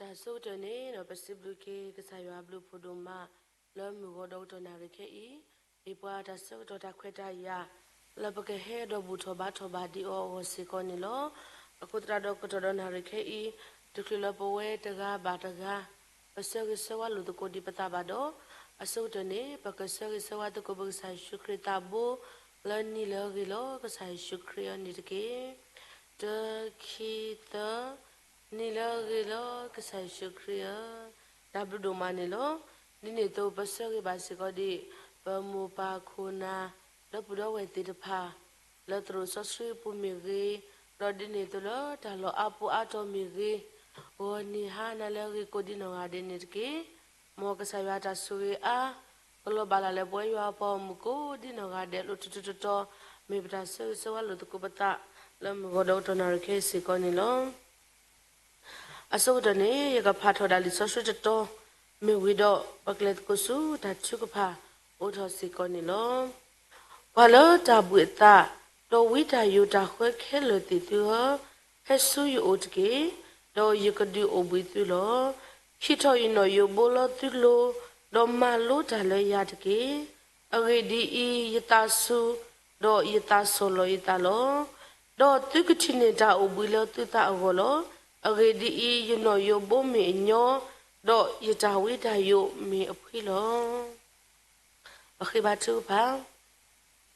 တၢ်ဆိကတၢၢ်န့ၣ်ဒီး ပစံးဘျုးက့ၤကစၢ်ယွၤအဘျုးအဖှိၣ်ဒိၣ်မး လၢမုၢ်ဂီၤဒီးကတီၢ်နၣ်ရံၣ်ခဲအံၤ, ဟ့ၣ်ပှၤတၢ်ဆၢကတီၢ်တၢ်ခွဲးတၢ်ယာ် လၢပကဟဲဒီးဘူၣ်ထီၣ်ဘါထီၣ်ဘၣ်ဒံးအီၤအဂီၢ်စ့ၢ်ကီးန့ၣ်လီၤ. အဃိသတးဒီးကတီၢ်ဒီးနၣ်ရံၣ်ခဲအံၤ, တချုးလၢပဝဲတဂၤဘၣ်တဂၤ ပဆၢဂ့ၤဆၢဝါလိာ်သကိးဒံးပသးဘၣ်ဒီး, အဆိကတၢၢ်န့ၣ် ပကဆၢဂ့ၤဆၢဝါသကိးပကစၢ်ယ့ၣ်ၡူးခရံာ်သးဘိ လၢနံၣ်လၢအဂ့ၤလီၤ ကစၢ်ယ့ၣ်ၡူးခရံာ်အံၤန့ၣ်တက့ၢ်. တၢ ခံ သၢ နံၣ်လၢအဂ့ၤလီၤ ကစၢ်ယ့ၣ်ၡူးခရံာ်ဧၢ, တၢ်ဘျုးဒိၣ်မးန့ၣ်လီၤ. ဒ်န့ၣ်အသိးပဆၢဂ့ၤဘၣ်စ့ၢ်ကီးဒံး ပမိၢ်ပၢ်ခိၣ်နၢ် ဒီပုၢ်ဒီဝဲၢ်သ့ၣ်တဖၣ် လၢသရိာ်စီဆှံပူၤမ့ၢ်ဂ့ၤ, ဒီးဒ်န့ၣ်အသိးလၢတၢ်လီၢ်အါပူၤအါတီၤမ့ၢ်ဂ့ၤ, ဂီၤနံၤဟါနၤလၢအဂ့ၤကိးဒံးနီၢ်ဂၤဒဲးန့ၣ်တက့ၢ်. မ်ကစၢ်ယွၤတၢ်ဆိၣ်ဂ့ၤအါ ကလီၤဘၣ်လၢ်လၢပဝဲယွၤအပှၤဂီၢ်မုၢ်ကိးဒံးနီၢ်ဂၤဒဲး လၢတတီၤတတီၤ မ့ၢ်ပတၢ်ဆၢဂ့ၤဆၢဝါလိာ်သကိးပသး လၢမုၢ်ဂီၤဒီးကတီၢ်နၣ်ရံၣ်ခဲအံၤစ့ၢ်ကီးန့ၣ်လီၤ. အဆိကတၢၢ်န့ၣ် ယကဖးထီၣ်ဒၣ်လံာ်စီဆှံတတီၤ မ့ၢ်ဝံၤဒီး ပကလဲၤသကိးဆူတၢ်ထုကဖၣ်အိၣ်ထီၣ်စ့ၢ်ကီးန့ၣ်လီၤ. ပှၤလၢတၢ်ဘှံးအသး ဒီးဝံတၢ်ယိးတၢ်ဃၢခဲလၢာ်သ့ၣ်သုဧၢ, ဟဲဆူယအိၣ်တက့ၢ်, ဒီးယကဒုးအိၣ်ဘှံးသုလီၤ. ဟံးထီၣ်ယနီၣ်ယိးဘိလၢသုလိၤ, ဒီးမၤလိတၢ်လၢယၤတက့ၢ်. အဂ့ၢ်ဒ်အံၤ, ယသးစူၤ, ဒီးယသးဆီၣ်လီၤယသးလီၤ. ဒီးသုကထံၣ်န့ၢ်တၢ်အိၣ်ဘှံးလၢသုသးအဂီၢ်လီၤ. အဂ့ၢ်ဒ်အံၤ, ယနီၣ်ယိးဘိမ့ၢ်အညီ, ဒီးယတၢ်ဝံတၢ်ယိးမ့ၢ်အဖှံလီၤ. ပဃ့ဘါထုကဖၣ်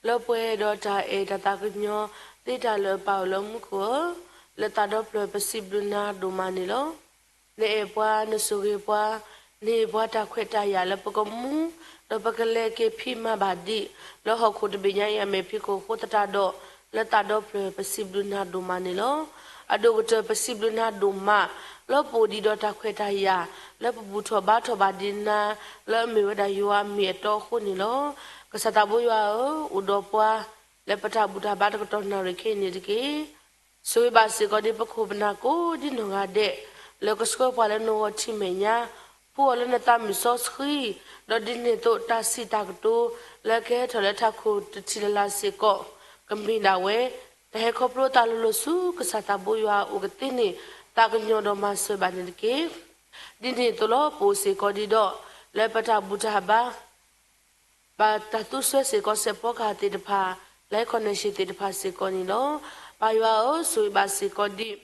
လၢပှဲၤဒီးတၢ်အဲၣ်တၢ်သးကညီၤသ့တၢ်လၢအပၢ်အိၣ်လၢမူခိၣ်ဧၢ, လၢသးဒီဖျၢၣ်ပစံးဘျုးနၤဒိၣ်မးန့ၣ်လီၤ. နအဲၣ်ပှၤ, နဆိၣ်ဂ့ၤပှၤ, နဟ့ၣ်ပှၤတၢ်ခွဲးတၢ်ယာ်လၢပကမူ, ဒီးပကလဲၤက့ၤဖံးမၤဘၣ်ဒံး လၢဟီၣ်ခိၣ်တဘ့ၣ်ညါအံၤအမဲာ်ဖံးခိၣ်အဃိသတးဒီး, လၢသးဒီဖျၢၣ်ပစံးဘျုးနၤဒိၣ်မးန့ၣ်လီၤ. အဒိၣ်ကတၢၢ်ပစံးဘျုးနၤဒိၣ်မး လၢပအိၣ်ဒံးဒီးတၢ်ခွဲးတၢ်ယာ် လၢပဘူၣ်ထီၣ်ဘါထီၣ်ဘၣ်ဒံးနၤ လၢအမ့ၢ်ဝဲဒၣ်ယွၤအမံၤအတီအဃိန့ၣ်လီၤ. ကစၢ်သးဘိယွၤဧၢ, အိၣ်ဒီးပှၤ လၢပတၢ်ဘူၣ်တၢ်ဘါတကတီၢ်နၣ်ရံၣ်ခဲအံၤန့ၣ်တက့ၢ်. ဆိၣ်ဂ့ၤဘၣ်စ့ၢ်ကီးဒံးပခိၣ်ပနၢ်ကိးဒံးနီၢ်ဂၤဒဲး လၢကဆှၢပှၤလၢနဂီၤထံးမဲာ်ညါ, ဖှူအီၤလၢနသးမုၢ်စီဆှံ, ဒီးဒ်န့ၣ်အသိးတၢ်စံးတၢ်ကတိၤ လၢကဟဲထီၣ်လၢထးခိၣ်တထံၣ်လၢ်လၢ်စ့ၢ်ကီး ကမ့ၢ်ဒၣ်ဝဲ တၢ်ဟဲခီဖျိသးလိၤလိၤဆူကစၢ်သးဘိယွၤအအိၣ်ကသ့န့ၣ် သးကညီၤဒီးမၤစၢၤဘၣ်န့ၣ်တက့ၢ်. ဒ်န့ၣ်အသိးလီၤ ပအိၣ်စ့ၢ်ကီးဒံးဒီး လၢပတၢ်ဘူၣ်တၢ်ဘါ ဘၣ်တၢ်သူစၢၤစ့ၢ်ကီးစဲးဖီကဟၣ်သ့ၣ်တဖၣ်, လၢ connection သ့ၣ်တဖၣ်စ့ၢ်ကီးန့ၣ်လီၤ. ပၢ်ယွၤဧၢ, ဆိၣ်ဂ့ၤဘၣ်စ့ၢ်ကီးဒံး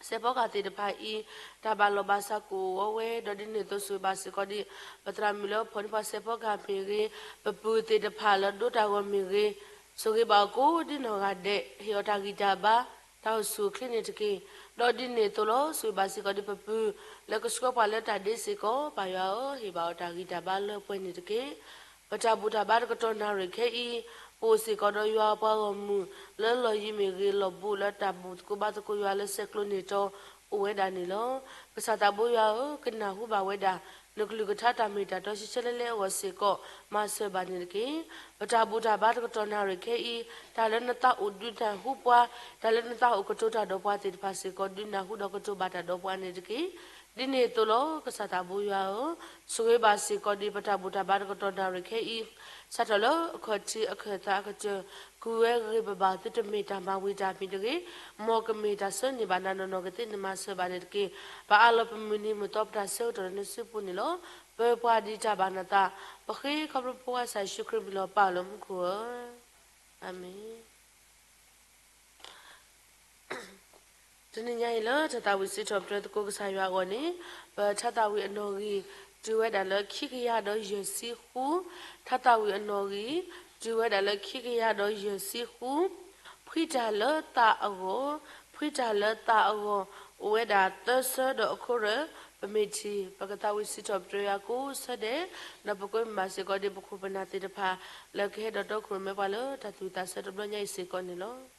စဲးဖီကဟၣ်သ့ၣ်တဖၣ်အံၤ တၢ်ဘၣ်လီၢ်ဘၣ်စးကအိၣ်ဝဲ ဒီးဒ်န့ၣ်အသိးဆိၣ်ဂ့ၤဘၣ်စ့ၢ်ကီးဒံး ပသရၣ်မုၣ်လၢဖီၣ်န့ၢ်ပှၤစဲးဖီကဟၣ်မ့ၢ်ဂ့ၤ, ပပုၢ်သ့ၣ်တဖၣ်လၢဒိတၢ်ဂီၤမ့ၢ်ဂ့ၤ, ဆိၣ်ဂ့ၤဘၣ်အကိးဒံးနီၢ်ဂၤဒဲး ဟ့ၣ်အီၤတၢ်ဂံၢ်တၢ်ဘါ တၢ်အိၣ်ဆူၣ်အိၣ်ချ့န့ၣ်တက့ၢ်. ဒီးဒ်န့ၣ်အသိးလီၤ ဆိၣ်ဂ့ၤဘၣ်စ့ၢ်ကီးဒံးပပုၢ် လၢကဆှၢပှၤလၢတၢ်ဒ့စ့ၢ်ကီး ပၢ်ယွၤဧၢ, ဟ့ၣ်ဘၣ်အီၤတၢ်ဂံၢ်တၢ်ဘါလၢပှဲၤန့ၣ်တက့ၢ်. ပတၢ်ဘူၣ်တၢ်ဘါတကတီၢ်နၣ်ရံၣ်ခဲအံၤ ပအိၣ်စ့ၢ်ကီးဒီးယွၤအပှၤဂီၢ်မုၢ် လၢလီၢ်ယံၤမ့ၢ်ဂ့ၤ လီၢ်ဘူးလၢတၢ်ဘူၣ်သကိးဘါသကိးယွၤလၢဆဲးကျိးန့ၢ်တီ အိၣ်ဝဲဒၣ်န့ၣ်လီၤ. ကစၢ်သးဘိယွၤဧၢ, ကနၢ်ဟူဘၣ်ဝဲဒၣ် နကလုၢ်ကထါတၢ်မ့ၢ်တၢ်တီဆံဆဲလဲလဲအဂီၢ်စ့ၢ်ကီး မၤစၢၤဘၣ်န့ၣ်တက့ၢ်. ပတၢ်ဘူၣ်တၢ်ဘါတကတီၢ်နၣ်ရံၣ်ခဲအံၤ တၢ်လၢနသးအိၣ်ဒုးနၢ်ဟူပှၤ, တၢ်လၢနသးအိၣ်ကတိၤတၢ်ဒီးပှၤသ့ၣ်တဖၣ်စ့ၢ်ကီး ဒုးနၢ်ဟူဒီးကတိၤဘၣ်တၢ်ဒီးပှၤန့ၣ်တက့ၢ်. ဒ်န့ၣ်အသိးလီၤ ကစၢ်သးဘိယွၤဧၢ, ဆိၣ်ဂ့ၤဘၣ်စ့ၢ်ကီးဒံးပတၢ်ဘူၣ်တၢ်ဘါတကတီၢ်နၣ်ရံၣ်ခဲအံၤ စးထီၣ်လၢအခီၣ်ထံးအခၢၣ်သးအကတၢၢ် ကုၢ်ဝဲဂ့ၤပဘၣ်သုတမ့ၢ်တၢ်မၤဝံၤတၢ်မံၤတဂ့ၤ, မ်ကမ့ၢ်တၢ်ဆၢန့ၢ်ဘၣ်နၤနီၢ်နီၢ်ကသ့န့ၣ်မၤစၢၤဘၣ်န့ၣ်တက့ၢ်. ပအၢၣ်လီၤပမုၢ်နံၤမုၢ်သီပတၢ်ဆၢကတီၢ်လၢနစုပူၤန့ၣ်လီၤ. ပၢပှၤဒ်တၢ်ဘၣ်နသး, ပဃ့ခီဖျိဖိခွါကစၢ်ယ့ၣ်ၡူးခရံာ်မံၤလီၤပၢ်လၢမူခိၣ်ဧၢ, အၤမ့ၣ်. တနံၤညါအံၤလၢတၢ်သးဝံၣ်စံးထီၣ်ပတြၢၤသကိးကစၢ်ယွၤအဂီၢ်န့ၣ်, ပထါသးဝံၣ်အနီၣ်ဂံၢ် တုၤဝဲဒၣ်လၢခံကယၤဒီးယဲၢ်ဆံဃု, ထါသးဝံၣ်အနီၣ်ဂံၢ် တုၤဝဲဒၣ်လၢခံကယၤဒီးယဲၢ်ဆံဃု, ဖှံတၢ်လၢသးအဂီၢ်, ဖှံတၢ်လၢသးအဂီၢ်, အိၣ်ဝဲဒၣ်သၢဆၢဒီးအခိၣ်ရၢၢ်, ပမ့ၢ်ထံၣ် ပကသးဝံၣ်စံးထီၣ်ပတြၢၤယွၤကိးဆၢဒဲး, ဒီးပကမ့ၢ်ဘၣ်စ့ၢ်ကီးဒံးပခိၣ်ပနၢ်သ့ၣ်တဖၣ် လၢကဟဲဒီးတီခိၣ်ရိၣ်မဲပှၤလၢတၢ်သူၣ်ဝံၣ်သးဆၢတဘျီညါအံၤစ့ၢ်ကီးန့ၣ်လီၤ.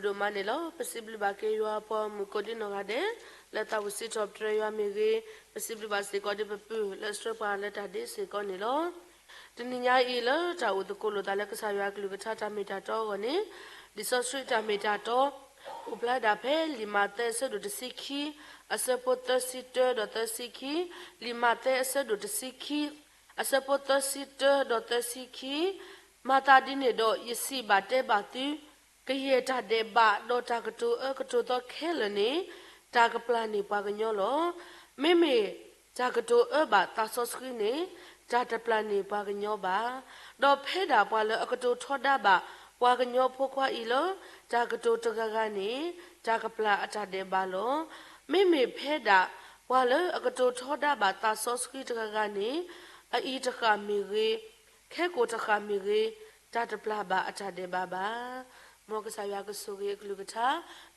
ဒိၣ်မးန့ၣ်လီၤ. ပစံးဘျုးဘၣ်က့ၤယွၤအပှၤဂီၢ်မုၢ်ကိးဒံနီၢ်ဂၤဒဲး လၢသးဝံၣ်စံးထီၣ်ပတြၢၤယွၤမ့ၢ်ဂ့ၤ, ပစံးဘျုးဘၣ်စ့ၢ်ကီးဒံးပပုၢ်လၢအဆှၢပှၤလၢတၢ်ဒ့စ့ၢ်ကီးန့ၣ်လီၤ. တနံၤညါအံၤလၢတၢ်အိၣ်သကိးလိာ်သးလၢကစၢ်ယွၤအကလုၢ်ကထါတၢ်မ့ၢ်တၢ်တီအဂီၢ်န့ၣ်, လံာ်စီဆှံတၢ်မ့ၢ်တၢ်တီ အိၣ်ဖျါဒၣ်ဖဲလံာ်မးသဲအဆၢဒိၣ်တဆံခံ, အဆၢဖိသၢဆံတၢဒီးသၢဆံခံ, လံာ်မးသဲအဆၢဒိၣ်တဆံခံ, အဆၢဖိသၢဆံတၢဒီးသၢဆံခံ, မၤသးဒ်န့ၣ်ဒီး ယစံးဘၣ်တဲဘၣ်သု, ကယဲၢ်တၢ်ဒဲးဘးဒီးတၢ်ကတိၤအၢကတိၤသီခဲလၢာ်န့ၣ် တၢ်ကပျၢ်န့ၢ်ပှၤကညီလီၤ. မ့မ့ၢ်တၢ်ကတိၤအၢဘၣ်သးစီဆှံန့ၣ် တၢ်တပျၢ်န့ၢ်ပှၤကညီဘၣ်. ဒီးဖဲဒၣ်ပှၤလၢအကတိၤထီဒါဘၣ် ပှၤကညီဖိခွါအံၤလၢ တၢ်ကတိၤတဂၤဂၤန့ၣ် တၢ်ကပျၢ်အတၢ်ဒဲးဘးလီၤ. မ့မ့ၢ်ဖဲဒၣ်ပှၤလၢအကတိၤထီဒါဘၣ်သးစီဆှံတဂၤဂၤန့ၣ် အအံၤတဃၣ်မ့ၢ်ဂ့ၤ, ခဲကိာ်တဃၣ်မ့ၢ်ဂ့ၤ, တၢ်တပျၢ်ဘၣ်အတၢ်ဒဲးဘးဘၣ်. မ်ကစၢ်ယွၤကဆိၣ်ဂ့ၤအကလုၢ်ကထါ,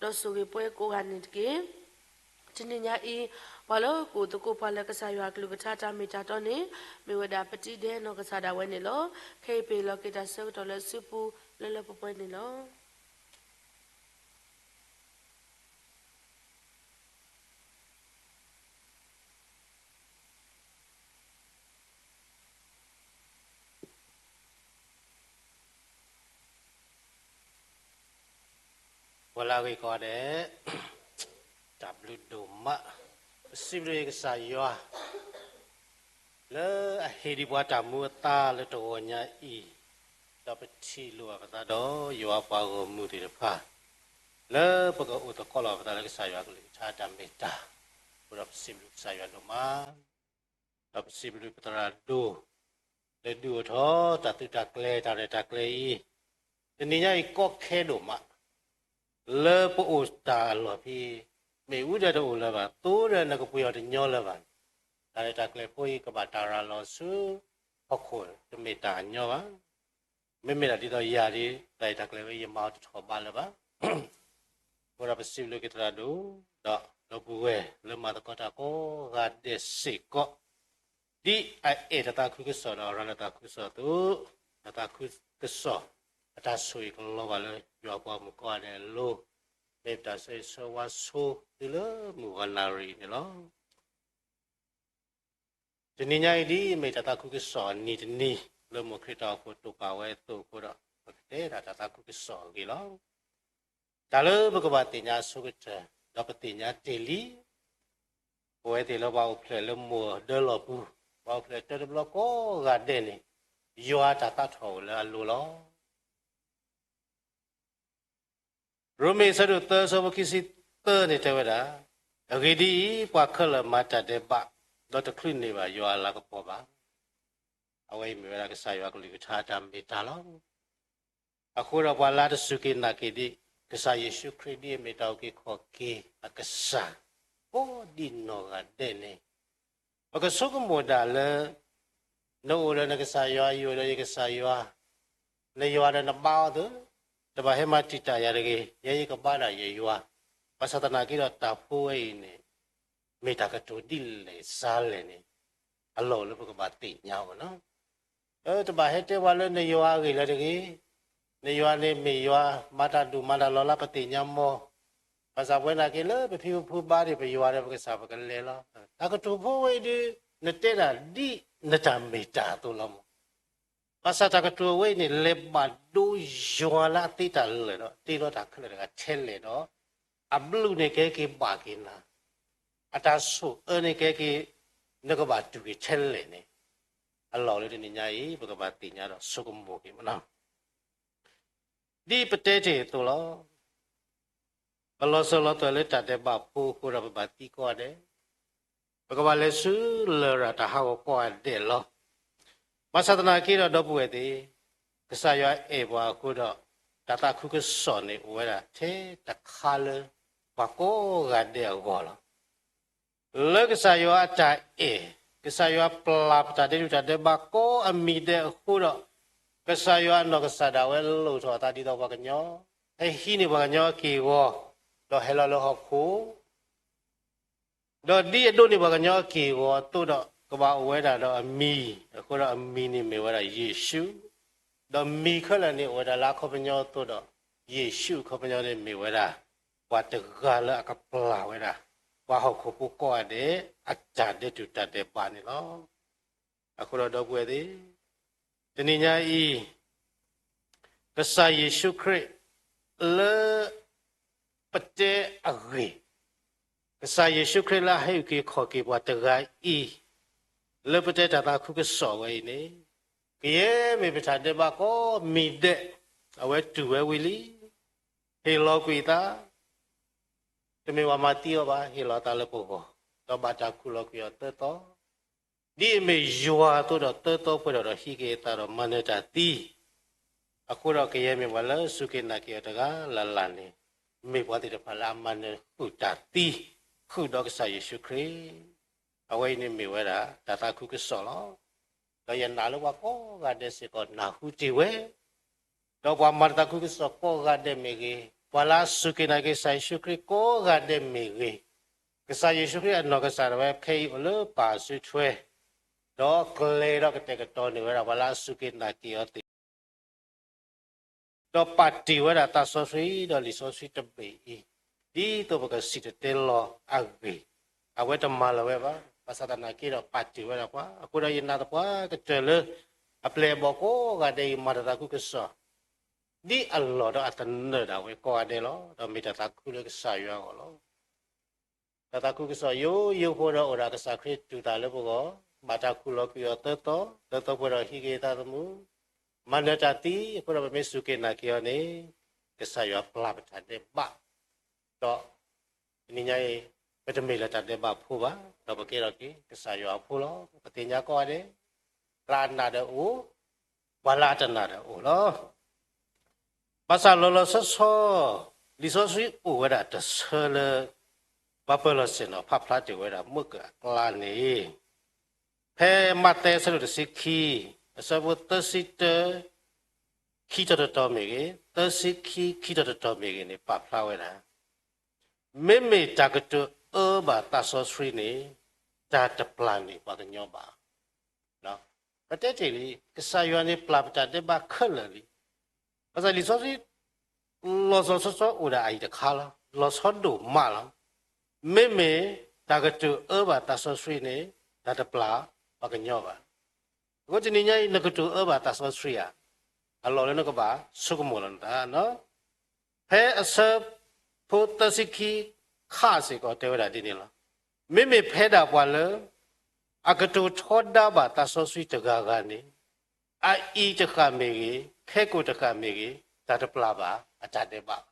ဒီးဆိၣ်ဂ့ၤပှၤကိးဂၤန့ၣ်တက့ၢ်. တနံၤညါအံၤ, ပှၤလၢကအိၣ်သကိးပှၤလၢကစၢ်ယွၤအကလုၢ်ကထါတၢ်မ့ၢ်တၢ်တီန့ၣ်, မ့ၢ်ဝဲဒၣ်ပတံၤဒဲးနီၢ်ကစၢ်ဒၣ်ဝဲန့ၣ်လီၤ. ခဲအံၤပဟ့ၣ်လီၤက့ၤတၢ်ဆၢကတီၢ်လၢစုပူၤလၢလၢပှဲၤပှဲၤန့ၣ်လီၤ. ပှၤလၢအဂ့ၤကိးဂၤဒဲး, တၢ်ဘျုးဒိၣ်မး, ပစံးဘျုးကစၢ်ယွၤ လၢအဟ့ၣ်ဒံးပှၤတၢ်မူအသါလၢတဂီၤညါအံၤ, ဒီးပထံၣ်လိာ်ဘၣ်ပသးဒီးယွၤပှၤဂီၢ်မုၢ်သ့ၣ်တဖၣ်, လၢပကအိၣ်သကိးလိာ်ပသးလၢကစၢ်ယွၤအကလုၢ်ကထါတၢ်မ့ၢ်တၢ်, အဃိဒီးပစံးဘျုးကစၢ်ယွၤဒိၣ်မး ဒီးပစံးဘျုးပသရၣ်ဒိၣ် လၢဒုးအိၣ်ထီၣ်တၢ်သုးတၢ်ကျဲၤတၢ်ရဲၣ်တၢ်ကျဲၤအံၤ, တနံၤညါအံၤကီခဲဒိၣ်မး, လၢပအိၣ်တၢ်အလီၢ်ဖဲအံၤ, မ့ၣ်အူဒၢးတအိၣ်လၢၤဘၣ်, သိဒၢးနကပှ့ၤအီၤတညီလၢၤဘၣ်, တၢ်ရဲၣ်တၢ်ကျဲၤဖိအံၤ ကဘၣ်တၢ်ရၤလီၤဆူဟီၣ်ခိၣ် တမ့ၢ်တၢ်ညီဘၣ်. မ့မ့ၢ်ဒၣ်ဒ်သိးယၤဒ် တၢ်ရဲၣ်တၢ်ကျဲၤဝဲ ယမၤအီၤတထီၣ်ဘးလၢၤဘၣ်. အဃိဒီးပစံးဘျုးက့ၤသရၣ်ဒိၣ် ဒီးဒီပုၢ်ဝဲၢ်လၢမၤသကိးတၢ်ကိးဂၤဒဲးစ့ၢ်ကီး, ဒ်အအဲၣ်တၢ်သးခုကစီၣ်ဒီးအရၤလီၤတၢ်သးခုကစီၣ်အသိး, တၢ်သးခုကစီၣ် အတၢ်ဆိၣ်ဂ့ၤကလီၤဘၣ်လၢယွၤပှၤမုၣ်ကိးဂၤဒဲးအလိၤ, မ့ၢ်ပတၢ်ဆၢဂ့ၤဆၢဝါဆိသုလၢမုၢ်ဂီၤနၣ်ရံၣ်အံၤန့ၣ်လီၤ. တနံၤညါအံၤဒ်အမ့ၢ်တၢ်သးခုကစီၣ်အနံၤတနံၤ လၢမိၢ်ခရံာ်တၢ်အိၣ်ဖှိၣ်တိာ်ပာ်ဝဲအသိးအဃိဒီး ပကတဲဒၣ်တၢ်သးခုကစီၣ်အဂ့ၢ်လီၤ. တၢ်လၢပကဘၣ်သ့ၣ်ညါအဆိကတၢၢ် ဒီးပသ့ၣ်ညါတ့ၢ်လံ, ပဝဲသ့ၣ်လၢပှၤအိၣ်ဖျဲၣ်လၢမိၢ်ဒၢလီၢ်ပူၤ, ပှၤအိၣ်ဖျဲၣ်တၢတဘျီကိးဂၤဒဲးန့ၣ်, ယွၤအတၢ်သးထီၣ်အိၣ်လၢအလိၤလီၤ. ရိမ့ၤအဆၢဒိၣ်သၢအဆၢဖိခံဆံသၢန့ၣ်တဲဝဲဒၣ်, အဂ့ၢ်ဒ်အံၤ, ပှၤခဲလၢာ်မၤတၢ်ဒဲးဘး, ဒီးတချုးန့ၢ်ဘၣ်ယွၤအလၤကပီၤဘၣ်. အဝဲအံၤမ့ၢ်ဝဲဒၣ်ကစၢ်ယွၤအကလုၢ်ကထါတၢ်မ့ၢ်တၢ်လီၤ. အဃိဒီးပှၤလၢတစူၢ်က့ၤနာ်က့ၤဒံး ကစၢ်ယ့ၣ်ၡူးခရံာ်ဒ်အမ့ၢ်တၢ်အုၣ်က့ၤခီၣ်က့ၤအကစၢ် ကိးဒံးနီၢ်ဂၤဒဲးန့ၣ်, ပကဆိကမိၣ်ဒၣ်လၢ နအိၣ်ဒီးနကစၢ်ယွၤ, ယအိၣ်ဒီးယကစၢ်ယွၤ, နယွၤဒီးနဘါအီၤသ့, တဘၣ်ဟဲမၤတံာ်တာ်ယၤတဂ့ၤ, ယဲယကဘါဒၣ်ယယွၤ, ဘၣ်ဆၣ်သနာ်က့ဒီးတၢ်ဖိဝဲအံၤန့ၣ် မ့ၢ်တၢ်ကတိၤဒ်လဲၣ်စါလဲၣ်န့ၣ် အလီၢ်အိၣ်လၢပကဘၣ်သ့ၣ်ညါအီၤလီၤ. တဘၣ်ဟဲတဲပှၤလၢနယွၤအဂ့ၢ်လၢၤတဂ့ၤ, နယွၤန့ၣ်မ့ၢ်ယွၤမၤတၢ်ဒိၣ်မၤတၢ်လီၤလၢပသ့ၣ်ညါမီၢ်, ဘၣ်ဆၣ်ပဝဲနာ်က့လၢပဖံပဖုဘါန့ၣ် ပယွၤဒီးပကစၢ်ပကလဲၤလီၤ. တၢ်ကတိၤဖိဝဲအံၤဒုး နတဲဒၣ်ဒ်နတၢ်မ့ၢ်တၢ်အသိးလီၤမီၢ်. ဘၣ်ဆၣ်တၢ်ကတိၤအဝဲအံၤန့ၣ် လဲၤဘၣ်ဒိယွၤလၢအသ့တၢ်လၢာ်ဒီး တ့ထီၣ်တၢ်ခဲလၢာ်တဂၤထဲလဲၣ်ဒီး အဘျုးန့ၣ်ကဟဲက့ၤဘၣ်က့ၤနၤ, အတၢ်ဆိၣ်အၢန့ၣ်ကဟဲက့ၤ နကဘၣ်တူၢ်က့ၤထဲလဲၣ်န့ၣ် အလီၢ်လၢတနံၤညါအံၤ ပကဘၣ်သ့ၣ်ညါဒီးဆိကမိၣ်က့ၤမီၢ်နီၤ. ဒ်ပတဲတ့ၢ်အသိးလီၤ. ပလီၤစၢၤလီၤသွဲၣ်လၢတၢ်ဒဲးဘးဖိအဃိဒီး ပဘၣ်သံကိးဂၤဒဲး, ပကဘၣ်လဲၤဆူလရာ်တၢ်ဟးဂီၤကိးဂၤဒဲးလီၤ. ဘၣ်ဆၣ်သနာ်က့ဒီး ဒီပုၢ်ဝဲၢ်သ့ၣ်, ကစၢ်ယွၤအဲၣ်ပှၤအဃိဒီး တၢ်သးခုကစီၣ်န့ၣ်အိၣ်ဝဲဒၣ်ထဲတခါလၢပှၤကိးဂၤဒဲးအဂီၢ်လီၤ. လၢကစၢ်ယွၤအတၢ်အဲၣ်, ကစၢ်ယွၤပျၢ်ပတၢ်ဒဲးဒုၣ်တၢ်ဒဲးဘးကိးအမံၤဒဲးအဃိဒီး, ကစၢ်ယွၤအနီၢ်ကစၢ်ဒၣ်ဝဲလိၣ်ထီၣ်အသးဒ်သိးပှၤကညီ, ဟဲဟံးန့ၢ်ပှၤကညီအက့ၢ်အဂီၤ, ဒီးဟဲလီၤလၢဟီၣ်ခိၣ်, ဒီးဒ်အဒိးန့ၢ်ပှၤကညီအက့ၢ်အဂီၤအသိးဒီး ကဘၣ်အိၣ်ဝဲဒၣ်ဒီးအမံၤ, အဃိဒီးအမံၤန့ၣ်မ့ၢ်ဝဲဒၣ်ယ့ၣ်ၡူး, ဒီးမံၤခဲလၢာ်န့ၣ်အိၣ်ဝဲဒၣ်လၢအခီပညီအသိးဒီး ယ့ၣ်ၡူးအခီပညီန့ၣ်မ့ၢ်ဝဲဒၣ် ပှၤတဂၤလၢအကပျၢ်ဝဲဒၣ် ပှၤဟီၣ်ခိၣ်ဖိကိးဂၤဒဲး အတၢ်ဒဲးတူာ်တၢ်ဒဲးဘးန့ၣ်လီၤ. အဃိဒီးဒီပုၢ်ဝဲၢ်သ့ၣ်, တနံၤညါအံၤ ကစၢ်ယ့ၣ်ၡူးခရံာ်လၢ ပတဲအဂ့ၢ်, ကစၢ်ယ့ၣ်ၡူးခရံာ်လၢအဟဲအုၣ်က့ၤခီၣ်က့ၤပှၤတဂၤအံၤ, လၢပတဲတၢ်သးခုကစီၣ်ဝဲအံၤန့ၣ်, ကယဲၢ်မ့ၢ်ပတၢ်ဒဲးဘးကိးမံၤဒဲး, အဝဲတူၢ်ဝဲဝံၤလံ, ဟ့ၣ်လီၤကွံာ်သး, တမ့ၢ်ပှၤမၤသံအီၤဘၣ်, ဟ့ၣ်လီၤသးလၢပဂီၢ်, ဒီးဘၣ်တၢ်ခူၣ်လီၤကွံာ်အီၤသၢသီ ဒ်အမ့ၢ်ယွၤအသိးဒီးသၢသီပှဲၤဒီးဒီးဟံးက့ၤအသးဒီးမၤနၢၤတၢ်သံ, အဃိဒီးကယဲၢ်မ့ၢ်ပှၤလၢစူၢ်က့ၤနာ်က့ၤအီၤတဂၤလၢ်လၢ်န့ၣ်, မ့ၢ်ပှၤသ့ၣ်တဖၣ်လၢအမၤနၢၤဃုာ်တၢ်သံ, ဃုာ်ဒီးကစၢ်ယ့ၣ်ၡူးခရံာ်, အဝဲအံၤန့ၣ်မ့ၢ်ဝဲဒၣ်တၢ်သးခုကစီၣ်လီၤ. ဒီးယနာ်လၢပှၤကိးဂၤဒဲးစ့ၢ်ကီးနၢ်ဟူတ့ၢ်ဝဲ ဒီးပှၤမၤတၢ်သးခုကစီၣ်ကိးဂၤဒဲးမ့ၢ်ဂ့ၤ, ပှၤလၢအစူၢ်က့ၤနာ်က့ၤကစၢ်ယ့ၣ်ၡူးခရံာ်ကိးဂၤဒဲးမ့ၢ်ဂ့ၤ, ကစၢ်ယ့ၣ်ၡူးခရံာ်အနီၢ်ကစၢ်ဒၣ်ဝဲခဲအံၤအိၣ်လၢပၢ်အစုထွဲ, ဒီးကျဲၤဒီးကတဲာ်ကတီၤန့ၢ်ဝဲဒၣ်ပှၤလၢအစူၢ်က့ၤနာ်က့ၤအီၤသ့ၣ် ဒီးပာ်တ့ၢ်ဝဲဒၣ်သးစီဆှံဒီးလံာ်စီဆှံတဘ့ၣ်အံၤ, ဒ်သိးပကစံၣ်တဲၤတဲလီၤအဂ့ၢ်, အဝဲတမၤလၢၤဝဲဘၣ်, ဘၣ်ဆၣ်သနာ်က့ဒီးပာ်တ့ၢ်ဝဲဒၣ်ပှၤ, အဃိဒီးယနာ်သပှၢ်ကတၢၢ်လၢ အပျဲၢ်အဘီၣ်ကိးဂၤဒဲးအံၤမၤတၢ်သးခုကစီၣ် ဒ်အလီၢ်ဒီးအသနၢၣ်ဒၣ်ဝဲကိးဂၤဒဲးလီၤ. ဒီးမ့ၢ်တၢ်သးခုလၢကစၢ်ယွၤအဂီၢ်လီၤ. တၢ်သးခုကစီၣ်ယိယိဖိဒီးအိၣ်ဒီးကစၢ်ခရံာ်တူၢ်သးလၢပဂီၢ်, ဘၣ်တၢ်ခူၣ်လီၤကွံာ်အီၤသၢသီ, သၢသီပှဲၤဒီးဟံးက့ၤသးသမူ, မၤနၢၤတၢ်သံ, အဃိဒီးပမ့ၢ်စူၢ်က့ၤနာ်က့ၤအီၤန့ၣ်, ကစၢ်ယွၤပျၢ်ပတၢ်ဒဲးဘး, ဒီး တနံၤညါအံၤ ပတမ့ၢ်လၢတၢ်ဒဲးဘးဖိဘၣ်, ဒီးပကဲထီၣ်က့ၤကစၢ်ယွၤအဖိလီၤ. ပသ့ၣ်ညါကိးဂၤဒဲး, ပှၤလၢအနာ်ဒီးအိၣ်, ပှၤလၢအတနာ်ဒီးအိၣ်လီၤ. ဘၣ်ဆၣ်လီၤလီၤဆီဆီ, လံာ်စီဆှံအိၣ်ဝဲဒၣ်တဆၢလၢ ပှၤပၢၤလီၢ်ဆ့ၣ်နီၤဖးဖျါတ့ၢ်ဝဲဒၣ်မုၢ်ကအကျါန့ၣ်, ဖဲမးသဲအဆၢဒိၣ်တဆံခံ, အဆၢဖိသၢဆံတၢ ခံထီၣ်တတီၤမ့ၢ်ဂ့ၤ, သၢဆံခံ ခံထီၣ်တတီၤမ့ၢ်ဂ့ၤန့ၣ် ပာ်ဖျါဝဲဒၣ်, မ့မ့ၢ်တၢ်ကတိၤအၢဘၣ်သးစီဆှံန့ၣ်, တၢ်တပျၢ်န့ၢ်ပှၤကညီဘၣ်. ပတဲတ့ၢ်လံ, ကစၢ်ယွၤန့ၣ်ပျၢ်ပတၢ်ဒဲးဘးခဲလၢာ်လံ. ဘၣ်ဆၣ်လံာ်စီဆှံ လီၤလီၤဆီဆီအိၣ်ဒၣ်အအံၤတခါလီၤ, လီၤဆီဒိၣ်မးလီၤ. မ့မ့ၢ်တၢ်ကတိၤအၢဘၣ်သးစီဆှံန့ၣ်, တၢ်တပျၢ်ပှၤကညီဘၣ်. အဃိတနံၤညါအံၤ နကတိၤအၢဘၣ်သးစီဆှံဧါ, အလီၢ်လၢနကဘၣ်ဆိကမိၣ်လီၤနသး ဖဲအဆၢဖိသၢဆံခံခါစ့ၢ်ကီးတဲဝဲဒၣ်ဒ်န့ၣ်လီၤ. မ့မ့ၢ်ဖဲဒၣ်ပှၤလၢ အကတိၤထီဒါဘၣ်သးစီဆှံတဂၤဂၤန့ၣ်, အအံၤတဃၣ်မ့ၢ်ဂ့ၤ, ခဲကိာ်တဃၣ်မ့ၢ်ဂ့ၤ, တၢ်တပျၢ်ဘၣ်အတၢ်ဒဲးဘးဘၣ်.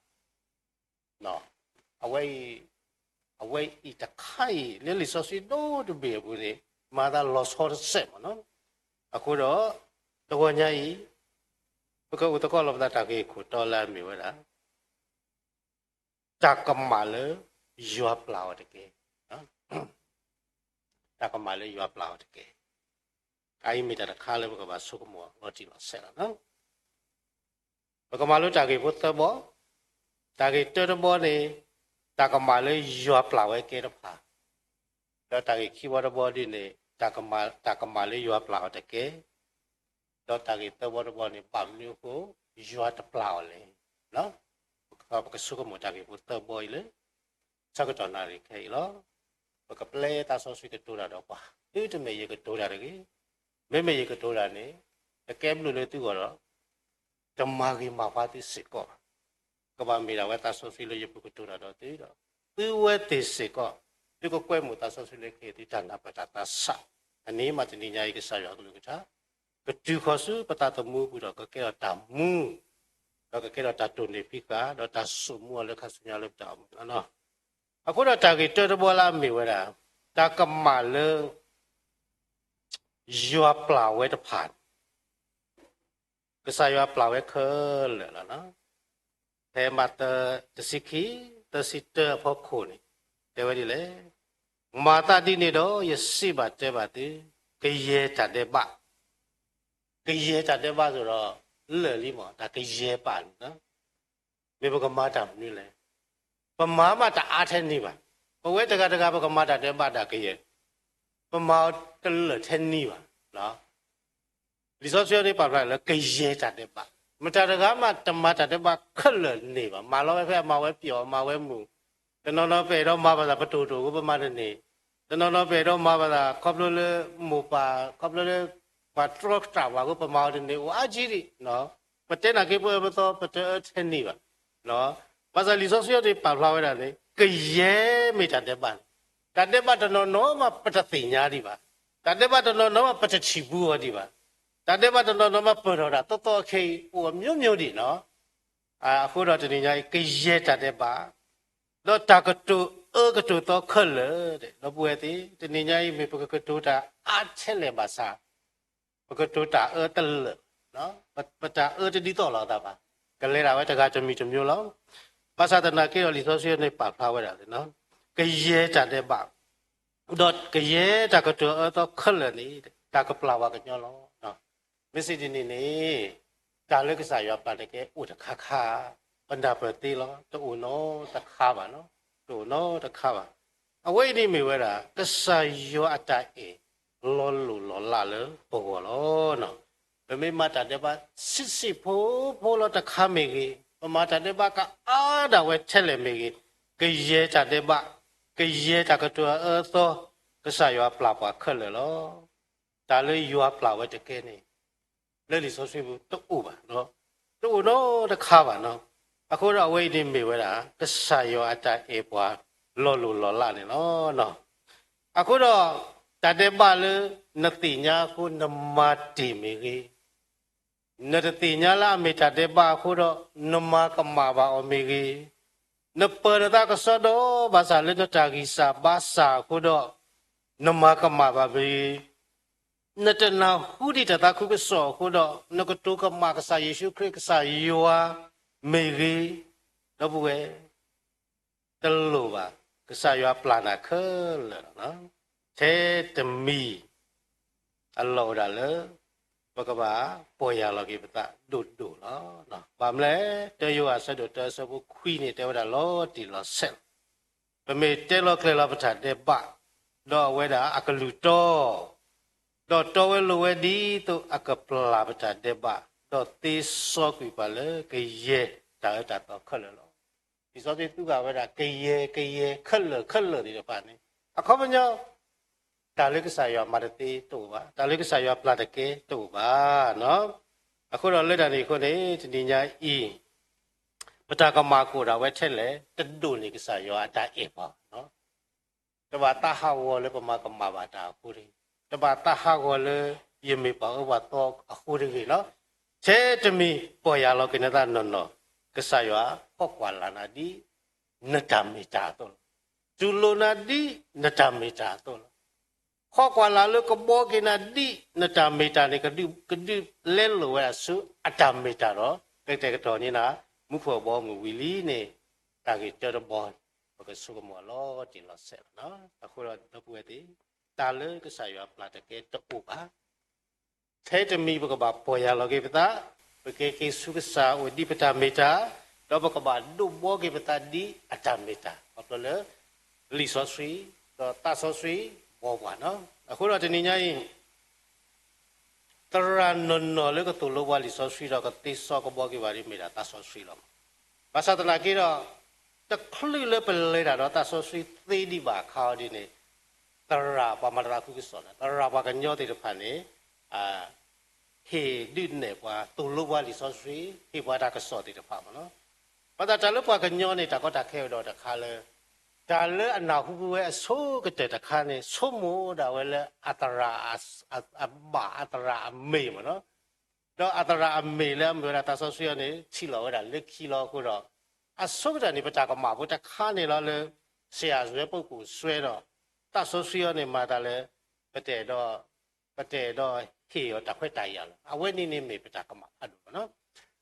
အဝဲအံၤ, အဝဲအံၤတခါအံၤ လၢလံာ်စီဆှံဒိၣ်တဘ့ၣ်အပူၤန့ၣ် မၤသးလီၤဆီတစဲးမးနီၤ. အဃိဒီး တဂီၤညါအံၤ ပကအိၣ်သကိးလီၤပသးတၢ်ဂ့ၢ်ခိၣ်တီလၢအမ့ၢ်ဝဲဒၣ် တၢ်ကမၣ်လၢယွၤပျၢ်အီၤတက့ၢ်. တၢ်ကမၣ်လၢယွၤပျၢ်အီၤတက့ၢ်. အအံၤမ့ၢ်တၢ်တခါလၢပကဘၣ်ဆိကမိၣ်လီၤတံၢ်လီၤဆဲးလီၤ. ပကမၤလိတၢ်ဂ့ၢ်ဖိသၢဘီ, တၢ်ဂ့ၢ်တၢတဘီန့ၣ် တၢ်ကမၣ်လၢယွၤပျၢ်ဝဲကဲတဖၣ်, ဒီးတၢ်ဂ့ၢ်ခံဘီတဘီဒ်န့ၣ် တၢ်ကမၣ်လၢယွၤပျၢ်အီၤတက့ၢ်, ဒီးတၢ်ဂ့ၢ်သၢဘီတဘီန့ၣ် ဘၣ်မနုၤအဃိ ယွၤတပျၢ်အီၤလဲၣ်. ပကဆိကမိၣ်တၢ်ဂ့ၢ်ဖိသၢဘီအံၤလၢ ဆၢကတီၢ်နၣ်ရံၣ်ခဲအံၤလီၤ. ပကပျဲသးစီဆှံကတိၤတၢ်ဒီးပှၤ, သုတမ့ၢ်ယကတိၤတၢ်တဂ့ၤ, မ့မ့ၢ်ယကတိၤတၢ်န့ၣ် တကဲဘျုးလၢသုဂီၢ်ဒီး တမၤဂ့ၤမၤဝါသုစ့ၢ်ကီးဘၣ်. ကဘၣ်မ့ၢ်ဒၣ်ဝဲသးစီဆှံလၢယပူၤကတိၤတၢ်ဒီးသုဒီး သုဝဲသ့ၣ်စ့ၢ်ကီး သုကကွဲမုာ်သးစီဆှံလၢကဟ့ၣ်သုတၢ်နၢ်ပၢၢ်တၢ်သးဆး, အန့ၣ်မးတနံၤညါအံၤကစၢ်ယွၤအကလုၢ်ကထါ ကတုၤဃီၤဆူပသးသမူအပူၤဒီး ကကဲထီၣ်တၢ်မူ, ဒီးကကဲထီၣ်တၢ်တိၢ်နီၣ်ဖံးဃာ် ဒီးတၢ်ဆိကမိၣ်အီၤလၢခါဆူညါလၢပတၢ်အိၣ်မူလီၤ. အဃိဒီးတၢ်ဂ့ၢ်တၢတဘီလၢအမ့ၢ်ဝဲဒၣ် တၢ်ကမၣ်လၢ ယွၤပျၢ်ဝဲတဖၣ်န့ၣ် ကစၢ်ယွၤပျၢ်ဝဲခဲလၢာ်လီၤ. ဖဲမးသဲတဆံခံ သၢဆံတၢအဖီခိၣ်န့ၣ် တဲဝဲဒ်လဲၣ်, မၤသးဒ်န့ၣ်ဒီး ယစံးဘၣ်တဲဘၣ်သု, ကယဲၢ်တၢ်ဒဲးဘး, ကယဲၢ်တၢ်ဒဲးဘးသိးဒီး လၢာ်လံမး တၢ်ကယဲၢ်ပာ်န့ၣ် မ့ၢ်ပကမၤတၢ်မနုၤလဲၣ်. ပမၤမးတအါထဲန့ၣ်ဘၣ်. ပဝဲတဂၤတဂၤ ပကမၤတၢ်ဒဲးဘးဒၣ်ကယဲၢ်, ပမၤတလၢာ်ထဲန့ၣ်ဘၣ်. လံာ်စီဆှံန့ၣ်ပာ်ဖျါလၢကယဲၢ်တၢ်ဒဲးဘး မတၤတဂၤမးတမၤတၢ်ဒဲးဘးခဲလၢာ်န့ၣ်ဘၣ်. မၤလီၤဝဲဖဲအမၤဝဲပျီၣ် အမၤဝဲမုာ်, တနီၤနီၤပအဲၣ်ဒိးမၤဘၣ်သးပတိၢ်တိၢ် ပမၤတန့ၢ်, တနီၤနီၤပအဲၣ်ဒိးမၤဘၣ်သး ခီဖျိလၢမိၢ်ပၢ် ခီဖျိလၢ ပှၤတြီတၢ်ဘၣ်အဃိ ပမၤအီၤတန့ၢ် အိၣ်အါကံဒံး, ပတဲနာ်က့ ပအၢပသီ ပတအၢထဲန့ၣ်ဘၣ်. ဘၣ်ဆၣ်လံာ်စီဆှံအံၤန့ၣ်ပာ်ဖျါဝဲဒၣ်န့ၣ် ကယဲၢ်မ့ၢ်တၢ်ဒဲးဘးန့ၣ်, တၢ်ဒဲးဘးတနီၤနီၤမးပတသ့ၣ်ညါဒံးဘၣ်, တၢ်ဒဲးဘးတနီၤနီၤမးပတထံၣ်ဘူးအီၤဒံးဘၣ်, တၢ်ဒဲးဘးတနီၤနီၤမးပၢၢ်ထီၣ်တၢ်သီသီအခဲအံၤ အိၣ်အမျိုးမျိုးဒံးနီၤ. အဃိဒီးတနံၤညါအံၤ ကယဲၢ်တၢ်ဒဲးဘး ဒီးတၢ်ကတိၤအၢကတိၤသီခဲလၢာ်, ဒီပုၢ်ဝဲၢ်သ့ၣ် တနံၤညါအံၤ မ့ၢ်ပကကတိၤတၢ်အါထဲလဲၣ်ဘၣ်ဆၣ် ပကတိၤတၢ်အၢတလၢာ်, ပတၢ်အၢတဒ်သိးလိာ်သးဘၣ်, ကလဲၤဒၣ်ဝဲတဂၤတမံၤတမျိုးလီၤ. ဘၣ်ဆၣ်သနာ်က့ဒီးလံာ်စီဆှံန့ၣ်ပာ်ဖျါဝဲဒၣ်လၢ ကယဲၢ်တၢ်ဒဲးဘး ဒီးကယဲၢ်တၢ်ကတိၤအၢသီခဲလၢာ်န့ၣ် တၢ်ကပျၢ်ပှၤကညီလီၤ. မ့ၢ်စ့ၢ်ဒ်န့ၣ်န့ၣ် တၢ်လၢကစၢ်ယွၤပျၢ်တကဲအိၣ်တခါခါ, ပနၢ်ပၢၢ်သ့လီၤ, တအိၣ်နီတခါဘၣ်နီၤ, တအိၣ်နီတခါဘၣ်. အဝဲအံၤန့ၣ်မ့ၢ်ဝဲဒၣ် ကစၢ်ယွၤအတၢ်အဲၣ် လီၤလိၢ်လီၤလးလၢပဂီၢ်လီၤ. ပမ့ၢ်မၤတၢ်ဒဲးဘးဆံးဆံးဖိဖိလီၤတခါမ့ၢ်ဂ့ၤ, ပမၤတၢ်ဒဲးဘးကအါဒၣ်ဝဲထဲလဲၣ်မ့ၢ်ဂ့ၤ, ကယဲၢ်တၢ်ဒဲးဘး, ကယဲၢ်တၢ်ကတိၤအၢသီ, ကစၢ်ယွၤပျၢ်ပှၤခဲလၢာ်လီၤ. တၢ်လၢယွၤပျၢ်ဝဲတကဲန့ၣ် လၢလံာ်စီဆှံပူၤတအိၣ်ဘၣ်, တအိၣ်နီတခါဘၣ်နီၤ. အဃိဒီးအဝဲအံၤန့ၣ်မ့ၢ်ဝဲဒၣ် ကစၢ်ယွၤအတၢ်အဲၣ်ပှၤလီၤလိၢ်လီၤလးန့ၣ်လီၤ. အဃိဒီး တၢ်ဒဲးဘးလၢနသ့ၣ်ညါအဃိ နမၤတ့ၢ်မ့ၢ်ဂ့ၤ, နတသ့ၣ်ညါလၢအမ့ၢ်တၢ်ဒဲးဘးအဃိဒီး နမၤကမၣ်ဘၣ်အီၤမ့ၢ်ဂ့ၤ, နပၢၤနသးကစီဒီဘၣ်ဆၣ်လၢနတၢ်ဂံၢ်စၢ်ဘါစၢ်အဃိဒီး နမၤကမၣ်ဘၣ်မ့ၢ်ဂ့ၤ, နတနၢ်ဟူဒံးတၢ်သးခုကစီၣ်အဃိဒီး နကတိၤကမၣ်ကစၢ်ယ့ၣ်ၡူးခရံာ်ကစၢ်ယွၤမ့ၢ်ဂ့ၤ, ဒီပုၢ်ဝဲၢ် တလိၣ်ဘၣ်, ကစၢ်ယွၤပျၢ်နၤခဲလၢာ်လီၤ. ထဲတမံၤ အလီၢ်အိၣ်ဒၣ်လၢ ပကဘၣ်ပီၢ်ယၢ်လီၤက့ၤပသးဒိၣ်ဒိၣ်လီၤ. ဘၣ်မနုၤလဲၣ်, တၢယိၤဟၣ်အဆၢဒိၣ်တၢအဆၢဖိခွံန့ၣ် တဲဝဲဒၣ်လီၤတံၢ်လီၤဆဲးလီၤ. ပမ့ၢ်တဲလီၤကျဲၤလီၤပတၢ်ဒဲးဘး, ဒီးအဝဲဒၣ်အကလုၢ်တီ, ဒီးတီဝဲလိၤဝဲဒ်သိးအကပျၢ်ပတၢ်ဒဲးဘး, ဒီးသ့စီကွံာ်ပှၤလၢကယဲၢ်တၢ်အၢတၢ်သီခဲလၢာ်လီၤ. လံာ်စီဆှံသူဂၤဝဲဒၣ် ကယဲၢ်ကယဲၢ်ခဲလၢာ်ခဲလၢာ်သ့ၣ်တဖၣ်န့ၣ် အခီပညီ တၢ်လၢကစၢ်ယွၤမၤတသ့တအိၣ်ဘၣ်, တၢ်လၢကစၢ်ယွၤပျၢ်တကဲတအိၣ်ဘၣ်. အဃိဒီးလၢတၢ်န့ၣ်အဃိန့ၣ် တနံၤညါအံၤ ပတၢ်ကမၣ်ကအိၣ်ဒၣ်ဝဲထဲလဲၣ်, တဒိၣ်န့ၢ်ကစၢ်ယွၤအတၢ်အဲၣ်ပှၤ တဘၣ်သးဟးဂီၤလၢပမၤကမၣ်ဘၣ်တၢ်အဃိတဂ့ၤ, တဘၣ်သးဟးဂီၤလၢယမ့ၢ်ပှၤအၢပှၤသီအဃိတဂ့ၤလီၤ. ထဲတမံၤပီၢ်ယၢ်လီၤက့ၤနသးနီၢ်နီၢ်, ကစၢ်ယွၤဟီၣ်ကွၢ်လၢ်နၤဒ်နတၢ်မ့ၢ်တၢ်အသိးလီၤ. တူၢ်လိာ်နၤဒ်နတၢ်မ့ၢ်တၢ်အသိးလီၤ. ဟီၣ်ကွၢ်လၢ်လၢကဘီက့ၤနၤဒ်နတၢ်မ့ၢ်တၢ်န့ၣ် ကဒုးလဲလိာ်ဝဲဒၣ်ဆူအတၢ်မ့ၢ်တၢ်ဒီး ကတဲာ်ကတီၤန့ၢ်နၤ မူခိၣ်အဘီအမုၢ်ဝံၤလံန့ၣ် တၢ်ဂ့ၢ်တၢတဘီ ပကဆိကမိၣ်အလီၤတံၢ်လီၤဆဲးလီၤ. အဃိဒီးဒီပုၢ်ဝဲၢ်သ့ၣ်, တၢ်လၢကစၢ်ယွၤပျၢ်တကဲတအိၣ်ဘၣ်. ထဲတမံၤပကဘၣ်ပီၢ်ယၢ်လီၤက့ၤပသး, ပကက့ၤဆူကစၢ်အိၣ်ဒ်ပတၢ်မ့ၢ်တၢ်, ဒီးပကဘၣ်ဒိးဘီက့ၤပသးဒ်အတၢ်မ့ၢ်တၢ် ခီဖျိလၢ လံာ်စီဆှံ ဒီးသးစီဆှံဘီပှၤနီၤ. အဃိဒီးတနံၤညါအံၤ သရၣ်နီၢ်နီၢ်လၢကသိၣ်လိပှၤလံာ်စီဆှံဒီးကသ့စီကဘီက့ၤပှၤဒ်မ့ၢ်ဒၣ်သးစီဆှံလီၤ. ဘၣ်ဆၣ်သနာ်က့ဒီး တချုးလၢပလဲၤတၢ်ဒီးသးစီဆှံသ့ဒံးဘၣ်အခါအီၤဒ်န့ၣ် သရၣ်ပှၤမၤတၢ်သးခုကစီၣ်န့ၣ် သရၣ်ပှၤကညီသ့ၣ်တဖၣ်န့ၣ် ဟ့ၣ်ဒုးနဲၣ်ပှၤသိၣ်လိပှၤလံာ်စီဆှံ, ဟ့ၣ်ပှၤတၢ်ကစီၣ်သ့ၣ်တဖၣ်မ့ၢ်နီၤ. ဘၣ်ဆၣ်တၢ်လၢပှၤကညီန့ၣ် တၢ်ကီတၢ်ခဲအိၣ်ဒီးတခါလၢ တၢ်လၢအနၢ်ဟူဝဲအဆိကတၢၢ်တခါန့ၣ် ဆိကမိၣ်ဒၣ်ဝဲလၢအသရၣ်အဘၣ် အသရၣ်အမ့ၢ်မ့ၢ်နီၤ. ဒီးအသရၣ်အမ့ၢ်လၢအမ့ၢ်ဝဲဒၣ်သးစီဆှံအီၤန့ၣ် ထံၣ်လီၤဝဲဒၣ်လၢခံလီၤအဃိဒီး အဆိကတၢၢ်န့ၣ် ပတၢ်ကမၣ်ဖိတခါန့ၣ်လီၤလၢ ဆရာစွဲပုဂ္ဂိုလ်စွဲဒီး သးစီဆှံအီၤန့ၣ် မၤတၢ်လၢ ပတအဲၣ်ဒိး ပတအဲၣ်ဒိးဟ့ၣ်အီၤတၢ်ခွဲးတၢ်ယာ်လီၤ. အဝဲန့ၣ်န့ၣ်မ့ၢ်ပတၢ်ကမၣ်ဖးဒိၣ်မ့ၢ်နီၤ.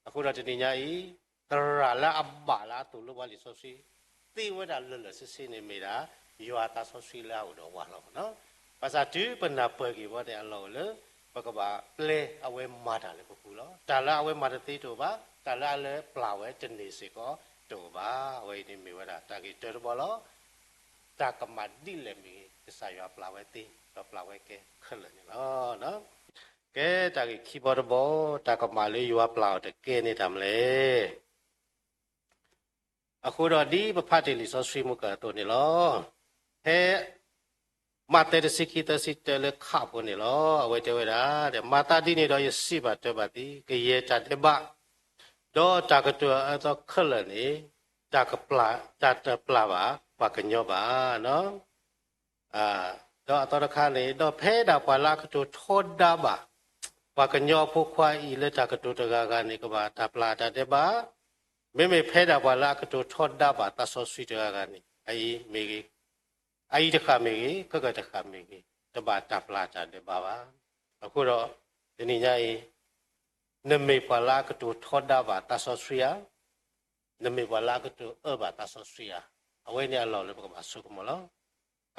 အဃိဒီးတနံၤညါအံၤ သရၣ်လၢအဘၣ်လၢအသိၣ်လိပှၤလံာ်စီဆှံ သ့ဝဲဒၣ်လၢာ်လၢာ်ဆ့ဆ့န့ၣ်မ့ၢ်ဒၣ် ယွၤသးစီဆှံလၢအအိၣ်ဒီးဝဲလီၤမ့ၢ်နီၤ. ဘၣ်ဆၣ်တုၤပနၢ်ပၢၢ်က့ၤဝဲန့ၣ်အလီၢ်အိၣ်လၢ ပကဘၣ်ပျဲအဝဲမၤတၢ်လၢပပူၤလီၤ. တၢ်လၢအဝဲမၤတသ့တအိၣ်ဘၣ်, တၢ်လၢအလၢပျၢ်ဝဲတန့ၢ်စ့ၢ်ကီးတအိၣ်ဘၣ်. အဝဲအံၤန့ၣ်မ့ၢ်ဝဲဒၣ်တၢ်ဂ့ၢ်တၢတဘီလီၤ. တၢ်ကမၣ်ဒ်လဲၣ်မ့ၢ်ဂ့ၤ ကစၢ်ယွၤပျၢ်ဝဲသ့ ဒီးပျၢ်ဝဲကဲခဲလၢာ်န့ၣ်လီၤ. ကဲတၢ်ဂ့ၢ်ခံဘီတဘီ, တၢ်ကမၣ်လၢယွၤပျၢ်အီၤတကဲန့ၣ်တၢ်မနုၤလဲၣ်. အဃိဒီးဒ်ပဖးတ့ၢ်လံာ်စီဆှံမုၢ်ကၢၢ်အသိးန့ၣ်လီၤ. ဖဲမးသဲတဆံခံသၢဆံတၢလၢခးဖိန့ၣ်လီၤ. အဝဲတဲဝဲဒၣ်, မၤသးဒ်န့ၣ်ဒီးယစံးဘၣ်တဲဘၣ်သု, ကယဲၢ်တၢ်ဒဲးဘး, ဒီးတၢ်ကတိၤအအၢအသီခဲလၢာ်န့ၣ်, တၢ်ကပျၢ်, တၢ်တပျၢ်ဘၣ်ပှၤကညီဘၣ်. ဒီးအသီတခါန့ၣ်, ဒီးဖဲဒၣ်ပှၤလၢအကတိၤထီဒါဘၣ် ပှၤကညီအဖိခွါအံၤလၢတၢ်ကတိၤတဂၤဂၤန့ၣ် ကဘၣ်တၢ်ပျၢ်တၢ်ဒဲးဘး, မ့မ့ၢ်ဖဲဒၣ်ပှၤလၢအကတိၤထီဒါဘၣ်သးစီဆှံတဂၤဂၤန့ၣ်, အအံၤမ့ၢ်ဂ့ၤ, အအံၤတဃၣ်မ့ၢ်ဂ့ၤ, ခဲကတဃၣ်မ့ၢ်ဂ့ၤ, တဘၣ်တၢ်ပျၢ်တၢ်ဒဲးဘးဘၣ်. အဃိဒီး, တနံၤညါအံၤ, နမ့ၢ်ပှၤလၢအကတိၤထီဒါဘၣ်သးစီဆှံဧါ, နမ့ၢ်ပှၤလၢအကတိၤအၢဘၣ်သးစီဆှံဧါ, အဝဲန့ၣ်အလီၢ်လၢပကဘၣ်ဆိကမိၣ်လီၤ.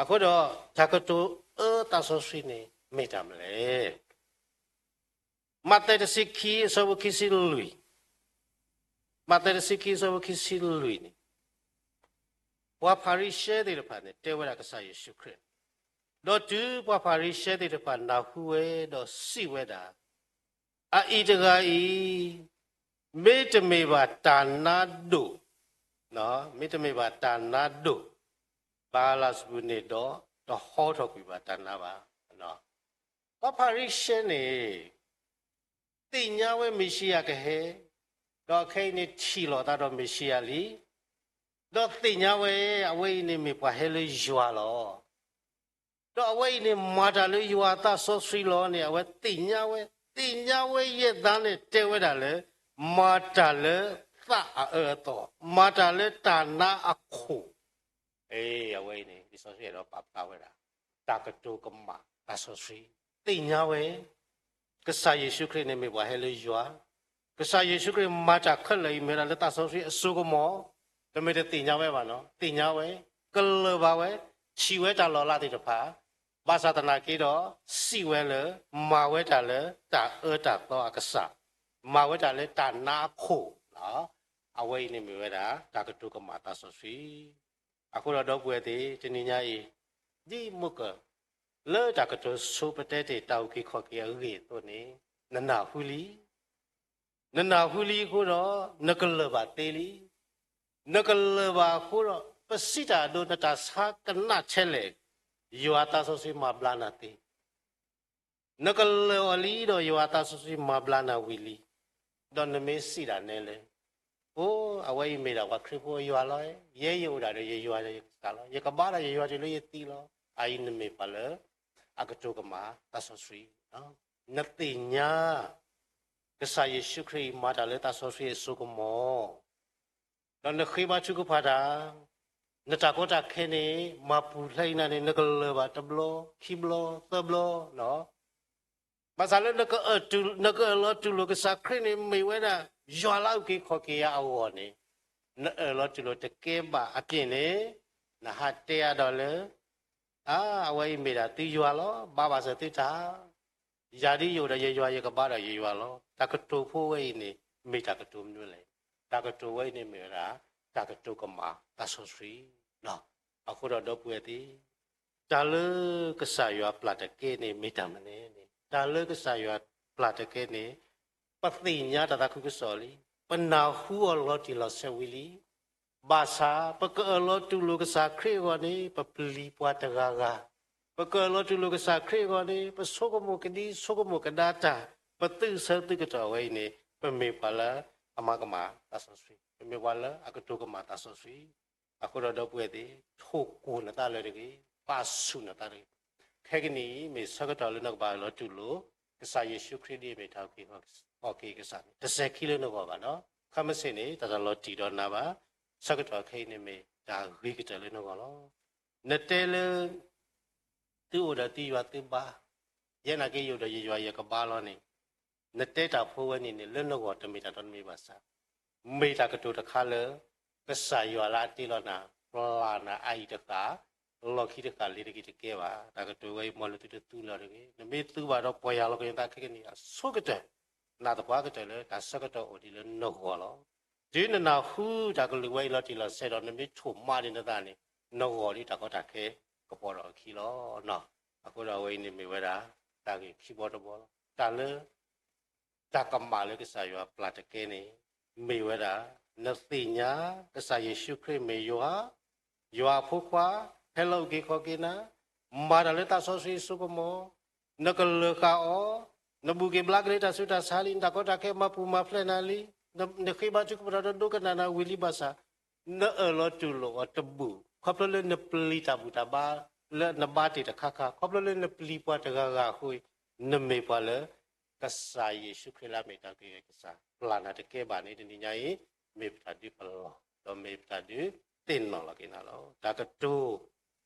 အဃိဒီး, တၢ်ကတိၤအၢသးစီဆှံန့ၣ် မ့ၢ်တၢ်မနုၤလဲၣ်. မးသဲတဆံခံအဆၢဖိခံဆံလွံၢ်, မးသဲတဆံခံအဆၢဖိခံဆံလွံၢ်န့ၣ်, ပှၤဖၤရံၤၡဲသ့ၣ်တဖၣ်န့ၣ် တဲဝဲဒၣ်ကစၢ်ယ့ၣ်ၡူးခရံာ်, ဒီးတုၤပှၤဖၤရံၤၡဲသ့ၣ်တဖၣ်နၢ်ဟူဝဲဒီးစံးဝဲဒၣ်, အအံၤတဂၤအံၤ, မ့တမ့ၢ်ဘၣ်တၢ်နါဒိၣ်, မ့တမ့ၢ်ဘၣ်တၢ်နါဒိၣ်, ဘၤအၤလးစဘူၤန့ၣ်ဒီး, တဟီထီၣ်ကွံာ်ဘၣ်တၢ်နါဘၣ်. ပှၤဖၤရံၤၡဲန့ၣ် သ့ၣ်ညါဝဲမ့ၣ်ၡံအၤကဟဲ, ဒီးခဲအံၤန့ၣ်ထံၣ်လိာ်သးဒီးမ့ၣ်ၡံအၤလံ, ဒီးသ့ၣ်ညါဝဲ အဝဲအံၤန့ၣ်မ့ၢ်ပှၤဟဲလၢယွၤလီၤ. ဒီးအဝဲအံၤန့ၣ်မၤတၢ်လၢယွၤအသးစီဆှံလီၤန့ၣ် အဝဲသ့ၣ်ညါဝဲ, သ့ၣ်ညါဝဲယဲၢ်သးန့ၣ် တဲဝဲဒၣ်လၢ မၤတၢ်လၢသးအအၢအသီ, မၤတၢ်လၢတၢ်နါအခိၣ် အဝဲအံၤန့ၣ် လံာ်စီဆှံအဲၣ်ဒိးပာ်ဖျါဝဲဒၣ် တၢ်ကတိၤကမၣ်သးစီဆှံ, သ့ၣ်ညါဝဲ ကစၢ်ယ့ၣ်ၡူးခရံာ်န့ၣ်မ့ၢ်ပှၤဟဲလၢယွၤ, ကစၢ်ယ့ၣ်ၡူးခရံာ်မၤတၢ်ခဲလၢာ်အံၤမ့ၢ်ဝဲဒၣ်လၢသးစီဆှံအစိကမီၤ, တမ့ၢ်တသ့ၣ်ညါဝဲဘၣ်နီၤ, သ့ၣ်ညါဝဲ, ကလၢၢ်ဘၣ်ဝဲ, ထံၣ်ဝဲတၢ်လီၤလးသ့ၣ်တဖၣ်, ဘၣ်ဆၣ်သနာ်က့ဒီး စံးဝဲလၢ မၤဝဲတၢ်လၢတၢ်အၢတၢ်သီအကစၢ်, မၤဝဲတၢ်လၢတၢ်နါအခိၣ်, အဝဲအံၤန့ၣ်မ့ၢ်ဝဲဒၣ် တၢ်ကတိၤကမၣ်သးစီဆှံ. အဃိဒီးဒီပုၢ်ဝဲၢ်သ့ၣ် တနံၤညါအံၤ, ဒ်မုၢ်ကၢၢ် လၢတၢ်ကတိၤဆိပတဲတ့ၢ်တၢ်အုၣ်က့ၤခီၣ်က့ၤအဂ့ၢ်အသိးန့ၣ်, နနၢ်ဟူလံ, နနၢ်ဟူလံအဃိဒီး နကလၢၢ်ဘၣ်သ့လံ, နကလၢၢ်ဘၣ်အဃိဒီး ပစံးတၢ်အဒိနတၢ်ဆဲးလဲၣ်, ယွၤသးစီဆှံမၤဘျါနၤသ့ နကလၢၢ်အီၤလံဒီးယွၤသးစီဆှံမၤဘျါနၤဝံၤလံ, ဒီးနမ့ၢ်စံးဒၣ်နဲလၢ, အိ, အဝဲအံၤမ့ၢ်ဒၣ်ပှၤခရံာ်ဖိအယွၤလီၤ, ယဲယအိၣ်ဒၣ်ဒီးယယွၤဒီးယကစၢ်လီၤ, ယကဘါဒီးယယွၤတုၤလၢယသံလီၤ, အအံၤနမ့ၢ်ပှၤလၢ အကတိၤကမၣ်သးစီဆှံ, နသ့ၣ်ညါ ကစၢ်ယ့ၣ်ၡူးခရံာ်အံၤမၤတၢ်လၢသးစီဆှံအစိကမီၤ ဒီးနဃ့ဘါထုကဖၣ်တၢ်, နတၢ်ကီတၢ်ခဲန့ၣ် မၤပူၤဖျဲးအံၤနၤန့ၣ် နကလၢၢ်ဘၣ်တဘျီ, ခံဘျီ, သၢဘျီ, ဘၣ်ဆၣ်လၢ နကအၢၣ်လီၤတူၢ်လိာ်ကစၢ်ခရံာ်န့ၣ် မ့ၢ်ဝဲဒၣ်ယွၤလၢအုၣ်က့ၤခီၣ်က့ၤယၤအဂီၢ်န့ၣ်, နအၢၣ်လီၤတူၢ်လိာ်တကဲဘၣ်အပျ့ၤန့ၣ်, နဟးတဲအါဒီးလၢ အဝဲအံၤမ့ၢ်ဒၣ်သုယွၤလီၤ, ဘါဘၣ်စၢၤသုတၢ်, ယၤဒ်ယအိၣ်ဒီးယယွၤ ယကဘါဒီးယယွၤလီၤ. တၢ်ကတိၤဖိဝဲအံၤန့ၣ် မ့ၢ်တၢ်ကတိၤမနုၤလဲၣ်. တၢ်ကတိၤဝဲအံၤန့ၣ်မ့ၢ်ဝဲဒၣ် တၢ်ကတိၤကမၣ်သးစီဆှံ. အဃိဒီးဒီပုၢ်ဝဲၢ်သ့ၣ်, တၢ်လၢကစၢ်ယွၤပျၢ်တကဲန့ၣ်မ့ၢ်တၢ်မနုၤလဲၣ်. တၢ်လၢကစၢ်ယွၤပျၢ်တကဲန့ၣ် ပသ့ၣ်ညါတၢ်သးခုကစီၣ်လံ, ပနၢ်ဟူအီၤလီၤတံၢ်လီၤဆဲးဝံၤလံ. ဘၣ်ဆၣ် ပကအၢၣ်လီၤတူၢ်လိာ်ကစၢ်ခရံာ်အဂီၢ်န့ၣ် ပပျံၤပှၤတဂၤဂၤ, ပကအၢၣ်လီၤတူၢ်လိာ်ကစၢ်ခရံာ်အဂီၢ်န့ၣ် ပဆိကမိၣ်ကဒံဆိကမိၣ်ကဒါတၢ်, ပသုးဆၢသုးကတီၢ်ဝဲအံၤန့ၣ် ပမ့ၢ်ပှၤလၢအမၤကမၣ်သးစီဆှံ, ပမ့ၢ်ပှၤလၢအကတိၤကမၣ်သးစီဆှံ. အဃိဒီးဒီပုၢ်ဝဲၢ်သ့ၣ်, ထိၣ်ကိၢ်နသးလၢတဂ့ၤ, ပာ်ဆူၣ်နသးတဂ့ၤ. ခဲကနံၣ်အံၤ မ့ၢ်ဆၢကတီၢ်လၢနကဘၣ်အၢၣ်လီၤတူၢ်လိာ် ကစၢ်ယ့ၣ်ၡူးခရံာ်ဒ်အမ့ၢ်တၢ်အုၣ်က့ၤခီၣ်က့ၤကစၢ်န့ၣ် တစဲးခံလၢနဂီၢ်ဘၣ်နီၤ. ခဲမုၢ်ဆ့ၣ်န့ၣ် တၢ်တလီၤတံၢ်ဒီးနၤဘၣ်. ဆၢကတီၢ်ခဲအံၤန့ၣ်မ့ၢ်တၢ်ဂ့ၤကတၢၢ်လၢနဂီၢ်လီၤ. နတဲလၢ သုအိၣ်ဒီးသုယွၤသုဘါ, ယဲနာ်က့ ယအိၣ်ဒီးယယွၤယကဘါလီၤန့ၣ်, နတဲတၢ်ဖိဝဲန့ၣ်န့ၣ် လၢနဂီၢ်တမ့ၢ်တၢ်တီတမံၤဘၣ်ဆၣ်, မ့ၢ်တၢ်ကတိၤတခါလၢ ကစၢ်ယွၤလၢအတ့လီၤနၤ, ပျၢ်နၤအအံၤတဃၣ်, လီၢ်ခံတဃၣ်လၢတဂ့ၤတကဲဘၣ်. တၢ်ကတိၤဝဲအံၤ မ်နသုတသူလၢၤတဂ့ၤ. နမ့ၢ်သူဘၣ်ဒီးပီၢ်ယၢ်လီၤက့ၤနသးခဲကနံၣ်အဆိကတၢၢ်, နာ်သပှၢ်ကတၢၢ်လၢတၢ်ဆၢကတီၢ်အိၣ်ဒံးလၢနဂီၢ်လီၤ. တုၤနနၢ်ဟူတၢ်ကလုၢ်ဝဲအံၤလီၤတံၢ်လီၤဆဲးဒီး နမ့ၢ်ထိၣ်မးန့ၢ်နသးန့ၣ်, နဂီၢ်ဒ်တၢ်ကီတၢ်ခဲကပီၤထီၣ်အခံလီၤ. အဃိဒီးအဝဲအံၤန့ၣ်မ့ၢ်ဝဲဒၣ် တၢ်ဂ့ၢ်ခံဘီတဘီလီၤ. တၢ်လၢ တၢ်ကမၣ်လၢကစၢ်ယွၤပျၢ်တကဲန့ၣ် မ့ၢ်ဝဲဒၣ် နသ့ၣ်ညါ ကစၢ်ယ့ၣ်ၡူးခရံာ်မ့ၢ်ယွၤ, ယွၤအဖိခွါ ဟဲလီၤအုၣ်က့ၤခီၣ်က့ၤနၤ, မၤတၢ်လၢသးစီဆှံအစိကမီၤ, နကလၢာ်ဃာ်အီၤ, နဘူၣ်က့ၤဘျါက့ၤလၢတၢ်ဆူးတၢ်ဆါလံ, နတၢ်ကီတၢ်ခဲမၤပူၤမၤဖျဲးနၤလံ, နဃ့ဘါထုကဖၣ်တၢ်ဒီးဒိကနၣ်နၤဝံၤလံဘၣ်ဆၣ်, နအၢၣ်လီၤတူၢ်လိာ်အီၤတဘူၣ် ခီဖျိလၢနပျံၤတၢ်ဘူၣ်တၢ်ဘါ လၢနဘါတ့ၢ်တခါခါ ခီဖျိလၢနပျံၤပှၤတဂၤဂၤအဃိ, နမ့ၢ်ပှၤလၢ ကစၢ်ယ့ၣ်ၡူးခရံာ်လၢအမ့ၢ်တၢ်ကယဲၢ်ကစၢ် ပျၢ်နၤတကဲဘၣ်န့ၣ် တနံၤညါအံၤ မ့ၢ်ပတၢ်ဒုးပလီၢ် ဒီးမ့ၢ်ပတၢ်ဒုးသ့ၣ်နီၣ်လီၤက့ၤနၤလီၤ. တၢ်ကတိၤ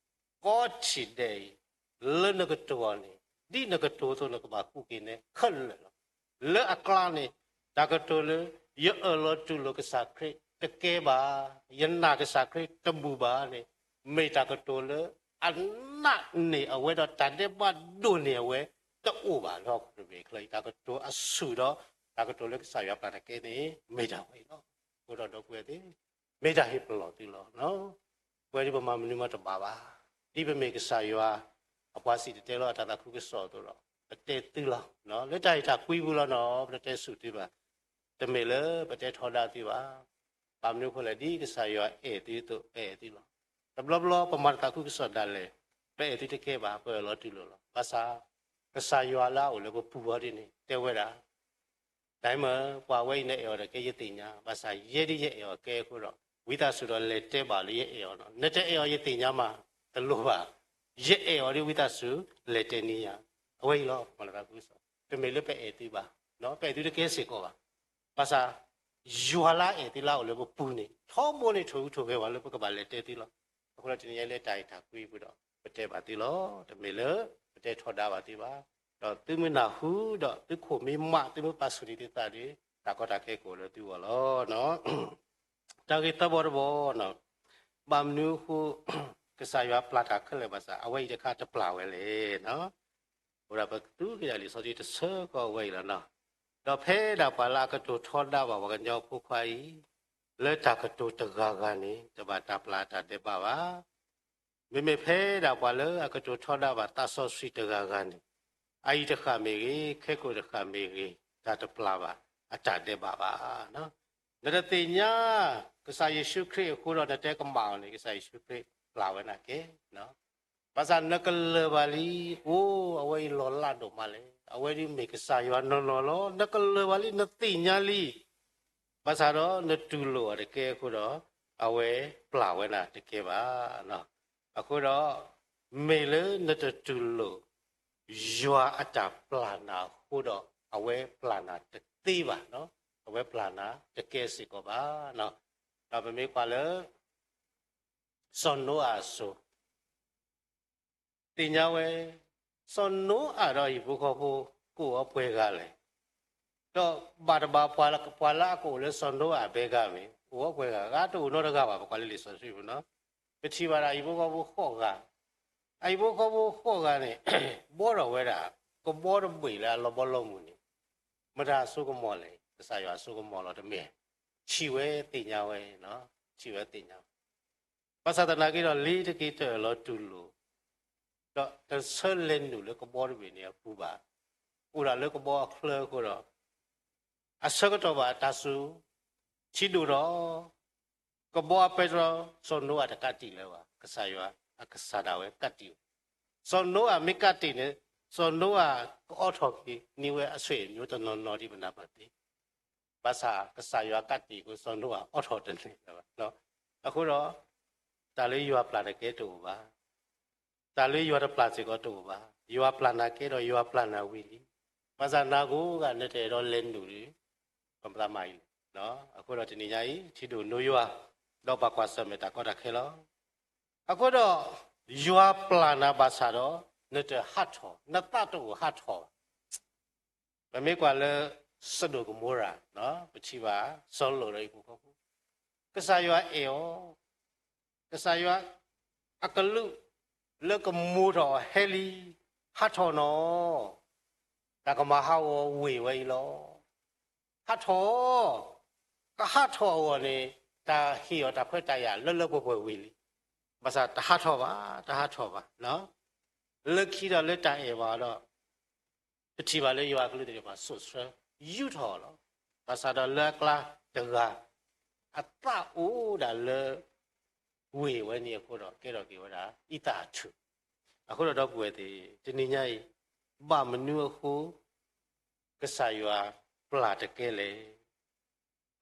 ကိးထံၣ်ဒဲးအံၤ လၢနကတိၤအီၤန့ၣ် ဒ်နကတိၤအသိးနကဘၣ်ဃုက့ၤနဲခဲလၢာ်လီၤ. လၢအကျါန့ၣ် တၢ်ကတိၤလၢ ယအၢၣ်လီၤတူၢ်လိာ်ကစၢ်ခရံာ်တကဲဘၣ်, ယနာ်ကစၢ်ခရံာ်တဘူၣ်ဘၣ်န့ၣ် မ့ၢ်တၢ်ကတိၤလၢ အနးန့ၢ်အဝဲဒီးတၢ်ဒဲးဘးဒိၣ်န့ၢ်အဝဲ တအိၣ်ဘၣ်လၢဟီၣ်ခိၣ်တဘ့ၣ်အချၢအံၤ တၢ်ကတိၤအဆူၣ်ဒီး တၢ်ကတိၤလၢကစၢ်ယွၤပျၢ်တကဲန့ၣ် မ့ၢ်ဒၣ်ဝဲအံၤလီၤ. အဃိဒီးဒီပုၢ်ဝဲၢ်သ့ၣ် မ့ၢ်တၢ်ဟ့ၣ်ပလီၢ်သုလီၤ. ပဝဲဒၣ်ပမၤမနုၤမးတဘၣ်ဘၣ်. ဒ်ပမ့ၢ်ကစၢ်ယွၤ အပှၤစံၣ်တဲၤတဲလီၤအတၢ်သးခုကစီၣ်အသိးဒီး ပတဲသုလီၤ. လၢတၢ်အဲၣ်တၢ်ကွံပူၤလီၤနီၤ ပတတဲဆူၣ်သုဘၣ်. တမ့ၢ်လၢပတဲထီဒါသုဘၣ်. ဘၣ်မနုၤအဃိလဲၣ် ဒ်ကစၢ်ယွၤအဲၣ်သုအသိး ပအဲၣ်သုလီၤ. တဘျီဘျီပမၤတၢ်သးခုကစီၣ်ဒၣ်လဲာ် ပအဲၣ်သုတကဲဘၣ် ပအၢၣ်လီၤတူၢ်လိာ်လီၤ. ဘၣ်ဆၣ် ကစၢ်ယွၤလၢအအိၣ်လၢပပူၤအီၤဒ်န့ၣ် တဲဝဲဒၣ် ဒ်မ့ၢ် ပှၤဝဲအံၤနအဲၣ်အီၤတကဲယသ့ၣ်ညါ, ဘၣ်ဆၣ်ယဲဒ်ယအဲၣ်အီၤကဲအဃိဒီး ဝံသးစူၤဒီးလဲၤတဲဘၣ်လၢယအဲၣ်အီၤနီၤ. နတအဲၣ်အီၤယသ့ၣ်ညါမး တလိၣ်ဘၣ်. ယအဲၣ်အီၤဒ်ဝံသးစူၤ လဲၤတဲန့ၢ်ယၤ. အဝဲအံၤလီၤ မၤလၤသးခုကစီၣ်. တမ့ၢ်လၢပအဲၣ်သုဘၣ်, ပအဲၣ်သုတကဲစ့ၢ်ကီးဘၣ်. ဘၣ်ဆၣ် ယွၤလၢအအဲၣ်သုလၢအအိၣ်လၢပပူၤန့ၣ် ထီဘိန့ၣ်ထိၣ်ဟူးထိၣ်ဂဲၤဝဲလၢပကဘၣ်လဲၤတဲသုလီၤ. အဃိဒီးတနံၤညါလၢတၢ်အဲၣ်တၢ်ကွံပူၤဒီး ပတဲဘၣ်သုလီၤ. တမ့ၢ်လၢပတဲထီဒါဘၣ်သုဘၣ်. ဒီးသုမ့ၢ်နၢ်ဟူဒီးသုခိၣ်မ့ၢ်မး သုမ့ၢ်ပာ်ဆူၣ်န့ၢ်သုသးဒီး တၢ်ကီတၢ်ခဲကအိၣ်လၢသုဂီၢ်လီၤ. တၢ်ဂ့ၢ်သၢဘီတဘီ, ဘၣ်မနုၤအဃိ ကစၢ်ယွၤပျၢ်တၢ်ခဲလၢာ်ဘၣ်ဆၣ် အဝဲအံၤတခါတပျၢ်ဝဲလဲၣ်. အဃိဒီးပကသူက့ၤဒၣ်လံာ်စီဆှံတဆၢကီးဝဲအံၤလီၤနီၤ. ဒီးဖဲဒၣ်ပှၤလၢအကတိၤထီဒါဘၣ်ပှၤကညီဖိခွါအံၤ လၢတၢ်ကတိၤတဂၤဂၤန့ၣ် တဘၣ်တၢ်ပျၢ်အတၢ်ဒဲးဘးဘၣ်. မ့မ့ၢ်ဖဲဒၣ်ပှၤလၢအကတိၤထီဒါဘၣ်သးစီဆှံတဂၤဂၤန့ၣ် အအံၤတဃၣ်မ့ၢ်ဂ့ၤ, ခဲကိာ်တဃၣ်မ့ၢ်ဂ့ၤ, တၢ်တပျၢ်ဘၣ်အတၢ်ဒဲးဘးဘၣ်. နတသ့ၣ်ညါ ကစၢ်ယ့ၣ်ၡူးခရံာ်အဃိဒီး နတဲကမၣ်အီၤန့ၣ် ကစၢ်ယ့ၣ်ၡူးခရံာ်ပျၢ်ဝဲနၤကဲ. ဘၣ်ဆၣ်နကလၢၤဘၣ်လံ, အိ, အဝဲအံၤလီၤလးဒိၣ်မးလဲၣ်, အဝဲဒၣ်မ့ၢ်ကစၢ်ယွၤနီၢ်နီၢ်လီၤ. နကလၢၤဘၣ်လံ, နသ့ၣ်ညါလံ. ဘၣ်ဆၣ်ဒီးနတူၢ်လိာ်အီၤတကဲအဃိဒီး အဝဲပျၢ်ဝဲနၤတကဲဘၣ်. အဃိဒီး မ့ၢ်လၢနတတူၢ်လိာ် ယွၤအတၢ်ပျၢ်နၤအဃိဒီး အဝဲပျၢ်နၤတသ့ဘၣ်, အဝဲပျၢ်နၤတကဲစ့ၢ်ကီးဘၣ်. ဒီးပမ့ၢ်ကွၢ်လၢ စီၤနိအၤအစိၤ သ့ၣ်ညါဝဲ, စီၤနိအၤဒီးအဟံၣ်ဖိဃီဖိ ကအိၣ်အီၤပှဲၤဂၤလဲၣ်. ဒီးဘၣ်တဘၣ်ပှၤလၢအကအိၣ်လၢစီၤနိအၤအဘဲဂၤမ့ၢ် အိၣ်အီၤပှဲၤဂၤ, ဂၤတအိၣ်နီတဂၤဘၣ်, ပကွၢ်လၢလံာ်စီဆှံပူၤနီၤ. ပထံၣ်ဘၣ်ဒၣ်အဟံၣ်ဖိဃီဖိဃိးဂၤ, အဟံၣ်ဖိဃီဖိဃိးဂၤန့ၣ် ဘှီထီၣ်ဝဲဒၣ် ကဘီတဘ့ၣ်လၢအလီၤဘီလီၤမုၢ်န့ၣ် မတၤအစိကမီၤလဲၣ်, ကစၢ်ယွၤအစိကမီၤလီၤတမ့ၢ်. ထံၣ်ဝဲသ့ၣ်ညါဝဲ, ထံၣ်ဝဲသ့ၣ်ညါဝဲ ဘၣ်ဆၣ်သနာ်က့ဒီး လၢတက့ၤတအၢၣ်လီၤတူၢ်လိာ် ဒီးတဆၢလဲၤနုာ်လၢကဘီတဘ့ၣ်န့ၣ်အပူၤဘၣ်. အိၣ်ဒၣ်လၢကဘီအချၢအဃိဒီး အဆၢကတီၢ်ဘၣ်တၢ်စူၤ ထံဒိၣ်ဒီး ကဘီအပဲတြီ စီၤနိအၤတကးတံာ်လၢၤဘၣ်, ကစၢ်ယွၤအကစၢ်ဒၣ်ဝဲကးတံာ်လီၤ. စီၤနိအၤမ့ၢ်ကးတံာ်န့ၣ် စီၤနိအၤကအီထီၣ်က့ၤန့ၢ်ဝဲအဆွေမျိုးတနီၤနီၤဒ်ပနၢ်ပၢၢ်သ့. ဘၣ်ဆၣ်ကစၢ်ယွၤကးတံာ်အဃိ စီၤနိအၤအီထီၣ်တန့ၢ်လၢၤဘၣ်. အဃိဒီး တၢ်လၢယွၤပျၢ်တကဲတအိၣ်ဘၣ်. တၢ်လၢယွၤတပျၢ်စ့ၢ်ကီးတအိၣ်ဘၣ်. ယွၤပျၢ်နၤကဲဒီး ယွၤပျၢ်နၤဝံၤလံ. ဘၣ်ဆၣ်နၤကိးဂၤ နတအဲၣ်ဒိးလဲၤနုာ်ဒီး ပမၤသးမၤအံၤလီၤ. အဃိဒီးတနံၤညါအံၤ ထံဒိၣ်နိယွၤ ဒီးပှၤကွၢ်ဆၢၣ်မဲာ်တၢ်ကီတၢ်ခဲလီၤ. အဃိဒီး ယွၤပျၢ်နၤဘၣ်ဆၣ်ဒီး နတဟးထီၣ်, နသးတအိၣ်ဟးထီၣ်ဘၣ်. ပမ့ၢ်ကွၢ်လၢ စဒိၣ်ကမိရၤ ပထံၣ်ဘၣ် စီၤလီးဒီးအဟံၣ်ဖိဃီဖိ, ကစၢ်ယွၤအဲၣ်အီၤ, ကစၢ်ယွၤအကလူးလၢကမိထီၣ်အီၤဟဲလံ, ဟးထီၣ်နီၤ, တၢ်ကမၤဟးဂီၤဝ့ၢ်ဝဲအံၤလီၤ. ဟးထီၣ်, ကဟးထီၣ်အဂီၢ်န့ၣ် တၢ်ဟ့ၣ်အီၤတၢ်ခွဲးတၢ်ယာ်လၢလၢပှဲၤပှဲၤဝံၤလံ. ဘၣ်ဆၣ်တဟးထီၣ်ဘၣ်, တဟးထီၣ်ဘၣ်. လၢခံဒီးလၢတၢ်အဲၣ်ဘၣ်ဒီး ပထံၣ်ဘၣ်လၢယွၤအကလုၢ်သ့ၣ်တဖၣ်စိာ်ဆှၢ ယူထီၣ်အီၤလီၤ. ဘၣ်ဆၣ်ဒီးလၢအကျါတဂၤ အသးအိၣ်ဒၣ်လၢ ဝ့ၢ်ဝဲန့ၣ်အဃိဒီး ကဲထီၣ်က့ၤဝဲဒၣ် အံသၣ်အထူၣ်. အဃိဒီးဒီပုၢ်ဝဲၢ်သ့ၣ် တနံၤညါအံၤ ဘၣ်မနုၤအဃိ ကစၢ်ယွၤပျၢ်တကဲလဲၣ်.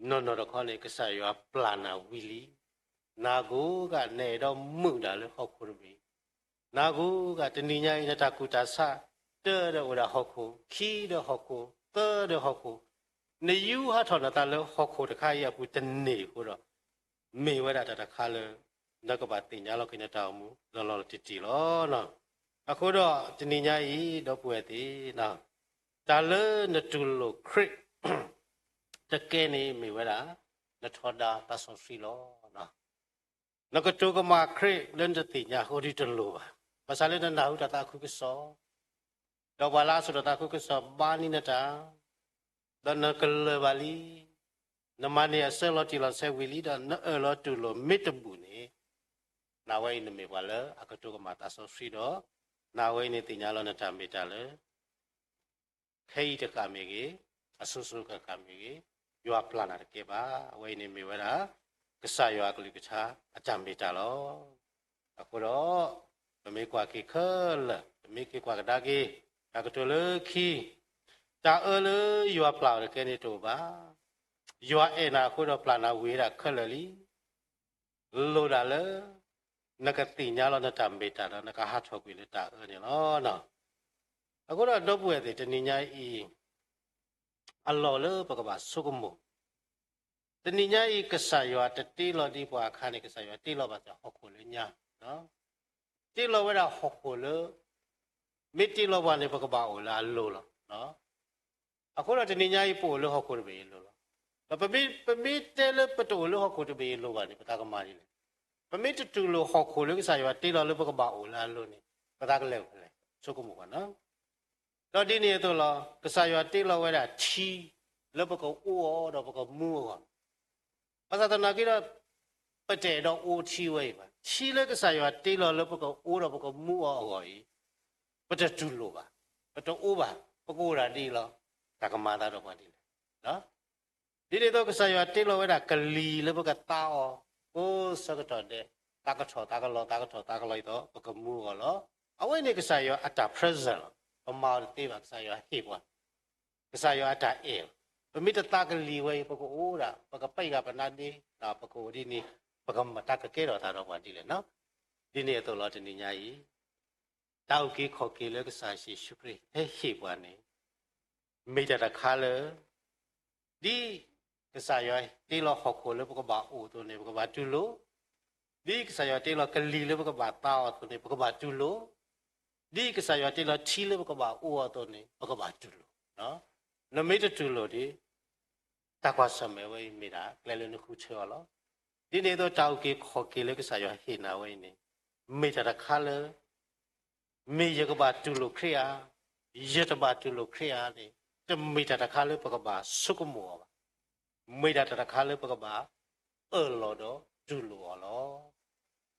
နီၢ်နီၢ်တခီန့ၣ် ကစၢ်ယွၤပျၢ်နၤဝံၤလံ. နၤကိးဂၤ နအဲၣ်ဒိးမုာ်ဒၣ်လၢဟီၣ်ခိၣ်တဘ့ၣ်, နၤကိးဂၤ တနံၤညါအံၤ နတၢ်ကူၣ်တၢ်ဆး တၢဒီးအိၣ်ဒၣ်ဟီၣ်ခိၣ်, ခံဒီးဟီၣ်ခိၣ်, သၢဒီးဟီၣ်ခိၣ်, နယူးဟးထီၣ်နသးလၢဟီၣ်ခိၣ်တခါအံၤအပူၤတန့ၢ်အဃိဒီး မ့ၢ်ဝဲဒၣ်တၢ်တခါလၢ နကဘၣ်သ့ၣ်ညါလီၤက့ၤနတၢ်အိၣ်မူလီၤလီၤတံၢ်တံၢ်လီၤ. အဃိဒီးတနံၤညါအံၤ ဒီပုၢ်ဝဲၢ်သ့ၣ် တၢ်လၢနတူၢ်လိာ်ခရံာ် တကဲန့ၣ် မ့ၢ်ဝဲဒၣ် နထီဒါသးစီဆှံလီၤ. နကတိၤကမၣ်ခရံာ်လၢနတသ့ၣ်ညါအဃိဒ်တလိၣ်ဘၣ်. ဘၣ်ဆၣ်လၢနနၢ်ဟူတၢ်သးခုကစီၣ်, ဒီးပှၤလၢအစိာ်တၢ်သးခုကစီၣ်ဘါန့ၢ်နတၢ်, ဒီးနကလၢၤဘၣ်လံ, နမၤန့ၢ်အဆၢလီၤတံၢ်လီၤဆဲးဝံၤလံ ဒီးနအၢၣ်လီၤတူၢ်လိာ်မ့ၢ်တဘူၣ်န့ၣ်, နဝဲအံၤနမ့ၢ်ပှၤလၢအကတိၤကမၣ်သးစီဆှံဒီး နဝဲအံၤန့ၣ်သ့ၣ်ညါလီၤနတၢ်မ့ၢ်တၢ်လၢ ခဲအံၤတဃၣ်မ့ၢ်ဂ့ၤ, အစိၤစိၤဃၣ်ဃၣ်မ့ၢ်ဂ့ၤ, ယွၤပျၢ်နၤတကဲဘၣ်. အဝဲအံၤန့ၣ်မ့ၢ်ဝဲဒၣ် ကစၢ်ယွၤအကလုၢ်ကထါအတၢ်မ့ၢ်တၢ်လီၤ. အဃိဒီး ပမ့ၢ်ကွၢ်က့ၤခဲလၢာ်, ပမ့ၢ်က့ၤကွၢ်ကဒါက့ၤ တၢ်ကတိၤလၢခံ, တၢ်အၢလၢယွၤပျၢ်အီၤတကဲန့ၣ်တအိၣ်ဘၣ်. ယွၤအဲၣ်နၤအဃိဒီးပျၢ်နၤဝံၤဒၣ်ခဲလၢာ်လံ. လိၣ်ဒၣ်လၢ နကသ့ၣ်ညါလီၤနတၢ်မ့ၢ်တၢ်ဒီး နကဟးထီၣ်ကွံာ်လၢတၢ်အၢန့ၣ်လီၤ. အဃိဒီးဒီပုၢ်ဝဲၢ်သ့ၣ် တနံၤညါအံၤ အလီၢ်လၢပကဘၣ်ဆိကမိၣ်, တနံၤညါအံၤ ကစၢ်ယွၤတတ့လီၤဒံးပှၤအခါန့ၣ် ကစၢ်ယွၤတ့လီၤဘၣ်တၢ်ဟီၣ်ခိၣ်လၢညါ, တ့လီၤဝဲဒၣ်ဟီၣ်ခိၣ်လၢ မ့ၢ်တ့လီၤပှၤန့ၣ် ပကဘၣ်အိၣ်လၢအလိၤလီၤ. အဃိဒီးတနံၤညါအံၤ ပအိၣ်လၢဟီၣ်ခိၣ်တဘ့ၣ်အံၤအလိၤလီၤ. ဒီးပမ့ၢ်, ပမ့ၢ်တဲလၢပတအိၣ်လၢဟီၣ်ခိၣ်တဘ့ၣ်အံၤအလိၤဘၣ်န့ၣ် ပသးကမၤဒ်လဲၣ်. ပမ့ၢ်တတူၢ်လိာ်ဟီၣ်ခိၣ်လၢကစၢ်ယွၤတ့လီၤလၢပကဘၣ်အိၣ်လၢအလိၤန့ၣ် ပသးကလဲၤဖဲလဲၣ်, ဆိကမိၣ်ကွၢ်နီၤ. ဒီးဒ်န့ၣ်အသိးလီၤ, ကစၢ်ယွၤတ့လီၤဝဲဒၣ်ထံ လၢပကအိၣ်အီၤဒီးပကမူအီၤ ဘၣ်ဆၣ်သနာ်က့ဒီး ပတအဲၣ်ဒိးအိၣ်ထံဝဲအံၤဘၣ်. ထံလၢကစၢ်ယွၤတ့လီၤလၢပကအိၣ်ဒီးပကမူအီၤအဂီၢ်အံၤ ပတတူၢ်လိာ်ဘၣ်, ပတအိၣ်ဘၣ်, ပကအိၣ်ဒၣ်ဒ်အံၤလီၤ. တၢ်ကမၤသးဒီးပှၤဒ်လဲၣ်. ဒ်န့ၣ်အသိး ကစၢ်ယွၤတ့လီၤဝဲဒၣ်ကလံၤလၢပကသါအီၤ ကိးဆၢကတီၢ်ဒဲး, သးကထီၣ်သးကလီၤ သးကထီၣ်သးကလီၤအသိး ပကမူအီၤလီၤ. အဝဲန့ၣ်ကစၢ်ယွၤအတၢ် present လီၤ. ပမၤအီၤတသ့ဘၣ်, ကစၢ်ယွၤဟ့ၣ်ပှၤ ကစၢ်ယွၤအတၢ်အဲၣ်လီၤ. ပမ့ၢ်တသါကလံၤဝဲအံၤ ပကအိၣ်ဒၣ်, ပကပာ်ဂၤပနါဒ့, ပကအိၣ်ဒ်န့ၣ်, ပကမၤတၢ်ကကဲထီၣ်သးဒီးပှၤဒ်လဲၣ်နီၤ. ဒ်န့ၣ်အသိးလီၤ တနံၤညါအံၤ တၢ်အုၣ်က့ၤခီၣ်က့ၤလၢကစၢ်ယ့ၣ်ၡူးခရံာ်ဟဲဟ့ၣ်ပှၤန့ၣ် မ့ၢ်တၢ်တခါလၢ ဒ်ကစၢ်ယွၤတ့လီၤဟီၣ်ခိၣ်လၢပကဘၣ်အိၣ်အသိးန့ၣ် ပကဘၣ်တူၢ်လိာ်, ဒ်ကစၢ်ယွၤတ့လီၤကလံၤလၢပကဘၣ်သါအီၤအသိးန့ၣ် ပကဘၣ်တူၢ်လိာ်, ဒ်ကစၢ်ယွၤတ့လီၤထံလၢပကဘၣ်အိၣ်အီၤအသိးန့ၣ် ပကဘၣ်တူၢ်လိာ်. နမ့ၢ်တတူၢ်လိာ်ဒီး တၢ်ကွၢ်ဆၢၣ်မဲာ်ဝဲအံၤမ့ၢ်ဒၣ်ကျဲလၢနဃုထၢအီၤလီၤ. ဒ်န့ၣ်အသိး တၢ်အုၣ်က့ၤခီၣ်က့ၤလၢကစၢ်ယွၤဟ့ၣ်နၤဝဲအံၤန့ၣ် မ့ၢ်တၢ်တခါလၢ မ့ၢ်ယကဘၣ်တူၢ်လိာ်ခရံာ်ဧါ, ယတဘၣ်တူၢ်လိာ်ခရံာ်ဧါန့ၣ် တမ့ၢ်တၢ်တခါလၢပကဘၣ်ဆိကမိၣ်အီၤဘၣ်. မ့ၢ်ဒၣ်တၢ်တခါလၢပကဘၣ်အၢၣ်လီၤဒီးတူၢ်လိာ်အီၤလီ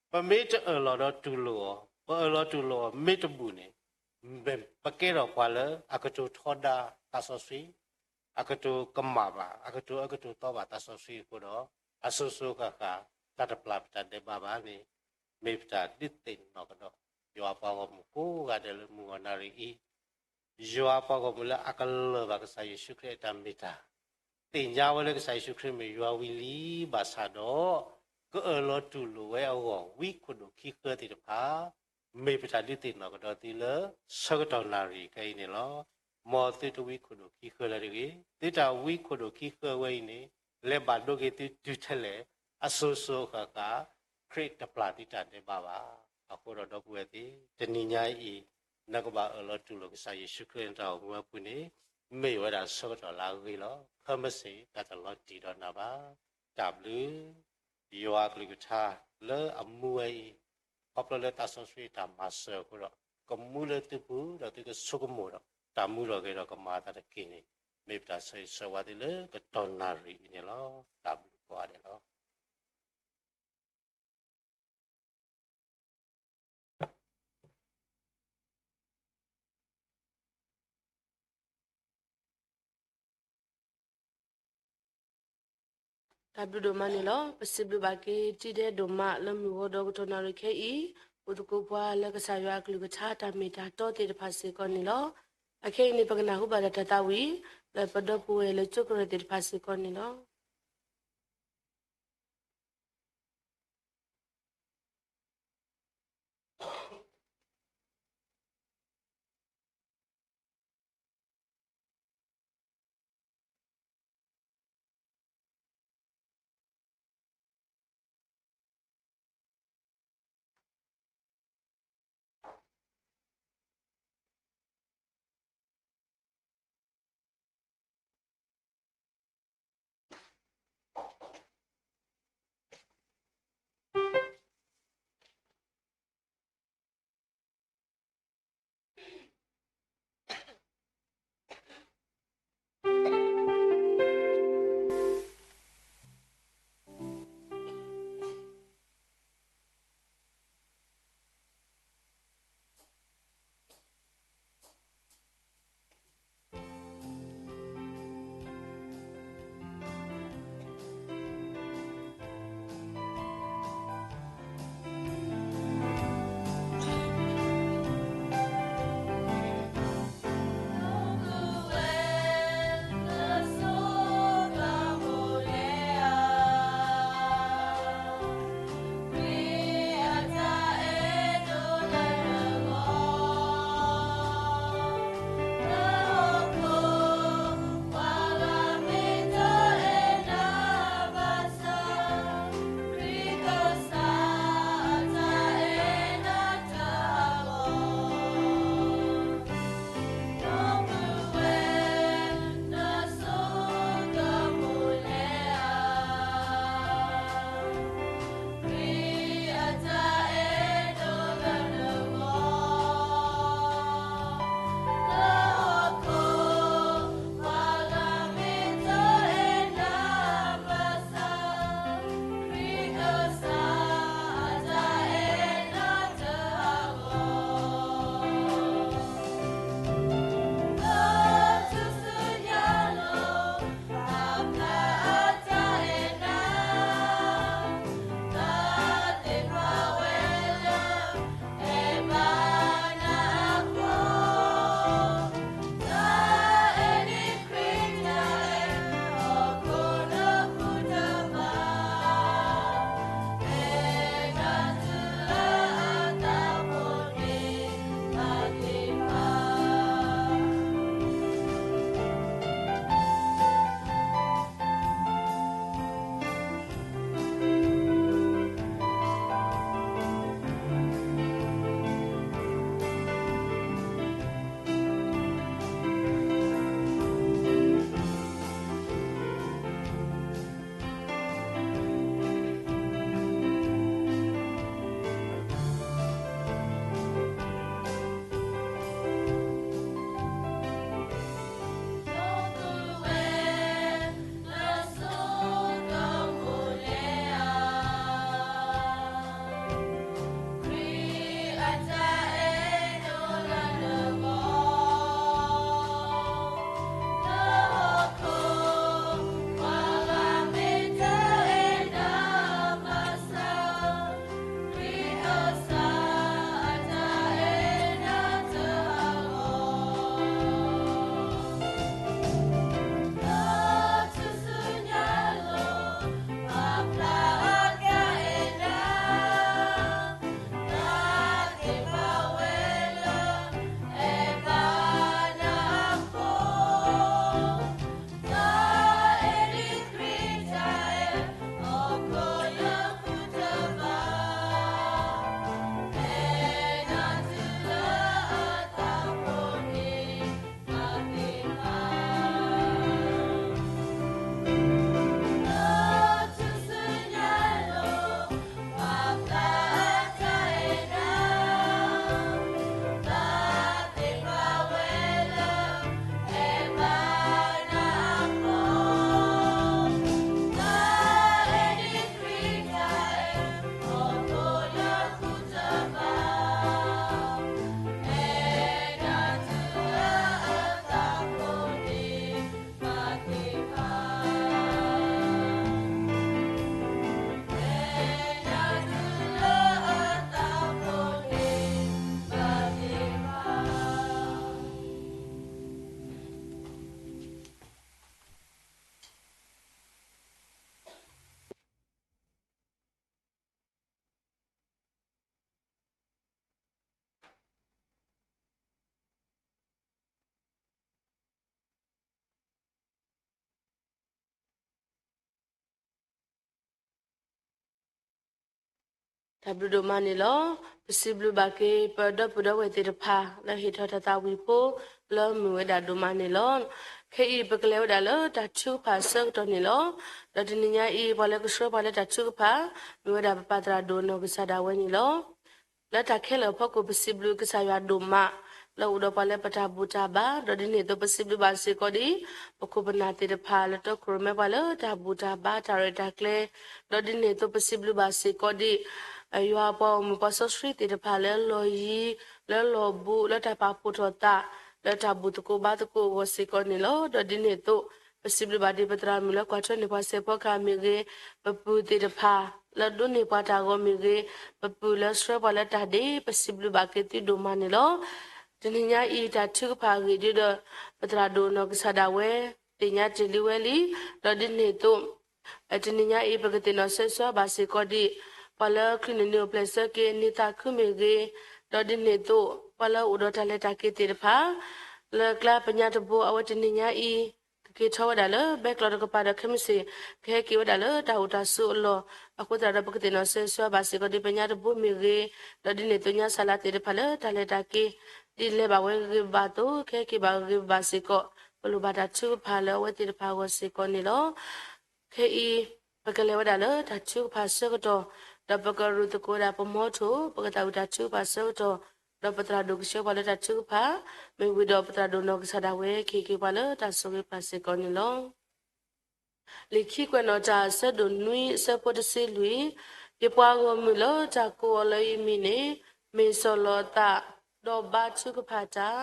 ၤ. ပမ့ၢ်တအၢၣ်လီၤဒီးတူၢ်လိာ်အီၤ, ပအၢၣ်လီၤတူၢ်လိာ်အီၤမ့ၢ်တဘူၣ်န့ၣ် ပကဲထီၣ်ပှၤလၢအကတိၤထီဒါသးစီဆှံ, အကတိၤကမၣ်ဘၣ်, အကတိၤအၢကတိၤသီဘၣ်သးစီဆှံအဃိဒီး အစိၤစိၤဃၣ်ဃၣ် တၢ်တပျၢ်ပတၢ်ဒဲးဘးဘၣ်န့ၣ် မ့ၢ်ပတၢ်ဒုးသ့ၣ်နီၣ်ကဒီး ယွၤပှၤဂီၢ်မုၢ်ကိးဂၤဒဲးလၢမုၢ်ဂီၤနၣ်ရံၣ်အံၤ, ယွၤပှၤဂီၢ်မုၢ်လၢအကလၢၢ်ဘၣ်ကစၢ်ယ့ၣ်ၡူးခရံာ်အတၢ်မ့ၢ်တၢ်, သ့ၣ်ညါဝဲလၢကစၢ်ယ့ၣ်ၡူးခရံာ်မ့ၢ်ယွၤဝံၤလံဘၣ်ဆၣ်ဒီး ကအၢၣ်လီၤတူၢ်လိာ်ဝဲအဂီၢ် ဝံခိၣ်ဒိၣ်ခံဃၢသ့ၣ်တဖၣ် မ့ၢ်ပတၢ်ဒုးသ့ၣ်နီၣ်ကဒီးသုလၢ ဆၢကတီၢ်နၣ်ရံၣ်ခဲအံၤန့ၣ်လီၤ. မ်သုတဝံခိၣ်ဒိၣ်ခံဃၢလၢၤတဂ့ၤ, သုတၢ်ဝံခိၣ်ဒိၣ်ခံဃၢဝဲအံၤန့ၣ် လဲၤဘၣ်ဒိက့ၤသုတုၤထဲလဲၣ်, အစိၤစိၤဃၣ်ဃၣ် ခရံာ်တပျၢ်သုတၢ်ဒဲးဘးဘၣ်. အဃိဒီးဒီပုၢ်ဝဲၢ်သ့ၣ်, တနံၤညါအံၤ နကဘၣ်အၢၣ်လီၤတူၢ်လိာ်ကစၢ်ယ့ၣ်ၡူးခရံာ်နတၢ်အိၣ်မူအပူၤန့ၣ် မ့ၢ်ဝဲဒၣ်ဆၢကတီၢ်လၢအဂ့ၤလီၤ. ခဲမုၢ်ဆ့ၣ် တၢ်တလီၤတံၢ်ဒီးနၤဘၣ်. တၢ်ဘျုး ယွၤအကလုၢ်ကထါလၢအမူဝဲအံၤ, ခီဖျိလၢသးစီဆှံတၢ်မၤစၢၤအဃိဒီး ကမူလၢသုပူၤဒီးသုကဆိကမိၣ်ဒီး တၢ်မူထီၣ်ဂဲၤထီၣ်ကမၤအသးတက့ၢ်န့ၣ် မ့ၢ်ပတၢ်ဆၢဂ့ၤဆၢဝါသုလၢကတီၢ်နၣ်ရံၣ်အံၤန့ၣ်လီၤ. တၢ်ဘျုးကိးဂၤဒဲးလီၤ. တၢ်ဘျုးဒိၣ်မးန့ၣ်လီၤ. ပစံးဘျုးဘၣ်က့ၤ တံၤဒဲးဒိၣ်မး လၢမုၢ်ဂီၤဒီးကတီၢ်နၣ်ရံၣ်ခဲအံၤ အိၣ်သကိးပှၤလၢကစၢ်ယွၤအကလုၢ်ကထါတၢ်မ့ၢ်တၢ်တီသ့ၣ်တဖၣ်စ့ၢ်ကီးန့ၣ်လီၤ. အခဲအံၤန့ၣ် ပကနၢ်ဟူဘၣ်ဒီးတၢ်သးဝံၣ် လၢပဒီပုၢ်ဝဲၢ်လၢကၠိကရၢၢ်သ့ၣ်တဖၣ်စ့ၢ်ကီးန့ၣ်လီၤ. တၢ်ဘျုးဒိၣ်မးန့ၣ်လီၤ. ပစံးဘျုးဘၣ်က့ၤ ပဒီပုၢ်ဒီဝဲၢ်သ့ၣ်တဖၣ် လၢဟ့ၣ်ထီၣ်တၢ်သးဝံၣ်ဖိ လၢမုာ်ဝဲဒၣ်ဒိၣ်မးန့ၣ်လီၤ. ခဲအံၤ ပကလဲၤဝဲဒၣ်လၢတၢ်ထုကဖၣ်အဆၢကတီၢ်န့ၣ်လီၤ. ဒီးတနံၤညါအံၤ ပှၤလၢကဆှၢပှၤလၢတၢ်ထုကဖၣ် မ့ၢ်ဝဲဒၣ်ပပၢ်သရၣ်ဒိၣ်နီၢ်ကစၢ်ဒၣ်ဝဲန့ၣ်လီၤ. လၢတၢ်ခဲလၢာ်အဖီခိၣ် ပစံးဘျုးကစၢ်ယွၤဒိၣ်မး လၢအိၣ်ဒီးပှၤလၢပတၢ်ဘူၣ်တၢ်ဘါ, ဒီးဒ်န့ၣ်အသိး ပစံးဘျုးဘၣ်စ့ၢ်ကီးဒ် ပခိၣ်ပနၢ်သ့ၣ်တဖၣ် လၢတၢ်ခိၣ်ရိၣ်မဲပှၤလၢတၢ်ဘူၣ်တၢ်ဘါတၢ်ရဲၣ်တၢ်ကျဲၤ, ဒီးဒ်န့ၣ်အသိး ပစံးဘျုးဘၣ်စ့ၢ်ကီးဒ် ယွၤပှၤအိၣ်မုာ်ပှၤစီဆှံသ့ၣ်တဖၣ်လၢလီၢ်ယံၤ, လၢလီၢ်ဘူး, လၢတၢ်ပာ်ဖှိၣ်ထီၣ်သး, လၢတၢ်ဘူၣ်သကိးဘါသကိးအဂီၢ်စ့ၢ်ကီးန့ၣ်လီၤ. ဒီးဒ်န့ၣ်အသိး ပစံးဘျုးဘၣ်ဒ်ပသရၣ်မုၣ်လၢကွၢ်ထွဲန့ၢ်ပှၤစဲးဖီကဟၣ်မ့ၢ်ဂ့ၤ, ပပုၢ်သ့ၣ်တဖၣ် လၢဒိးန့ၢ်ပှၤတၢ်ဂီၤမ့ၢ်ဂ့ၤ, ပပုၢ်လၢဆှၢပှၤလၢတၢ်ဒ့, ပစံးဘျုးဘၣ်က့ၤသုဒိၣ်မးန့ၣ်လီၤ. တနံၤညါအံၤ တၢ်ထုကဖၣ်အဂ့ၢ်ဒ်ဒီး ပသရၣ်ဒိၣ်နီၢ်ကစၢ်ဒၣ်ဝဲ သ့ၣ်ညါတ့ၢ်လံဝဲလံ, ဒီးဒ်န့ၣ်အသိး တနံၤညါအံၤ ပကသ့ၣ်နီၣ်ဆၢဂ့ၤဆၢဝါဘၣ်စ့ၢ်ကီးဒ် ပှၤလၢချုးန့ၢ်နံၤအိၣ်ဖျဲၣ်ဆၢက့ၤ န့ၢ်သးခုမ့ၢ်ဂ့ၤ, ဒီးဒ်န့ၣ်အသိး ပှၤလၢအိၣ်ဒီးတၢ်လဲၤတၢ်က့ၤသ့ၣ်တဖၣ် လၢကျါပညါတဘိ အဝဲတနံၤညါအံၤ ကက့ၤထီၣ်ဝဲဒၣ်လၢ ဘဲကျီတကပၤဒီးခဲမုၢ်ဆ့ၣ် ကဟဲက့ၤဝဲဒၣ်လၢတၢ်အိၣ်တၢ်ဆိးအလီၢ်, အဃိသတးဒီး ပကသ့ၣ်နီၣ်ဆၢဂ့ၤဆၢဝါဘၣ်စ့ၢ်ကီးဒ်ပညါတဘိမ့ၢ်ဂ့ၤ, ဒီးဒ်န့ၣ်အသိးညါစၢ်လၢသ့ၣ်တဖၣ်လၢတၢ်လဲၤတၢ်က့ၤ ဒ်လဲၤဘၣ်ဝဲဂ့ၤဂ့ၤဘၣ်ဘၣ်အသိး ကဟဲက့ၤဘၣ်ဂ့ၤဂ့ၤဘၣ်ဘၣ်စ့ၢ်ကီး ပလိၣ်ဘၣ်တၢ်ထုကဖၣ်လၢအဝဲသ့ၣ်တဖၣ်အဂီၢ်စ့ၢ်ကီးန့ၣ်လီၤ. ခဲအံၤ ပကလဲၤဝဲဒၣ်လၢတၢ်ထုကဖၣ်ဆၢကတီၢ်, ဒီးပကရူၢ်သကိးဝဲဒၣ်ပမီထိၣ် ပကသးဝံၣ်တၢ်ထုကဖၣ်ဆၢကတီၢ်, ဒီးပသရၣ်ဒိၣ်ကဆှၢပှၤလၢတၢ်ထုကဖၣ်, မ့ၢ်ဝံၤဒီးပသရၣ်ဒိၣ်နီၢ်ကစၢ်ဒၣ်ဝဲ ကဟ့ၣ်က့ၤပှၤလၢတၢ်ဆိၣ်ဂ့ၤပၢ်စ့ၢ်ကီးန့ၣ်လီၤ. လံာ်ခံကွဲးနီၣ်တၢ် အဆၢဒိၣ်နွံ အဆၢဖိတဆံလွံၢ်, ယပှၤဂီၢ်မုၢ်လၢတၢ်ကိးအီၤလၢယမံၤန့ၣ် မ့ၢ်စီၢ်လီၤအသး, ဒီးဘါထုကဖၣ်တၢ်,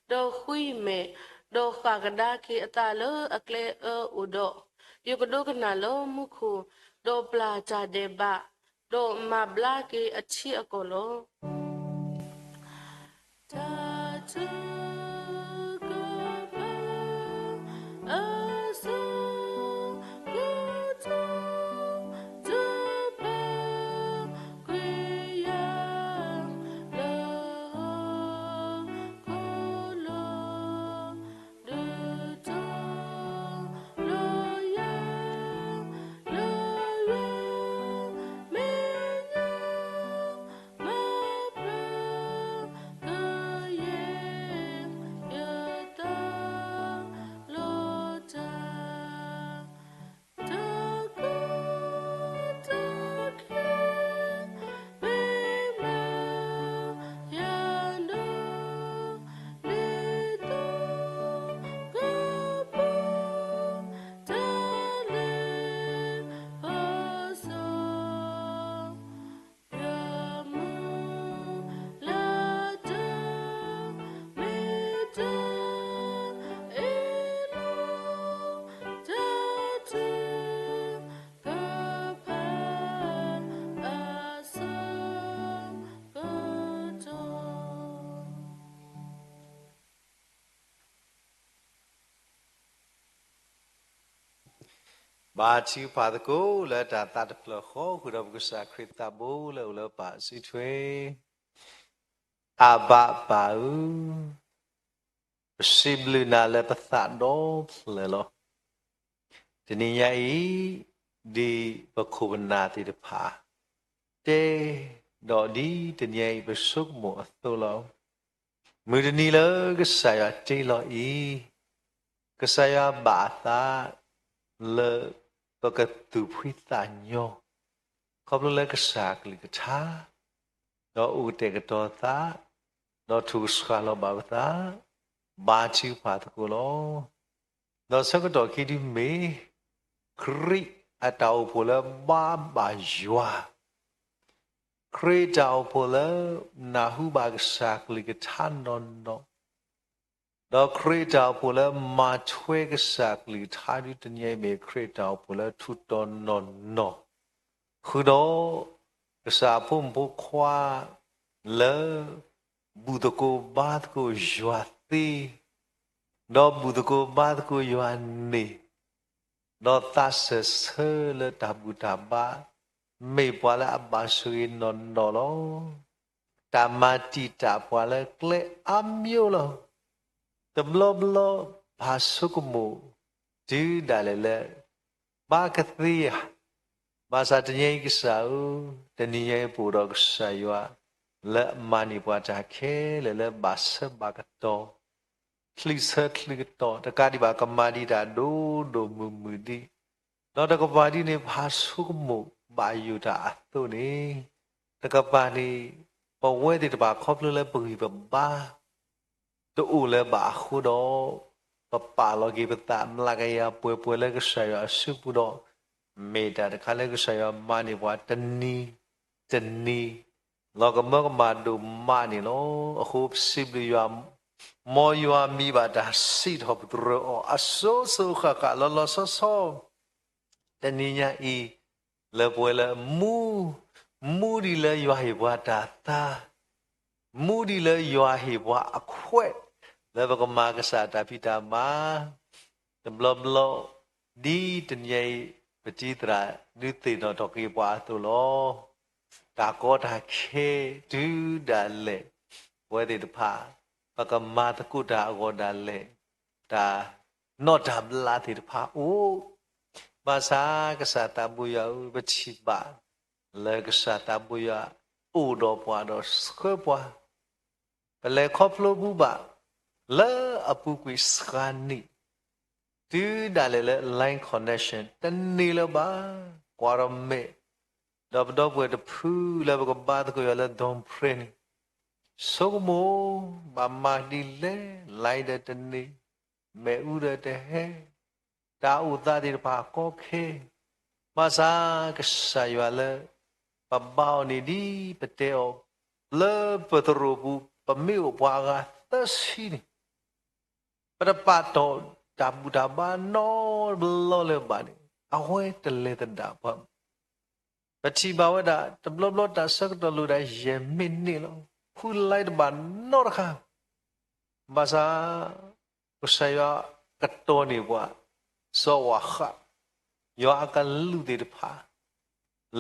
ဒီးဃုအမဲာ်, ဒီးဃၣ်ကဒါက့ၤအသးလၢအကျဲအၢအိၣ်ဒီး, ယကဒိကနၣ်လၢမူခိၣ်, ဒီးပျၢ်တၢ်ဒဲးဘး, ဒီးမၤဘျါက့ၤအထံအကီၢ်လီၤ. တၢ်ထုကဖၣ်အဆၢ ကတီၢ် တဖၣ်ကွံာ်ယၤ လၢဟီၣ်ခိၣ်လီၤ ဒုးတီၤလီၤယၤ လၢယွၤမဲာ်ညါ မၤဖျါကယဲၢ် ယသးလီၤတၢ် တၢ်ကီတၢ်ခဲ မ့ၢ်မၤယၤဒီး ဒ်သိးကပီၤ တၢ်လဲၤပစီ ယမူလၢတၢ်မ့ၢ်တၢ်အ့ၣ်လိာ် တၢ်ထုကဖၣ်အဆၢကတီၢ် ဘါထုကဖၣ်သကိးလၢတၢ်သးတဖျၢၣ်ဃီ ဃုာ်ဒီးပကစၢ်ခရံာ်သးဘိလၢအိၣ်လၢပၢ်စုထွဲ, အဘၤပၢ်ဧၢ, ပစံးဘျုးနၤလၢပသးဒီဖျၢၣ်လီၤ. တနံၤညါအံၤ ဒ်ပခိၣ်ပနၢ်သ့ၣ်တဖၣ် တဲ, ဒီးဒ်တနံၤအံၤပဆိကမိၣ်အသိးလီၤ. မုၢ်တနံၤလၢကစၢ်ယွၤတ့လီၤအံၤ, ကစၢ်ယွၤဘၣ်အသးလၢပကသူၣ်ဖှံသးညီ, ခီဖျိလၢကစၢ်အကလုၢ်ကထါ, ဒီးအိၣ်ကတဲာ်ကတီၤသး, ဒီးထုးကဆှၣ်လီၤဘၣ်ပသး, ဘါထုကဖၣ်သကိးလီၤ. ဒီးဆၢကတီၢ်ခံဒုမ့ၢ် ခရံာ်အတၢ်အိၣ်ဖှိၣ်လၢဘါဘၣ်ယွၤ, ခရံာ်တၢ်အိၣ်ဖှိၣ်လၢနၢ်ဟူဘၣ်ကစၢ်ကလုၢ်ကထါနီၢ်နီၢ်, ဒီးခရံာ်တၢ်အိၣ်ဖှိၣ်လၢမၤထွဲကစၢ်ကလုၢ်ကထါဒု တနံၤအံၤမ့ၢ်ခရံာ်တၢ်အိၣ်ဖှိၣ်လၢထူးတီၤနီၢ်နီၢ်, ဃုာ်ဒီးကစၢ်အဖိမုၣ်ဖိခွါလၢ ဘူၣ်သကိးဘါသကိးယွၤသ့, ဒီးဘူၣ်သကိးဘါသကိးယွၤန့ၣ်, ဒီးသးစၢၢ်ဆၢလၢတၢ်ဘူၣ်တၢ်ဘါ, မ့ၢ်ပှၤလၢအဘၣ်ဆိၣ်ဂ့ၤနီၢ်နီၢ်လီၤ. တၢ်မၤတံာ်တာ်ပှၤလၢကျဲအါမံၤလီၤ. တဘျီဘျီပဆိကမိၣ်တုၤဒၣ်လဲာ်လၢ ဘၣ်ကသ့ဧါ, ဘၣ်ဆၣ်တနံၤအံၤကစၢ်ဧၢ, တနံၤညါအံၤပအိၣ်ဒီးကစၢ်ယွၤ လၢအမၤန့ၢ်ပှၤတၢ်ခဲလၢာ်လၢဘၣ်ဆၢဘၣ်ကတီၢ်, ချံဆၢချံကတီၢ်, တကးဒံးဘၣ်ကမၤဒံးတၢ်ဒိၣ်ဒိၣ်မုၢ်မုၢ်ဒံး, ဒီးတကပၤဒ်န့ၣ် ဖးဆိကမိၣ်ဘၣ်ယိၣ်တၢ်အသိးန့ၣ်, တကပၤန့ၣ် ပဝဲသ့ၣ်တဖၣ်ခီဖျိလၢပဂံၢ်ပဘါ တအိၣ်လၢၤဘၣ်အဃိဒီး, ပပာ်လီၤက့ၤပသးမျးကယၤပှဲၤပှဲၤလၢကစၢ်ယွၤအစုပူၤဒီး, မ့ၢ်တၢ်တခါလၢကစၢ်ယွၤမၤန့ၢ်ပှၤတနံၤတနံၤ လီၤကမၢကမၣ်ဒိၣ်မးန့ၣ်လီၤ. အဃိပစံးဘျုးယွၤ, မ်ယွၤမံဘၣ်တၢ်စံးထီၣ်ပတြၢၤအီၤ အစိၤစိၤဃၣ်ဃၣ်လီၤလီၤဆီဆီ တနံၤညါအံၤ, လၢပှဲၤလၢမူ, မူဒ်လၢယွၤဟ့ၣ်ပှၤတၢ်သါ, မူဒ်လၢယွၤဟ့ၣ်ပှၤအခွဲး, လၢပကမၤကစၢ်တၢ်ဖံးတၢ်မၤ, တဘျီဘျီ, ဒ်တနံၤအံၤ, ပတံၤသရၣ်ဒုးသ့ၣ်နီၣ်ထီၣ်က့ၤပှၤအသိးလီၤ. တၢ်ကီတၢ်ခဲတုၤဒၣ်လဲာ်, ပဝဲသ့ၣ်တဖၣ်, ပကမၤသကိးတၢ်အဂီၢ်ဒၣ်လဲာ်, တၢ်နီၣ်တၢ်ဘျးသ့ၣ်တဖၣ်အိၣ်, ဘၣ်ဆၣ်ကစၢ်သးဘိယွၤဧၢ, ပထံၣ်ဘၣ် လၢကစၢ်သးဘိယွၤ အိၣ်ဒီးပှၤဒီးဆှၢပှၤ, ပလဲၤခီဖျိဘူးဘၣ် လၢအပူၤကွံာ်စှၤနံၣ်, တုၤဒၣ်လဲာ်လၢ line connection တန့ၢ်လၢၤဘၣ်, ကွၢ်ထီၣ်မဲာ်, ဒီးပဒီပုၢ်ဝဲၢ်တဖုလၢပကဘါသကိးယွၤလၢ Don Pray န့ၣ်, ဆိကမိၣ်, ဘၣ်မၤဒ်လဲၣ်, line ဒီးတန့ၢ်, မ့ၣ်အူဒီးတဟဲ, တၢ်အိၣ်သးသ့ၣ်တဖၣ်ကီခဲ, ဘၣ်ဆၣ်ကစၢ်ယွၤလၢ ပဘါအီၤန့ၣ်ဒ်ပတဲအီၤ, လၢပသရိာ်ပူၤ ပမ့ၢ်အိၣ်ပှၤအဂၤသၢဆံန့ၣ်, ပတပာ်တီၢ်တၢ်ဘူၣ်တၢ်ဘါနီတဘျီလၢၤဘၣ်န့ၣ်, အဝဲတလဲၤသဒၣ်ပှၤ ပထံၣ်ဘၣ်ဝဲဒၣ် တဘျီဘျီတၢ်ဆၢကတီၢ်လိၣ်ဒၣ်ယဲၢ်မံးနံးလီၤ. ဃု line တဘၣ်နီတခါ, ဘၣ်ဆၣ် ကစၢ်ယွၤကတီၤန့ၢ်ပှၤ, စီၤဝၤဃး, ယွၤအကလူးသ့ၣ်တဖၣ်,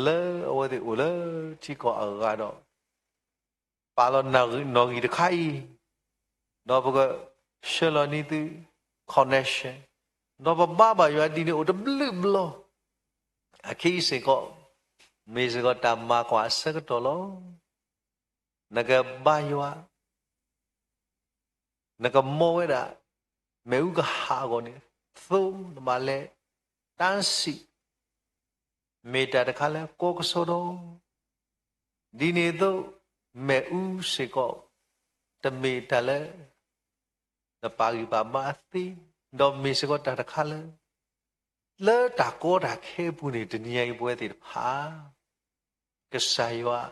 လၢအဝဲသ့ၣ်အိၣ်လၢထံကီၢ်အဂၤဒီး ပာ်လီၤနီၣ်ဂံၢ်တခါအံၤ, ဒီးပကဆှၢလီၤန့ၢ်သု connection, ဒီးပဘါဘၣ်ယွၤဒ်န့ၣ်အိၣ်တဘျုးဘျီ, အခဲအံၤစ့ၢ်ကီး, မ့ၢ်စ့ၢ်ကီးတၢ်မၤကွၢ်အဆၢကတီၢ်လီၤ. နကဘါယွၤ နကမီဝဲဒၣ် မ့ၣ်အူကဟးအဂီၢ်န့ၣ်, သိနဘၣ်လဲၤတၢ်စံး, မ့ၢ်တၢ်တခါလၢကီကစီဒီ, ဒ်န့ၣ်အသိး မ့ၣ်အူစ့ၢ်ကီး တမ့ၢ်တၢ်လၢ နပာ်ဂံၢ်ပာ်ဘါအသ့, ဒီးမ့ၢ်စ့ၢ်ကီးတၢ်တခါလၢ လၢတၢ်ကီတၢ်ခဲအပူၤန့ၣ် တနံၤညါအံၤပဝဲသ့ၣ်တဖၣ် ကစၢ်ယွၤ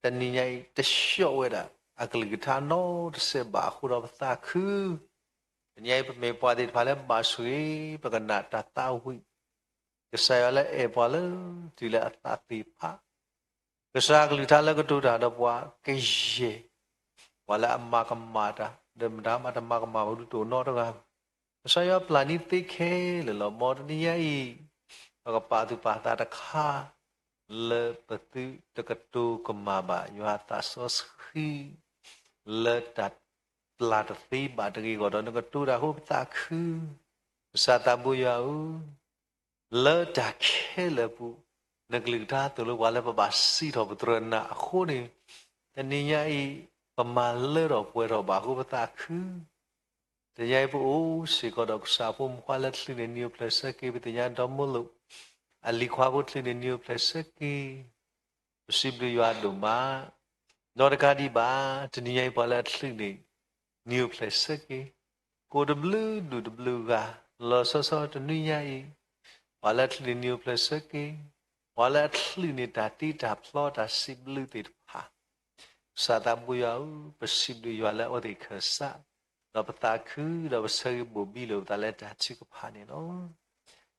တနံၤညါအံၤ တဆှီဝဲဒၣ် အကလုၢ်ကထါနီတစဲးဘၣ်အဃိဒီးပသးခု, တနံၤညါအံၤ ပမ့ၢ်ပှၤသ့ၣ်တဖၣ်လၢဘၣ်ဆိၣ်ဂ့ၤ ပကနၣ်တၢ်သးဝံၣ်, ကစၢ်ယွၤလၢအဲၣ်ပှၤလၢ တုၤလၢအသးသ့ၣ်တဖၣ်, ကစၢ်အကလုၢ်ကထါလၢကတိၤတၢ်ဒီးပှၤကယဲၢ်, ပှၤလၢအမၤကမၣ်တၢ်, ဒီးမတၤမးတမၤကမၣ်ပဒုးတအိၣ်နီတဂၤ ကစၢ်ယွၤပျၢ်န့ၢ်သ့ခဲလၢာ်လီၤ. မ်တနံၤညါအံၤ ပကပာ်သူၣ်ပာ်သးတခါ လၢပသုတကတိၤကမၣ်ဘၣ် ယွၤအသးစီဆှံ လၢတၢ်ပျၢ်တသ့ဘၣ်တဂ့ၤအဂီၢ်ဒီး နကတိၤတၢ်ဃိပသးခု, ကစၢ်သးဘိယွၤဧၢ, လၢတၢ်ခဲလၢာ်အပူၤ နကလုၢ်ကထါသိၣ်လိပှၤလၢပဘၣ်စံးထီၣ်ပတြၢၤနၤအဃိန့ၣ်, တနံၤညါအံၤ ပမၤလၢထီၣ်ပှဲၤထီၣ်ဘၣ်အဃိပသးခု, တနံၤညါအံၤပအိၣ်စ့ၢ်ကီးဒီးကစၢ်ဖိမုၣ်ဖိခွါလၢချုးန့ၢ်နံၤအိၣ်ဖျဲၣ်ဆၢက့ၤ ပသ့ၣ်ညါဒီမိၢ်လိာ်, အလံၤခွါဖိချုးန့ၢ်နံၤအိၣ်ဖျဲၣ်ဆၢက့ၤ, ပစံးဘျုးယွၤဒိၣ်မး, ဒီးတကးဒံးဘၣ် တနံၤညါအံၤပှၤလၢအချုးန့ၢ် နံၤအိၣ်ဖျဲၣ်ဆၢက့ၤ, ကိးတဘျုးဒူၣ်တဘျုးဂၤ, လီၤဆီဆီတနွံညါအံၤ, ပှၤလၢအချုးန့ၢ်နံၤအိၣ်ဖျဲၣ်ဆၢက့ၤ, ပှၤလၢအချုးန့ၢ်တၢ်တ့တၢ်ဖျီတၢ်စံးဘျုးသ့ၣ်တဖၣ်, ကစၢ်သးဘိယွၤဧၢ, ပစံးဘျုးယွၤလၢအဝဲသ့ၣ်ခၢၣ်စး, ဒီးပသးခု ဒီးပဆၢဂ့ၤဘိၣ်ဘံလိာ်ပသးလၢတၢ်ထုကဖၣ်န့ၣ်လီၤ.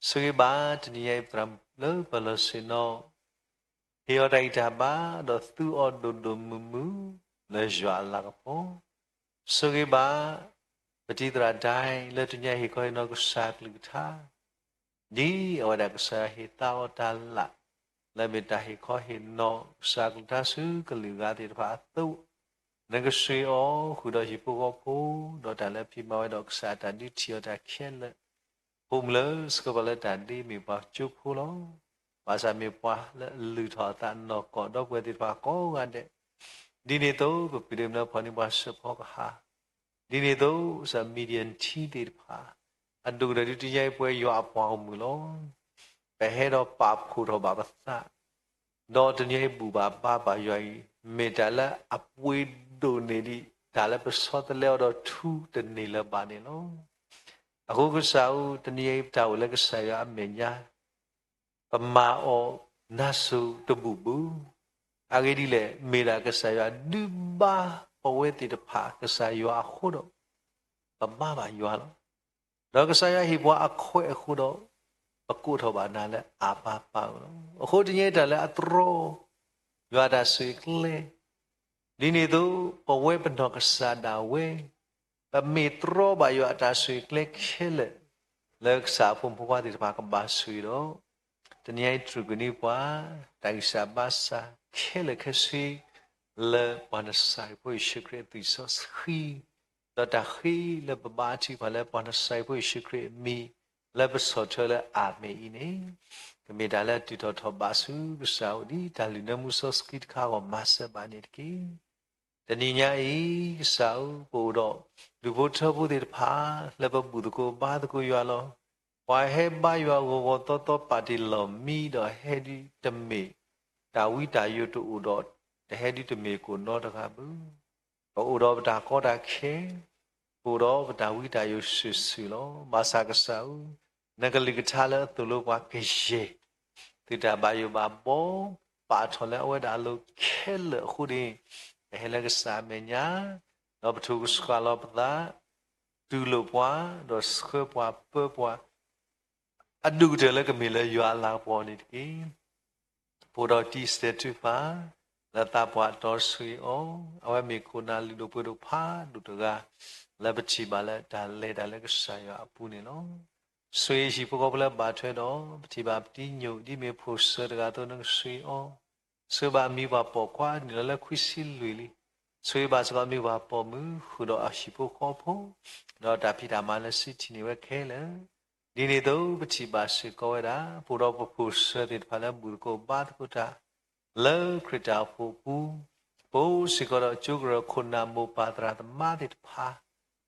ဆၢဂ့ၤဘၣ် တနံၤညါအံၤပသရၣ်မုၣ်လၢပလီၢ်ဆ့ၣ်နီၤ ဟ့ၣ်အီၤတၢ်ဂံၢ်တၢ်ဘါ ဒီးသူအီၤဒိၣ်ဒိၣ်မုၢ်မုၢ် လၢယွၤအလၤကပီၤ, ဆၢဂ့ၤဘၣ် ပတံၤသရၣ်ဒဲ လၢတနံၤညါဟ့ၣ်ခီဟ့ၣ်နီၤကစၢ်ကလုၢ်ကထါ ဒ်အဝဲဒၣ်ကစၢ်ယွၤဟ့ၣ်သါအီၤတၢ်လၢ် လၢအမ့ၢ်တၢ်ဟ့ၣ်ခီဟ့ၣ်နီၤ ကစၢ်ကလုၢ်ကထါဆူကလုာ်ဂၤသ့ၣ်တဖၣ်အသိး, နကဆှၢအီၤဃုာ်ဒီးဟံၣ်ဖိဃီဖိ, ဒီးတၢ်လၢဖံးမၤဝဲဒီးကစၢ်အတၢ်ဒုးထံၣ်အီၤတၢ်ခဲလၢာ်, ဖိမုၣ်လၢဆှၢပှၤလၢတၢ်ဒ့မ့ၢ်ပှၤကၠိဖိလီၤ. ဘၣ်ဆၣ်မ့ၢ်ပှၤလၢအလုၢ်ထီၣ်အသးနီၢ်ကီၢ်ဒီပုၢ်ဝဲၢ်သ့ၣ်တဖၣ်ကိးဂၤဒဲး, ဒ်န့ၣ်အသိး ပပှ့ၤဒ့မနုၤဖီၣ်န့ၢ်ပှၤစၢဖီကဟၣ်, ဒ်န့ၣ်အသိး ကစၢ်မံၤဒယၣ်ထံသ့ၣ်တဖၣ်, အဒိၣ်ကတၢၢ်ဒုးတနံၤအံၤပဝဲယွၤအပှၤဂီၢ်မုၢ်လီၤ. ပဟဲဒီးပာ်ဖှိၣ်ထီၣ်ဘၣ်ပသး ဒီးတနံၤအံၤဘူၣ်ဘၣ်ဘါဘၣ်ယွၤအံၤ မ့ၢ်တၢ်လၢအပှ့ၤဒိၣ်န့ၢ်ဒံးတၢ်လၢပဆီတလဲအီၤဒီးထူတန့ၢ်လၢၤဘၣ်န့ၣ်လီၤ. အဃိကစၢ်ဧၢ, တနံၤအံၤပတၢ်အိၣ်လၢကစၢ်ယွၤအမဲာ်ညါ ပမၤအီၤနါစိၤတဘူၣ်ဘူၣ်, အဂ့ၢ်ဒ်လဲၣ်, မ့ၢ်ဒၣ်ကစၢ်ယွၤဒုးဘါပဝဲသ့ၣ်တဖၣ် ကစၢ်ယွၤအဃိဒီး ပဘါဘၣ်ယွၤလီၤ. ဒီးကစၢ်ယွၤဟ့ၣ်ပှၤအခွဲးအဃိဒီး ပကိးထီၣ်ဘၣ်နၤလၢအါပါပၢ်ဧၢလီၤ. အဃိတနံၤအံၤတၢ်လၢအတြီ ယွၤအတၢ်ဆိၣ်ဂ့ၤကျဲ ဒ်န့ၣ်အသိး ပဝဲပနီၢ်ကစၢ်ဒၣ်ဝဲ ပမ့ၢ်တြီဘၣ်ယွၤအတၢ်ဆိၣ်ဂ့ၤကျဲခဲလၢာ် လၢကစၢ်အဖိမုၣ်ဖိခွါသ့ၣ်တဖၣ်ကဘၣ်ဆိၣ်ဂ့ၤဒီး တနံၤအံၤတြူာ်ကန့ၢ်ပှၤ တၢ်ဂံၢ်စၢ်ဘါစၢ်ခဲလၢာ်ခဲဆ့ လၢပှၤနစၤရ့းဖိယ့ၣ်ၡူးခရံာ်အသွံၣ်စီဆှံ ဒီးတၢ်ဃ့လၢပဘါထုကဖၣ်လၢပှၤနစၤရ့းဖိယ့ၣ်ၡူးခရံာ်အမံၤ လၢပဆီၣ်ထွဲလၢအၤမ့ၣ်အံၤန့ၣ် ကမ့ၢ်တၢ်လၢအတုၤထီၣ်ထီၣ်ဘးဆူကစၢ်အအိၣ်ဒ်တၢ်လုၢ်နၢမူစီဆှံတခါအဂီၢ်မၤစၢၤဘၣ်န့ၣ်တက့ၢ်. တနံၤညါအံၤ ကစၢ်ဧၢ, ပအိၣ်ဒီးဒူၣ်ဖိထၢဖိသ့ၣ်တဖၣ် လၢပဘူၣ်သကိးဘါသကိးယွၤလီၤ. ပှၤဟဲဘါယွၤဂီၤဂီၤသီသီပာ်တ့ၢ်လီၢ်မံဒီးဟဲဒုးတမ့ၢ် တၢ်ဝံတၢ်ယိာ်တအိၣ်ဒီး တဟဲဒုးတမ့ၢ်ကိၣ်နီတဂၤဘၣ်. ပအိၣ်ဒီးပတၢ်ကီတၢ်ခဲ, ပအိၣ်ဒီးပတၢ်ဝံတၢ်ယိာ်စုာ်စုာ်လီၤ. ဘၣ်ဆၣ်ကစၢ်ဧၢ, နကလုၢ်ကထါလၢအသိၣ်လိပှၤကယဲၢ် သုတၢ်ဘၣ်ယိၣ်ဘၣ်ဘီ ပာ်ထီၣ်လၢအဝဲဒၣ်အလိၤခဲလၢာ်အဃိန့ၣ်, ပဟဲလၢကစၢ်အမဲာ်ညါ, ဒီးပထုးကဆှၣ်လီၤပသး, တူၢ်လိာ်ပှၤ, ဒီးဆှၢပှၤပၢပှၤ အဒိၣ်ကတၢၢ်လၢကမ့ၢ်လၢယွၤအလၤကပီၤန့ၣ်တက့ၢ်. ပအိၣ်ဒီးတံၤစတဲးထူဖၣ် လၢသးပှၢ်တီဆှံအီၤ, အဝဲမ့ၢ်ခိၣ်နၢ်လုၢ်ဒိၣ်ပှ့ၤဒိၣ်ဖးဒိၣ်တဂၤ လၢပထံၣ်ဘၣ်လၢတၢ်လဲၤတၢ်လၢကစၢ်ယွၤအပူၤန့ၣ်လီၤ. ဆိၣ်ဂ့ၤဟံၣ်ဖိဃီဖိလၢဘၣ်ထွဲဒီး ပထံၣ်ဘၣ်ပတံၤညိၣ် ဒ်မ့ၢ်ဖိၣ်စၢၤတဂၤအသိး နကဆိၣ်ဂ့ၤအီၤ, ဆိၣ်ဂ့ၤဘၣ်အမံၤပှၤပိာ်ခွါနုာ်လီၤလၢခွံဆံလွံၢ်လံ. ဆိၣ်ဂ့ၤဘၣ်စ့ၢ်ကီးအမံၤပှၤပိာ်မုၣ် ဃုာ်ဒီးအဟံၣ်ဖိဃီဖိ, ဒီးတၢ်ဖံးတၢ်မၤလၢစံးထံၣ်န့ၢ်ဝဲခဲလၢာ် ဒ်န့ၣ်အသိး ပထံၣ်ဘၣ်စ့ၢ်ကီးဝဲဒၣ် ပအိၣ်ဒီးပဖိၣ်စၢၤသ့ၣ်တဖၣ်လၢဘူၣ်သကိးဘါသကိးတၢ် လၢခရံာ်တၢ်အိၣ်ဖှိၣ်အပူၤ, ပအိၣ်စ့ၢ်ကီးဒီးကၠိကရၢခိၣ်နၢ်မိၢ်ပၢ်သရၣ်သမါသ့ၣ်တဖၣ်,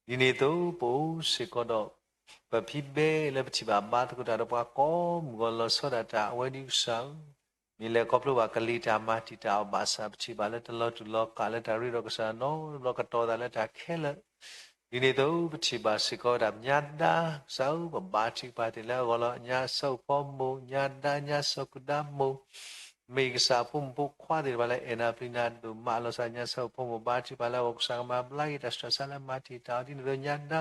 ဒ်န့ၣ်အသိး ပအိၣ်စ့ၢ်ကီးဒီး ပဖံးဘဲလၢပထံၣ်ဘၣ်ဘါသကိးတၢ်ဒီးပှၤကိးမုၢ်ဂီၤလီၤဆီဒၣ်တၢ် အဝဲဒၣ်ကစၢ်ဧၢ, မ့ၢ်လဲၤခီဖျိဘၣ်ကလံၤတၢ်မၤတံာ်တာ်အီၤဘၣ်ဆၣ် ပထံၣ်ဘၣ်လၢတလီၤတူာ်လီၤကာ်လၢတၢ်ရ့ဒီးကစၢ်နီတဘျီ ကတီၤသးလၢတၢ်ခဲလၢာ် ဒ်န့ၣ်အသိး ပထံၣ်ဘၣ်စ့ၢ်ကီးဝဲဒၣ်ညါဒါ, ကစၢ်ဧၢ, ပဘါထုကဖၣ်တ့ၢ်လၢအဂီၢ်လီၤ. ညါစီၤအိၣ်ဖီမိၢ်, ညါဒါ, ညါစီၤကူဒါမိၢ်, မ့ၢ်ကစၢ်ဖိမုၣ်ဖိခွါသ့ၣ်တဖၣ်လၢအဲၣ်နၤပျံၤနၤဒိၣ်မးလီၤဆီ, ညါစီၤအိၣ်ဖီမိၢ်ဘါထုကဖၣ်လၢအဂီၢ် ကစၢ်ကမၤဘျါက့ၤတၢ်ဆှၢဆါလၢမၤတံာ်တာ်အီၤ ဒ်န့ၣ်အသိးညါဒါ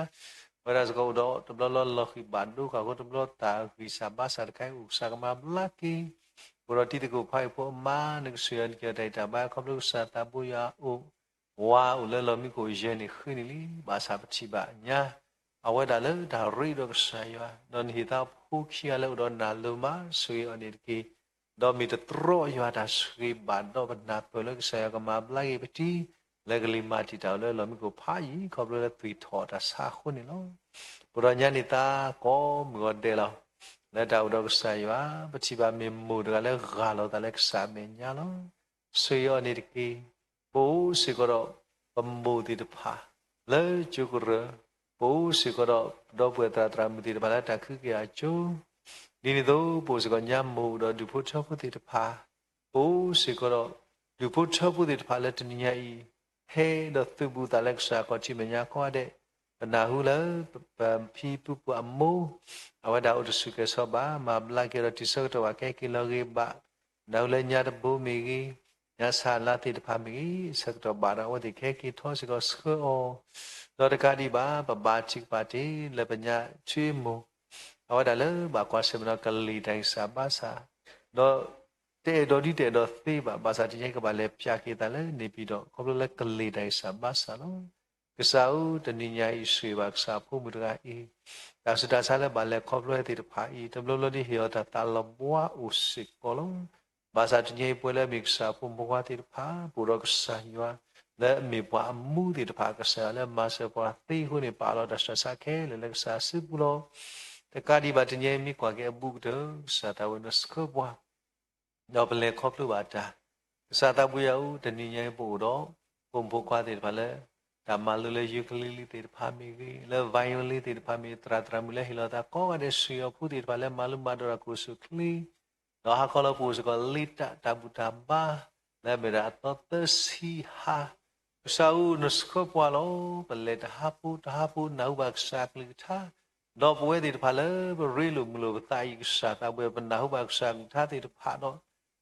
ဝဲဒၣ်စ့ၢ်ကီးအိၣ်ဒီးတဘျီလၢလီၤဃံၣ်ဘၣ်ဒိဃာ်အဃိ တဘျီတၢ်ဂံၢ်စၢ်ဘါစၢ်တခါအံၤအိၣ် ကစၢ်ကမၤဘျါက့ၤ ပအိၣ်ဒီးတံၤသကိးဖးအံၤဖိအမါ နကဆိၣ်ဂ့ၤအီၤ နက့ၤအီၤတၢ်အံၤတၢ်ဘါ ခီဖျိကစၢ်သးဘိယွၤအိၣ် ဝၤအိၣ်လၢလီၢ်မံခိၣ်ယဲၢ်န့ၣ်ဃုန့ၣ်လံ. ဘၣ်ဆၣ်ပထံၣ်ဘၣ်ညါ အဝဲဒၣ်လၢတၢ်ရ့ဒီးကစၢ်ယွၤ ဒီးနဟ့ၣ်သးဖိခံဂၤလၢအိၣ်ဒီးနၢ်လိၤမး ဆိၣ်ဂ့ၤအီၤန့ၣ်တက့ၢ်. ဒီးမ့ၢ်တတြီယွၤတၢ်ဆိၣ်ဂ့ၤဘၣ်ဒီးပနၢ်ပၢၢ်လၢကစၢ်ယွၤကမၤဘျါက့ၤပတံၤ လၢကလံၤမၤတံာ်တာ်အီၤလၢလီၢ်မံခိၣ်ဖးယံၤ ခီဖျိလၢသွံၣ်ထီၣ်တၢ်ဆါအဃိန့ၣ်လီၤ. ပအိၣ်ဒီးညါန့ၢ်သါကိးမုၢ်ဂီၤဒဲးလီၤ. လၢတၢ်အိၣ်ဒီးကစၢ်ယွၤ ပထံၣ်ဘၣ်မ့ၢ်မိၢ်တဂၤလၢဂၢ်လီၤသးလၢကစၢ်အမဲာ်ညါလီၤ. ဆိၣ်ဂ့ၤအီၤန့ၣ်တက့ၢ်. ပအိၣ်စ့ၢ်ကီးဒီးပမိၢ်သ့ၣ်တဖၣ် လၢကၠိကရၢ, ပအိၣ်စ့ၢ်ကီးဒီးပဒီပုၢ်ဝဲၢ်သရၣ်သရၣ်မုၣ်သ့ၣ်တဖၣ်လၢတၢ်ခုက့ၤအကၠိ ဒ်န့ၣ်အသိး ပအိၣ်စ့ၢ်ကီးညါမိၢ်ဒီးဒူၣ်ဖိထၢဖိသ့ၣ်တဖၣ်, ပအိၣ်စ့ၢ်ကီးဒီး ဒူၣ်ဖိထၢဖိသ့ၣ်တဖၣ်လၢတနံၤညါအံၤ ဟဲဒီးသုးဘူးသးလၢကစၢ်အခီၣ်ထံးမဲာ်ညါကိးဂၤဒဲး, ပနၢ်ဟူလၢ ပဖံပူပူအမိၢ် အဝဲဒၣ်အိၣ်တဆူၣ်ကဲၤဆီဘၣ် မၤဘျါက့ၤဒီးတုၤဆၢကတီၢ်ဘၣ်ကဟဲက့ၤလီၤဂ့ၤဘၣ်, ပနၢ်ဟူလၢညါတဘိမ့ၢ်ဂ့ၤ, ညါဆါလါသ့ၣ်တဖၣ်မ့ၢ်ဂ့ၤ, ဆၢကတီၢ်ဘၣ်ဒီးအဝဲသ့ၣ်ကဟဲက့ၤထီၣ်စ့ၢ်ကီးဆှၢအီၤ, ဒီးတကးဒံးဘၣ် ပဘါထုကဖၣ်တ့ၢ်လၢပညါထွံၣ်မိၢ် အဝဲဒၣ်လၢဘၣ်ကွၢ်ဆၢၣ်မဲာ်ဒီးကလံၤတၢ်ဂံၢ်စၢ်ဘါစၢ်, ဒီးတအဲၣ်ဒိးဒ်တအဲၣ်ဒိးသ့ဘၣ်, ဘၣ်ဆၣ်တနံၤအံၤကဘၣ်လဲၤပၠးက့ၤသးလၢန့ၣ်ပံၤဒီး ခီဖျိလၢကလံၤတၢ်ဂံၢ်စၢ်ဘါစၢ်လီၤ. ကစၢ်ဧၢ, တနံၤညါအံၤဆိၣ်ဂ့ၤဘၣ်ကစၢ်အဖိမုၣ်တဂၤအံၤ, တၢ်ဆူးတၢ်ဆါလၢဘၣ်လဲၤခီဖျိဝဲသ့ၣ်တဖၣ်အံၤ တဘျီဘျီဒ်ဟ့ၣ်အီၤတၢ်သးလီၤဘှါအိၣ်စ့ၢ်ကီးလီၤ. ဘၣ်ဆၣ်တနံၤအံၤပဝဲလၢအမ့ၢ်ကစၢ်အဖိမုၣ်ဖိခွါသ့ၣ်တဖၣ် ပအိၣ်ဒီးကစၢ်ယွၤ လၢအမ့ၢ်ပှၤအမူသ့ၣ်တဖၣ် ကစၢ်ယွၤလၢမၤစၢၤပှၤသ့အဃိန့ၣ် ပာ်လီၤတၢ်ဆူးတၢ်ဆါခဲလၢာ်လၢကစၢ်စုပူၤလီၤ. တကးဒံးဘၣ်တနံၤအံၤမ့ၢ်ကွၢ်က့ၤအဘူးကတၢၢ် ကစၢ်သးဝဲနဆှၢပှၤ ဒီးပလဲၤခီဖျိဘၣ်တၢ်, ကစၢ်သးဘိယွၤဧၢ, တနံၤညါအံၤပအိၣ်ဒီး ပိာ်မုၣ်ဖိခွါသ့ၣ်တဖၣ်လၢ တၢ်မၤလိလၢ ukulele သ့ၣ်တဖၣ်မ့ၢ်ဂ့ၤ, လၢ violin သ့ၣ်တဖၣ်မ့ၢ်ဂ့ၤ, သရၣ်သရၣ်မုၣ်လၢဟ့ၣ်လီၤသးကိးဂၤဒဲး, ဆူယီၤဖိသ့ၣ်တဖၣ်လၢမၤလိမၤဒိးတၢ်ကိၣ်ဆူၣ်ချ့, ဒီးဟးခီလၢပအိၣ်စ့ၢ်ကီးလ့တၢ်တၢ်ဘူၣ်တၢ်ဘါ လၢအမ့ၢ်ဒၣ်အသီသၢဆံဟါ, ကစၢ်ဧၢ, နဆှၢပှၤလီၤ. ပလဲၤတဟးဖိတဟးဖိ နၢ်ဟူဘၣ်ကစၢ်အကလုၢ်ကထါ, ဒီးပဝဲသ့ၣ်တဖၣ်လၢပရ့လိာ်မုာ်လိာ်ပသးအံၤ ကစၢ်သးဘိယွၤ, ပနၢ်ဟူဘၣ်ကစၢ်အကလုၢ်ကထါသ့ၣ်တဖၣ်ဒီး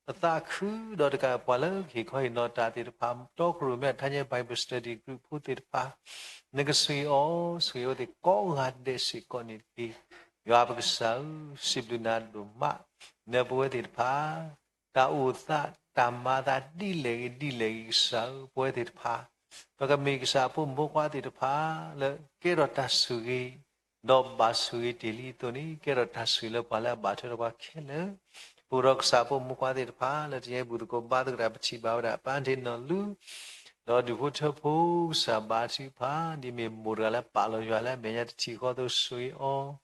ပသးခု, ဒီးတကးပှၤလၢကဟ့ၣ်ခီဟ့ၣ်နီၤတၢ်သ့ၣ်တဖၣ် တီခိၣ်ရိၣ်မဲ ထါညဲ Bible Study Group ဖိသ့ၣ်တဖၣ်, နကဆှၢအီၤ, ဆှၢအဝဲသ့ၣ်ကိးဂၤဒဲးစ့ၢ်ကီးန့ၣ်တက့ၢ်. ယွၤပကစၢ်ဧၢ, စံးဘျုးနၤဒိၣ်မး, နပဝဲသ့ၣ်တဖၣ် တၢ်အိၣ်သး တၢ်မၤအသးဒ်လဲၣ်ဂ့ၤဒ်လဲၣ်ဂ့ၤ ကစၢ်ဧၢ, ပဝဲသ့ၣ်တဖၣ် ပကမ့ၢ်ကစၢ်အဖိမုၣ်ဖိခွါသ့ၣ်တဖၣ် လၢကဲထီၣ်တၢ်ဆိၣ်ဂ့ၤ ဒီးဘၣ်ဆိၣ်ဂ့ၤတ့ၢ်လံအသိးန့ၣ်, ကဲထီၣ်တၢ်ဆိၣ်ဂ့ၤလၢပှၤလၢအဘၣ်ထွဲဒီးပှၤခဲလၢာ်, ပအိၣ်ဒီးကစၢ်ဖိမုၣ်ဖိခွါသ့ၣ်တဖၣ် လၢတနံၤအံၤဘူၣ်သကိးဘါသကိးတၢ် ပထံၣ်ဘၣ်ဝဲဒၣ် ပၢ်ထ့ၣ်နီၣ်လူ ဒီးဒူၣ်ဖိထၢဖိ ကစၢ်ဘါထုကဖၣ်, ဒ်မ့ၢ်မိၢ်တဂၤလၢပာ်လီၤယွၤလၢအမဲာ်ညါတထံၣ်ဃီအသိး ဆိၣ်ဂ့ၤအီၤ,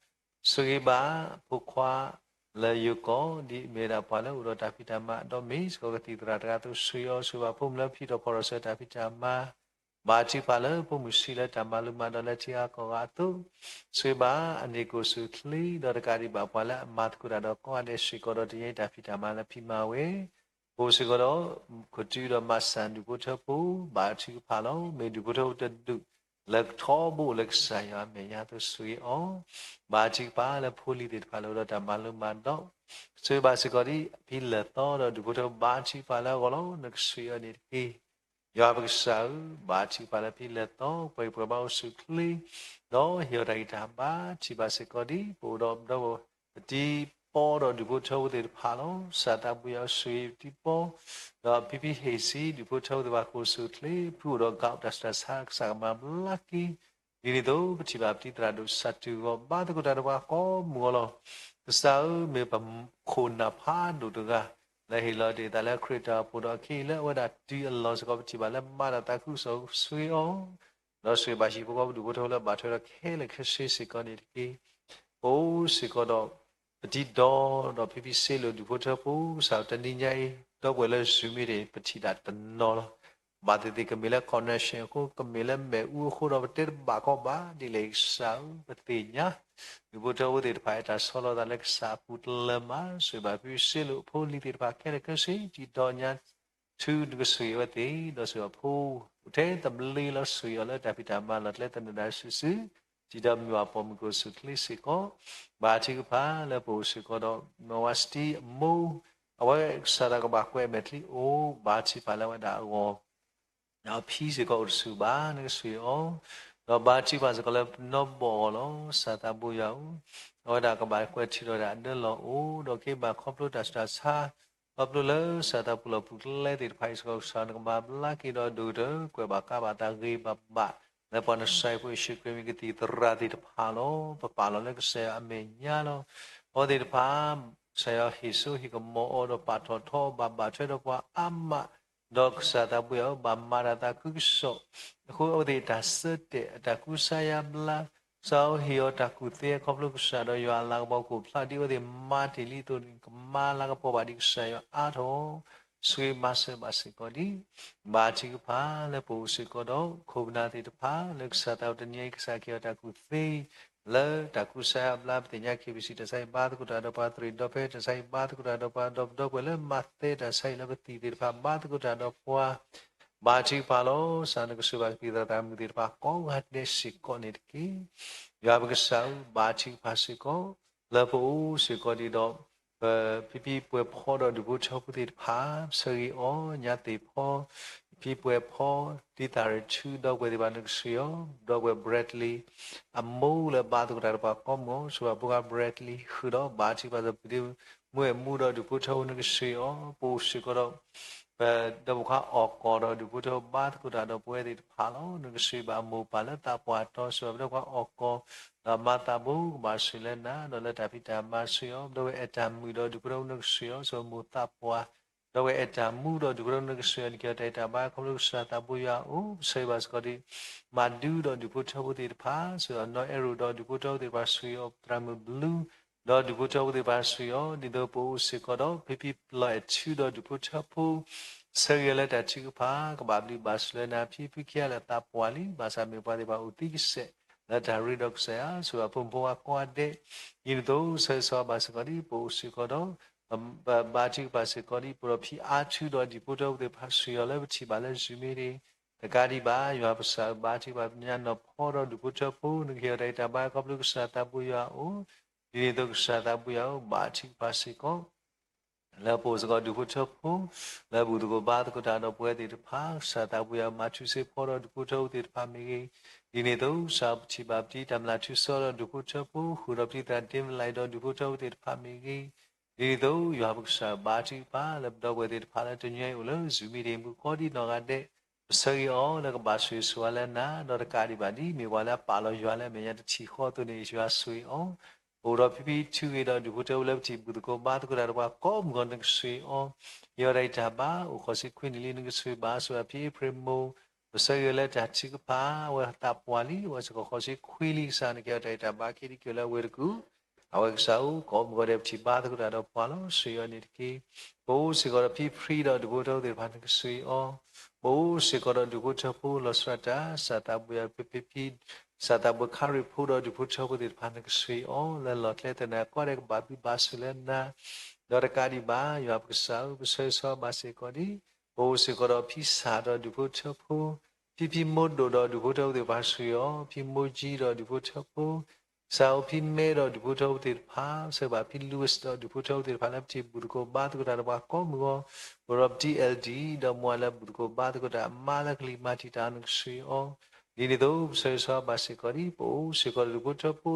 ဆိၣ်ဂ့ၤဘၣ်ဖိခွါလၢယိၤကီၢ် ဒ်မ့ၢ်ဝဲဒၣ်ပှၤလၢအိၣ်ဒီးတၢ်ဖံးတၢ်မၤ ဒီးမ့ၢ်စ့ၢ်ကီးကသံၣ်သရၣ်တဂၤအသိး ဆိၣ်ဂ့ၤအီၤ, ဆိၣ်ဂ့ၤဘၣ်ဖိမုၣ်လၢဖံးထီၣ်ဖီၣ်ထီၣ်စၢၤတၢ်ဖံးတၢ်မၤ, ဘါထုကဖၣ်လၢဖိမုၣ်ဆံးလၢတၢ်မၤလိမၤဒိးလၢထံဂၤကီၢ်ဂၤအသိး, ဆိၣ်ဂ့ၤဘၣ်အန့ၢ်ကိၣ်ဆူၣ်ချ့, ဒီးတကးဒံးဘၣ်ပှၤလၢအမၤသကိးတၢ်ဒီးကိးဂၤဒဲးစ့ၢ်ကီး ဒီးတနံၤအံၤတၢ်ဖံးတၢ်မၤလၢဖံးမၤဝဲ ပအိၣ်စ့ၢ်ကီးဒီး ကတုၤဒီးမၤစၢ်ဒူၣ်ဖိထၢဖိ, ဘါထုကဖၣ်လီၤ. မ့ၢ်ဒူၣ်ဖိထၢဖိတဒူၣ် လၢထီဘိလၢကစၢ်ယွၤအမဲာ်ညါအသိး ဆိၣ်ဂ့ၤအီၤ, ဘါထုကဖၣ်လၢဖိလံၤသ့ၣ်တဖၣ်လၢအိၣ်ဒီးတၢ်မၤလိမၤဒိး, ဆိၣ်ဂ့ၤဘၣ်စ့ၢ်ကီးဒ်အဖံလၢာ်သီဒီးဒူၣ်ဖိထၢဖိ ဘါထုကဖၣ်လၢအဂီၢ်လီၤ. နကဆိၣ်ဂ့ၤအီၤန့ၣ်တက့ၢ်. ယွၤပကစၢ်ဧၢ, ဘါထုကဖၣ်လၢဖံလၢာ်သီ ပှၤဂံၢ်ပှၤဘါအိၣ်ဆူၣ်ချ့, ဒီးဟ့ၣ်အီၤတၢ်ဂံၢ်တၢ်ဘါ, ထံၣ်ဘၣ်စ့ၢ်ကီးဒ်ပအိၣ်ဒီး ပတံၤပီဒီးဒူၣ်ဖိထၢဖိသ့ၣ်တဖၣ်လီၤ. ကစၢ်သးဘိယွၤအိၣ်ဆိၣ်ဂ့ၤတံၤပီ, ဒီးဖံဖံဟ့ၣ်စံ ဒူၣ်ဖိထၢဖိသ့ၣ်တဖၣ်ကိၣ်ဆူၣ်ချ့, ဖုအိၣ်ဒီးကးတၢ်ဆူးတၢ်ဆါ ကစၢ်ကမၤဘျါက့ၤ, ဒ်န့ၣ်အသိး ပထံၣ်ဘၣ်ပတံၤသရၣ်ဒိၣ် စးတူၢ်ဂီၤဘါသကိးတၢ်ဒီးပှၤကိးမုၢ်ဂီၤလီၤ. ကစၢ်ဧၢ, မ့ၢ်ပခိၣ်နၢ်ဖးဒိၣ်တဂၤ လၢဟ့ၣ်လီၤတ့ၢ်အသးလၢခရံာ်တၢ်အိၣ်ဖှိၣ်ဒီး အခဲအံၤလၢအဝဲဒၣ်တုၤအလီၢ်စ့ၢ်ကီး ပထံၣ်ဘၣ်လၢမၤတၢ်သးခုကစီၣ် ဆိၣ်ဂ့ၤအီၤ, ဒီးဆိၣ်ဂ့ၤဘၣ်ဟံၣ်ဖိဃီဖိဒူၣ်ဖိထၢဖိလၢဘၣ်ထွဲဒီးခဲလၢာ်ခဲဆ့စ့ၢ်ကီးန့ၣ်တက့ၢ်. ပအိၣ်စ့ၢ်ကီးဒီး ပတံၤဒီး ဒီးဖံဖံစ့လိာ်ဒူၣ်ဖိထၢဖိ ကစၢ်ဧၢ, တနံၤညါအံၤ ဒီပုၢ်ဝဲၢ်လၢ Zoom မ့ၢ်တ့ၢ် ပထံၣ်တၢ်တနီၤလီၤ. ဘၣ်သ့ၣ်သ့ၣ် ကမ့ၢ်လၢ connection အဃိ, ကမ့ၢ်လၢမ့ၣ်အူအဃိဒီး ပတဲတဘၣ်ကီဘၣ်ဒ်လဲၣ် ကစၢ်ဧၢ, ပသ့ၣ်ညါ ဒူၣ်ဖိထၢဖိသ့ၣ်တဖၣ် အဲၣ်တၢ်ဆီလီၤသးလၢကစၢ်အပူၤတလၢမး, ဆိၣ်ဂ့ၤဘၣ်ဖံဖံစ့လိာ်အဖိအလံၤသ့ၣ်တဖၣ်ခဲလၢာ်ခဲဆ့ တံၤဒီးညါ ဆူနကဆိၣ်ဂ့ၤအဝဲသ့ၣ်, ဒီးဆိၣ်ဂ့ၤဖိ အိၣ်ထဲတဘျ့လီၤ ဆိၣ်ဂ့ၤအီၤလၢတၢ်ဖံးတၢ်မၤလီၢ်ကျဲသနၢၣ်ဒၣ်စုာ်စုာ်, တံၤဒီးမုၢ်ဘၣ်ပိာ်မုၣ်ကိၣ်ဆူၣ်ချ့စ့ၢ်ကီး, ဘါထုကဖၣ်လၢပအိၣ်စ့ၢ်ကီးဒီး မဝါစတံအမိၢ်, အဝဲကစၢ်သးကဘၣ်ကွဲးအမဲာ်ချံအိၣ်, ဘါထုကဖၣ်လၢအဝဲဒၣ်အဂီၢ် ဒီးဖံစ့ၢ်ကီးအိၣ်တဆူၣ်ဘၣ် နကဆိၣ်ဂ့ၤအီၤ, ဒီးဘါထုကဖၣ်စ့ၢ်ကီးလၢပနီၢ်ဘီၣ်အဂီၢ်လီၤ. ကစၢ်သးဘိယွၤဧၢ, အဝဲဒၣ်ကဘၣ်ကွဲးထုးထီၣ်ဒၣ်အဒၢလီၢ်အိၣ်, ဒီးက့ၤဘၣ်ခီဖျိတၢ်ဆူးတၢ်ဆါ, ခီဖျိလၢကစၢ်သးပူၤလီၢ်ပူၤကျဲသ့ၣ်တဖၣ်အံၤစ့ၢ်ကီး ကစၢ်နကမၤဘျါက့ၤဒီးဒိၣ်ကတၢၢ် ကွဲးဘၣ်ကါဘၣ်သးဂ့ၤဘၣ်ဘၣ်, လၢပှၤနစၤရ့းဖိယ့ၣ်ၡူးခရံာ်မ့ၢ်ကသံၣ်သရၣ်သ့ၣ်တဖၣ်လီၤ. ပပာ်လီၤလၢကစၢ်ယွၤအမဲာ်ညါလီၤ. အဝဲသ့ၣ်တဖၣ် ကစၢ်ယွၤဟ့ၣ်စိဟ့ၣ်ကမီၤအီၤဒီးပာ်ထီၣ်ထီအီၤ ဘၣ်ဘၣ်ထွဲဒီးပှၤအါမး, ဒီးကစၢ်သးဘိယွၤဧၢ ဘၣ်မၤတၢ်သးခုကစီၣ်, အဃိအဝဲသ့ၣ်တၢ်ဆၢတဲာ်အတၢ်ကူစါယါဘျါ, ကစၢ်ဧၢဟ့ၣ်အီၤတၢ်ကူၣ်သ့ခီဖျိကစၢ်ဒီးယွၤအလၤကပီၤကအိၣ်ဖျါဒ်အဝဲသ့ၣ်မၤတ့ၢ်လံအသိးန့ၣ် ကမၤလၤကပီၤဘၣ်ဒံးကစၢ်ယွၤအါထီၣ် ဆိၣ်ဂ့ၤမၤစၢၤဘၣ်စ့ၢ်ကီးဒံး, ဘါထုကဖၣ်လၢပအိၣ်စ့ၢ်ကီးဒီး ခိၣ်ပနၢ်သ့ၣ်တဖၣ် လၢကစၢ်သးဝဲတနံၤအံၤ ကစၢ်ကဟ့ၣ်အီၤတၢ်ကူၣ်သ့ လၢတၢ်ကူစါယါဘျါ ပသ့ၣ်ညါ KBC တၢ်ဆါဟံၣ်ဘါသကိးတၢ်ဒီးပှၤ သရံၣ်ဒီဖဲ တၢ်ဆါဟံၣ်ဘါသကိးတၢ်ဒီးပှၤ ဒီပုၢ်ဒီဝဲၢ်လၢမၤသဲတၢ်ဆါဟံၣ်လၢပသံၣ်သ့ၣ်တဖၣ် ဘါသကိးတၢ်ဒီးပှၤ ဘါထုကဖၣ်လီၤ. ကစၢ်နကဆိၣ်ဂ့ၤဘၣ်ကသံၣ်သရၣ်သရၣ်မုၣ်သ့ၣ်တဖၣ်ကိးဂၤဒဲးစ့ၢ်ကီးန့ၣ်တက့ၢ်. ယွၤပကစၢ်ဧၢ ဘါထုကဖၣ်စ့ၢ်ကီး လၢပအိၣ်စ့ၢ်ကီးဒံးဒီး ပဖံဖံပှဲၤဖီဒီးဒူၣ်ဖိထၢဖိသ့ၣ်တဖၣ် ဆၢဂ့ၤအီၤ ညါသ့ၣ်ဖီ ဖံဖံပှဲၤဖီ တံၢ်သၣ်ရ့ၣ်ထူ ဒီပုၢ်ဝဲၢ်သ့ၣ်တဖၣ်နကဆိၣ်ဂ့ၤအီၤ ဒီပုၢ်ဝဲၢ် Bradley အမိၢ်လၢဘါသကိးတၢ်ဒီးပှၤကိးမုၢ်ဂီၤ ဆိၣ်ဂ့ၤဘၣ်ဖိခွါ Bradley ဃုာ်ဒီး ဘါထုကဖၣ်စ့ၢ်ကီး မုၢ်အဲၣ်မူဒီးဒူၣ်ဖိထၢဖိနကဆိၣ်ဂ့ၤအီၤ ပအိၣ်စ့ၢ်ကီးဒီး ပဒီပုၢ်ဝဲၢ်ခွါအီၣ်ကီၢ်ဒီးဒူၣ်ဖိထၢဖိဘါသကိးတၢ်ဒီးပဝဲသ့ၣ်တဖၣ်လီၤ. နကဆိၣ်ဂ့ၤဘၣ်အမိၢ်ပၢ်လၢသးပှၢ်တီ ဆိၣ်ဂ့ၤဘၣ်ပဒီပုၢ်ဝဲၢ်ခွါအီၣ်ကီၢ် ဒီးမၤသးဘိကဘၣ်ဆိၣ်ဂ့ၤလၢနၤ ဒီးလၢတၢ်ဖံးတၢ်မၤဆိၣ်ဂ့ၤအီၤ ဒီပုၢ်ဝဲၢ်အဲၣ်တၢ်မုာ်ဒီးဒူၣ်ဖိထၢဖိနကဆိၣ်ဂ့ၤအီၤ ဆိၣ်ဂ့ၤမိၢ်သးပှၢ် ဒီပုၢ်ဝဲၢ်အဲၣ်တၢ်မူဒီးဒူၣ်ဖိထၢဖိနကဆိၣ်ဂ့ၤအီၤ နကဟ့ၣ်အီၤတၢ်ဂံၢ်တၢ်ဘါခီဖျိကစၢ်သးဘိယွၤအအိၣ် ပဆၢဂ့ၤဘၣ်စ့ၢ်ကီးဒံး မၤဒူဒီးဒူၣ်ဖိထၢဖိသ့ၣ်တဖၣ် ဆိၣ်ဂ့ၤအီၤနီၢ်အဲၣ်ရိၣ်ဒီးဒူၣ်ဖိထၢဖိသ့ၣ်တဖၣ် ဆိၣ်ဂ့ၤအီၤသရၣ်မုၣ်ဘျူး ဒီးဒူၣ်ဖိထၢဖိသ့ၣ်တဖၣ်ဆှၢအီၤ, ဒ်သိးပအိၣ်စ့ၢ်ကီးဒီး ဖံဖံလီၤအဲၣ်ထူဒီးဒူၣ်ဖိထၢဖိ ဆၢဂ့ၤအီၤလၢတၢ်ထုကဖၣ် ကဘၣ်ဘျုးဘၣ်ဆိၣ်လၢနၤ ဖံဖုခံဂၤလၢသးပှၢ်လံ, ဘၣ်ဆၣ်မ့ၢ်ပှၤသ့ၣ်တဖၣ်အိၣ်သံကစဲး လၢတၢ်ရ့ဒီးကစၢ်ယွၤ ဆိၣ်ဂ့ၤဖိမုၣ်ဖိခွါကိးဂၤဒဲး, ဒ်န့ၣ်အသိး ဆၢဂ့ၤဆၢဝါဘၣ်စ့ၢ်ကီးဒ် ပအိၣ်စ့ၢ်ကီးဒီး ပဘါထုကဖၣ်စ့ၢ်ကီးဒ် ပဒီးဖံအါထူဒီးဒူၣ်ဖိထၢဖိသ့ၣ်တဖၣ်ဆှၢအီၤလၢပထံၣ်ဘၣ်လၢ Zoom meeting တကးဒံးဘၣ် ယွၤပကစၢ်ဧၢ ဘါထုကဖၣ်ပညါနီၢ်ဖီဒီးဒူၣ်ဖိထၢဖိ နကဟ့ၣ်အီၤတၢ်ဂံၢ်တၢ်ဘါခီဖျိကစၢ်သးဘိယွၤအအိၣ်, ဒ်န့ၣ်အသိးကစၢ်သးဘိယွၤဧၢ ဘါထုကဖၣ်စ့ၢ်ကီး လၢပအိၣ်စ့ၢ်ကီးဒူၣ်ဖိထၢဖိ လၢဘူၣ်သကိးဘါသကိးတၢ်ဒီးပဝဲသ့ၣ်တဖၣ် ကစၢ်သးဘိယွၤမၤထူစ့ၢ်ကီးဒီးဒူၣ်ဖိထၢဖိသ့ၣ်တဖၣ်မ့ၢ်ဂ့ၤ, ဒ်န့ၣ်အသိး ကစၢ်ပထံၣ်ဘၣ်ပတံၤတၢ်မျၢ်ထူစီဒီးဒူၣ်ဖိထၢဖိ ဃုာ်ဒီးပတံၤသရၣ်ဒ့မလံဒီးဒူၣ်ဖိထၢဖိသ့ၣ်တဖၣ်မ့ၢ်ဂ့ၤ, ဒ်န့ၣ်အသိး ယွၤပကစၢ်ဘါထုကဖၣ် လၢပဒီပုၢ်ဝဲၢ်သ့ၣ်တဖၣ်လၢတနံၤအံၤအိၣ်လၢ Zoom meeting မုၢ်ကီဒ်နီၢ်ဂၤဒဲး, ပဆၢဂ့ၤအီၤလၢကဘၣ်ဆိၣ်ဂ့ၤဆိၣ်ဝါလၢနၤ, ဒီးတကးဒံးဘၣ်ဒ်မ့ၢ်ပှၤလၢအပာ်လီၤယွၤလၢအမဲာ်ညါတထံၣ်ဃီအသိးန့ၣ် ယွၤဆိၣ်ဂ့ၤအီၤ ပအိၣ်ဒီးဖံဖံထူဂ့ၤဒီးဒူၣ်ဖိထၢဖိလၢပထံၣ်ဘူၣ်သကိးဘါသကိးတၢ်ဒီးပှၤကိးမုၢ်ဂီၤ နကဆိၣ်ဂ့ၤအီၤ, ဟ့ၣ်အီၤတၢ်ဂံၢ်တၢ်ဘါ အိၣ်ဃိးဆံခွံနံၣ်လံ နကဆိၣ်ဂ့ၤဘၣ်ဆိၣ်ဂ့ၤဖံအ့ဖြ့ၣ်မိၢ်, ပဆၢဂ့ၤလၢတၢ်ထုကဖၣ် အဝဲသးပှၢ်လံ အဝဲစ့ၢ်ကီးဃိးဆံခွံလံကစၢ် နကဟ့ၣ်အီၤတၢ်ဂံၢ်တၢ်ဘါ က့ၤဒံးက့ၤလၢအဝဲတကူၣ် အဝဲကစၢ်ဧၢ ကိးမုၢ်ဂီၤဒဲးပထံၣ်ဘါသကိးတၢ်ဒီးပှၤလီၤ ဆိၣ်ဂ့ၤအီၤန့ၣ်တက့ၢ်. ပအိၣ်စ့ၢ်ကီးဒီးဖံဖံဒီးဒူၣ်ဖိထၢဖိသ့ၣ်တဖၣ် နကဆိၣ်ဂ့ၤအီၤ, ပအိၣ်စ့ၢ်ကီးဒီးဒူၣ်ဖိထၢဖိလီၤဆီဒၣ်တၢ် ကစၢ်သးဘိယွၤ ဖံဖံဖံ ကစၢ်သးဘိခါရံၣ်ဖိဒီးဒူၣ်ဖိထၢဖိသ့ၣ်တဖၣ် နကဆိၣ်ဂ့ၤအီၤ လၢလီၢ်ကျဲသနၢၣ်ကိးဂၤဒဲး ကဘၣ်ဘျုးဘၣ်ဆိၣ်လၢနၤ, ဒီးတကးဒံးဘၣ် ယွၤပကစၢ်ဧၢ ပဆၢဂ့ၤဆၢဝါဘၣ်စ့ၢ်ကီးဒ် ပအိၣ်စ့ၢ်ကီးဒီးဖံစၢ်ဒီးဒူၣ်ဖိထၢဖိ, ဖံဖံမိၢ်ဒိၣ်ဒီးဒူၣ်ဖိထၢဖိသ့ၣ်တဖၣ်ဆိၣ်ဂ့ၤအီၤ, ဖံမိၢ်ကၠံဒီးဒူၣ်ဖိထၢဖိ, ကစၢ်ဧၢ ဖံမဲဒီးဒူၣ်ဖိထၢဖိသ့ၣ်တဖၣ်, ဆၢဂ့ၤဘၣ်ဖံလူးဝ့းဒီးဒူၣ်ဖိထၢဖိသ့ၣ်တဖၣ်လၢပထံၣ်ဘူၣ်သကိးဘါသကိးတၢ်ဒီးပှၤကိးမုၢ်ဂီၤ, ပအိၣ်ဒီးပတံၤ အဲလ်ဒံၣ် ဒီးမိၢ်အလၢဘူၣ်သကိးဘါသကိးတၢ် အမါလၢကလံၤမၤတံာ်တာ် နကဆိၣ်ဂ့ၤအီၤ, ဒ်န့ၣ်အသိး ပဆၢဂ့ၤဆၢဝါဘၣ်စ့ၢ်ကီးဒ် ပအိၣ်စ့ၢ်ကီးဒီးဒူၣ်ဖိထၢဖိ